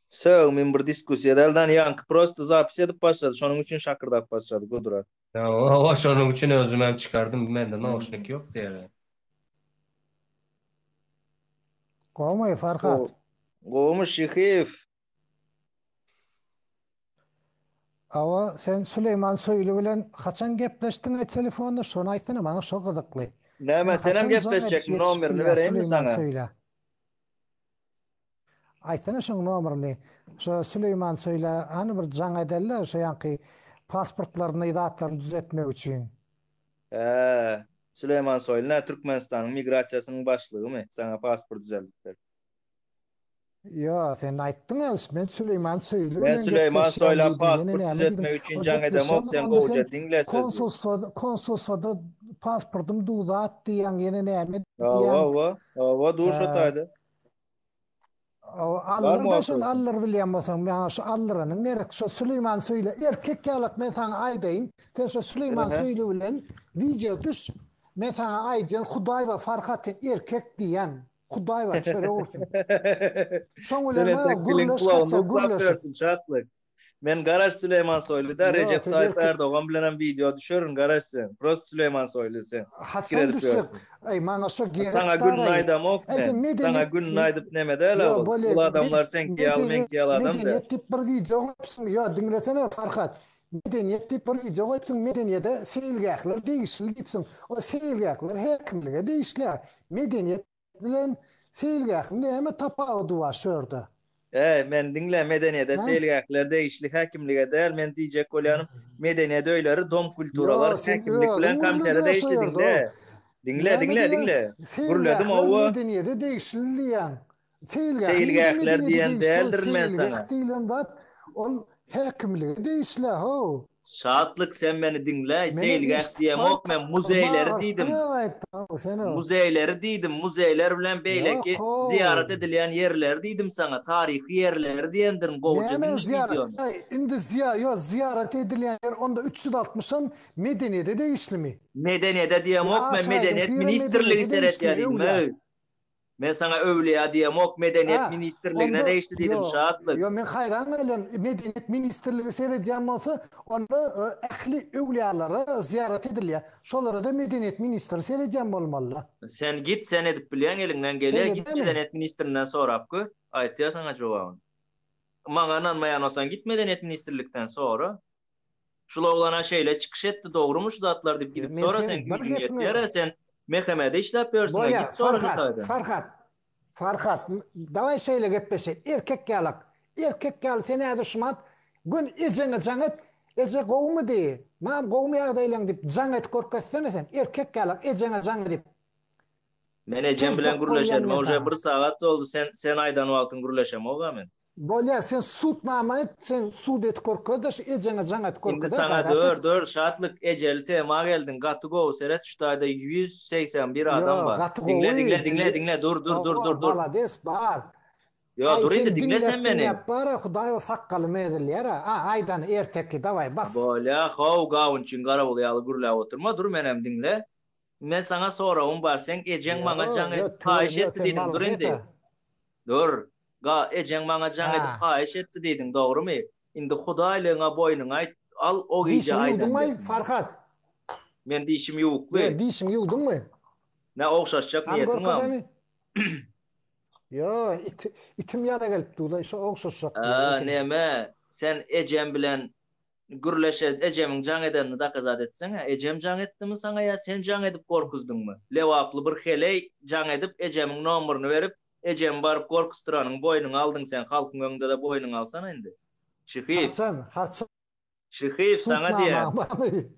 Sög men bir diskussiýa dälden ýaňky prosto zapis edip başlady. Şonuň üçin şakyrdap başlady Gudrat. Ya o, o şonun için özümem çıkardım. Ben de nauşnik yok diye. Gowmy Farhat? Gowmy Şihiýew. Awa sen Süleýman Söýli bilen haçan gepleşdiň aý telefonda şony aýtsana maňa şo gyzykly. Näme Sen senem haçan jaň edip gepleşjekmi ýetişip nomerini bilýän bereýinmi Süleýman saňa? Söýlä? Aýtsana şoň nomerini. Şo Süleýman Söýlä hany bir jaň edeli şo ýaňky pasportlaryny zatlaryny düzetmek üçin. Hä, Süleýman Soýly nä Türkmenistanyň migrasiýasynyň başlygymy? Saňa pasport düzeldip ber. Ýo, sen aýtdyň-a, men Süleýman Söýli Men bilen Süleýman gepleşýän Soýla diýdiň, ýene pasport näme diýdiň? düzetmek üçin O jaň edemok, gepleşýän sen onda gowuja sen diňle sözi. konsulstwada, konsulstwada pasportym duzat diýýäň, ýene näme Hawa, diýýäň? hawa, hawa, dur şo Ä, taýda. o Barmy aldyr-da şony waprosyň? aldyr bilýän bolsaň, maňa şu aldyranyň gerek. Şo Süleýman Söýli erkek ýalak men saňa aýdaýyn. Sen şo Süleýman Ehe. Söýli bilen wideo düş, men saňa aýdýan Hudaý bar Farhat sen erkek diýýän. Hudaý bar çörek ursun. Şoň Sen bilen maňa entek diliň gürleş kulagynda haçan uklap gürleşip. ýörsün, şatlyk. Men garaş Süleýman Soýly da Ýo, Recep sen Tayyip erkek Erdogan bilenem wideo düşerin garaş sen. Prost Süleýman Soýly sen. Pikir haçan edip düşjek? ýörsün. Eý, maňa şo gerek Saňa gününi daraý. aýdamok Eý, sen men. Saňa medeniýet gününi aýdyp neme däl Ýo, ol. bolýa. Ol adamlar seňki ýaly, Medeniýet meňki ýaly adam däl. medeniýet diýip bir wideo goýupsyň. Ýo, diňlesene Farhat. Medeniýet diýip bir wideo goýupsyň, medeniýede seýilgähler degişli diýipsiň. O seýilgähler häkimlige degişli. Medeniýet bilen seýilgähiň näme tapawudy bar şu ýerde? Äý, men diňle, medeniýede Hä? seýilgähler degişli häkimlige däl, men diýjek bolýanym, medeniýet öýleri, dom kulturalar Ýo, sen häkimlik özüň bilen komitete gürlediň-ä şo degişli, ýerde, diňle. o. Diňle, Näme diňle, diýýäň? diňle. Gürledim, Seýilgähler hawa. medeniýede degişli diýýäň. Seýilgäh nirede Seýilgähler medeniýete diýen degişli ol däldirin men seýilgäh saňa. diýlen zat ol häkimlige degişli how. Şatlyk sen meni diňläý, Meni seýilgäh eşidip diýemok men muzeýleri diýdim. Aýtdyň sen o. Muzeýleri diýdim, muzeýler bilen beýleki Ýok how. zyýarat edilýän ýerleri diýdim saňa, taryhy ýerleri diýendirin gowja Näme diňle zyýarat wideony. aý indi zyýa ýo zyýarat edilýän ýer onda 360 am medeniýede degişlimi? Medeniýede Ýa diýemok men Aşaýdyň medeniýet pirem ministrligi medeniýede seretýä degişlimi diýdim öwlä. öý. Men saňa öwlüýä diýemok, Medeniýet Hä, ministrligine onda degişli diýdim, ýo, Şatlyk. ýo men haýran galýan, Medeniýet ministrligi seredýän bolsa, onda ähli öwlüýalara zyýarat edilýär. Şolara-da Medeniýet ministri seredýän bolmaly-da. Sen git, sen edip bilýäň, eliňden gelýär, Şeýle git dälmi? Medeniýet ministrinden sorap gör, aýtýar saňa jogabyny. Maňa ynanmaýan bolsaň git Medeniýet ministrlikden sora. Şul oglana şeýle çykyş etdi dogrumy şu zatlar diýip gidip Men sora seň sen bir güýjüň gepiňe ýetýärä sen MHM-de işläp ýörsüňä Bolýar git sora şu Farhat taýdan. Farhat Farhat daway şeýle gepleşeýin erkek ýalak erkek ýaly sen häzir şumat gün ejeňe jaň et eje gowumy diý mam gowumy ýagdaýlaň diýip jaň et görkezsene sen erkek ýalak ejeňe jaň edip Men ejem bilen Telpek goýýan gürleşenime men uje saňa. bir sagat boldy sen sen aýdan wagtyň gürleşemoga men. Bolýa sen sud nama et sen sud et görkezde şu ejeňe jaň et Indi görkezä saňa gaýrat dör et. dör Şatlyk ejeli tema geldiň gaty gowy seret şu taýda 181 adam Ýo bar gaty diňle gowy diňle diňle diňle dur dur dur dur dur malades bar. Ýo Aý dur seni indi diňle diňläp sen meni. diňläp bara hudaý o sakgalym ezilýär a aýdan erteki daway bas. Bolýa how gawunçyň garawuly ýaly gürläp oturma dur menem diňle. Men saňa soragym bar seň ejeň maňa Ýo jaň ýo edip haýyş tüweleme ýo etdi sen diýdiň dur indi. malades-a. Dur. Ga ejeň maňa jaň edip Ha. haýyş etdi diýdiň dogrymy? Indi hudaýlygyňa boýnuňa aýt al o gije Dişiňi aýdan ýuwduňmaý gepiňi. Farhat? Men dişim Ýo ýuwukly. dişiňi ýuwduňmy? Nä ogşaşjak Hany niýetiň görkez barmy? hany. Ýo it itim ýala gelip dur-laý şo ogşaşjak diýýär A seni. neme sen ejem bilen Gürleşe ejemiň jaň edenini dokazat etseňä, ejem jaň etdimi saňa ýa sen jaň edip gorkuzdyňmy? Lebaply bir heleý jaň edip ejemiň nomerini berip, ejemi baryp gorkuztyranyň boýnuňa aldyň sen halkyň öňünde-de boýnuňa alsana indi. Şyhyýew. Haçan, haçan Şyhyýew saňa diýýän. Subutnamaň barmy?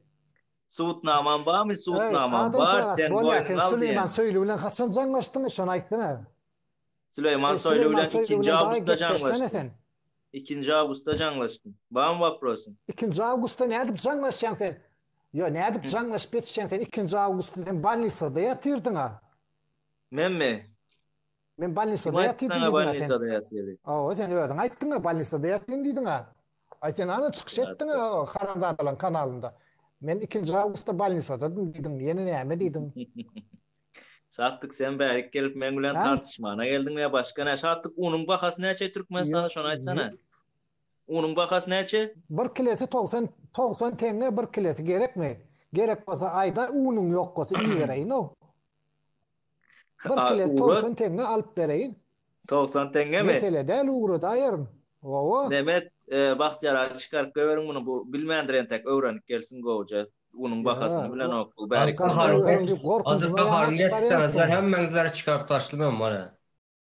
Subutnamam barmy? Eý, Subutnamam adam bar, çagasy sen bolýa, sen boýnuňa al Süleýman diýýän. Söýli bilen haçan jaňlaşdyň, şony aýtsana. Süleýman Eý, Soýly Süleýman bilen Soýly ikinji bilen dagy awgustda gepleşsene jaňlaşdym. sen. Ikinji awgustda jaňlaşdym. Barmy waprosyň? Ikinji awgustda nädip jaňlaşýaň sen? Ýo, nädip jaňlaşyp ýetişýäň sen ikinji awgustda sen bolnisada ýatyrdyň-a. Menmi? Men Kim bolnisada aýtdy ýatyrdym saňa diýdiň-a sen. bolnisada ýatyr diýip? Hawa, sen özüň aýtdyň-a bolnisada ýatyryn diýdiň-a. Aý sen ana çykyş etdiň-a o haramzadalaryň kanalynda. Men ikinji awgustda bolnisadadym diýdiň, ýene näme diýdiň? Şatlyk sen bärik gelip meň bilen Hä? tartyşmana geldiň ýa başga nä? Şatlyk unuň bahasy näçe Türkmenistanda şony aýtsana. Unuň bahasy näçe? Bir kilesi 90 90 teňňe bir kilesi gerekmi? Gerek bolsa aýda unuň ýok bolsa ibereýin-ow. Bir A, kile ugrat. 90 teňňe alyp bereýin. 90 teňňemi? Mesele däl ugradaýaryn. Hawa. Mehmet, e, Bagtyýar aga çykaryp goýberiň muny bu bilmändir entek öwrenip gelsin gowja. Unuň bahasyny bilenok bu bärik. Azyk gaharyny getirseňizler hemmäňizleri çykaryp taşlamam bar-a.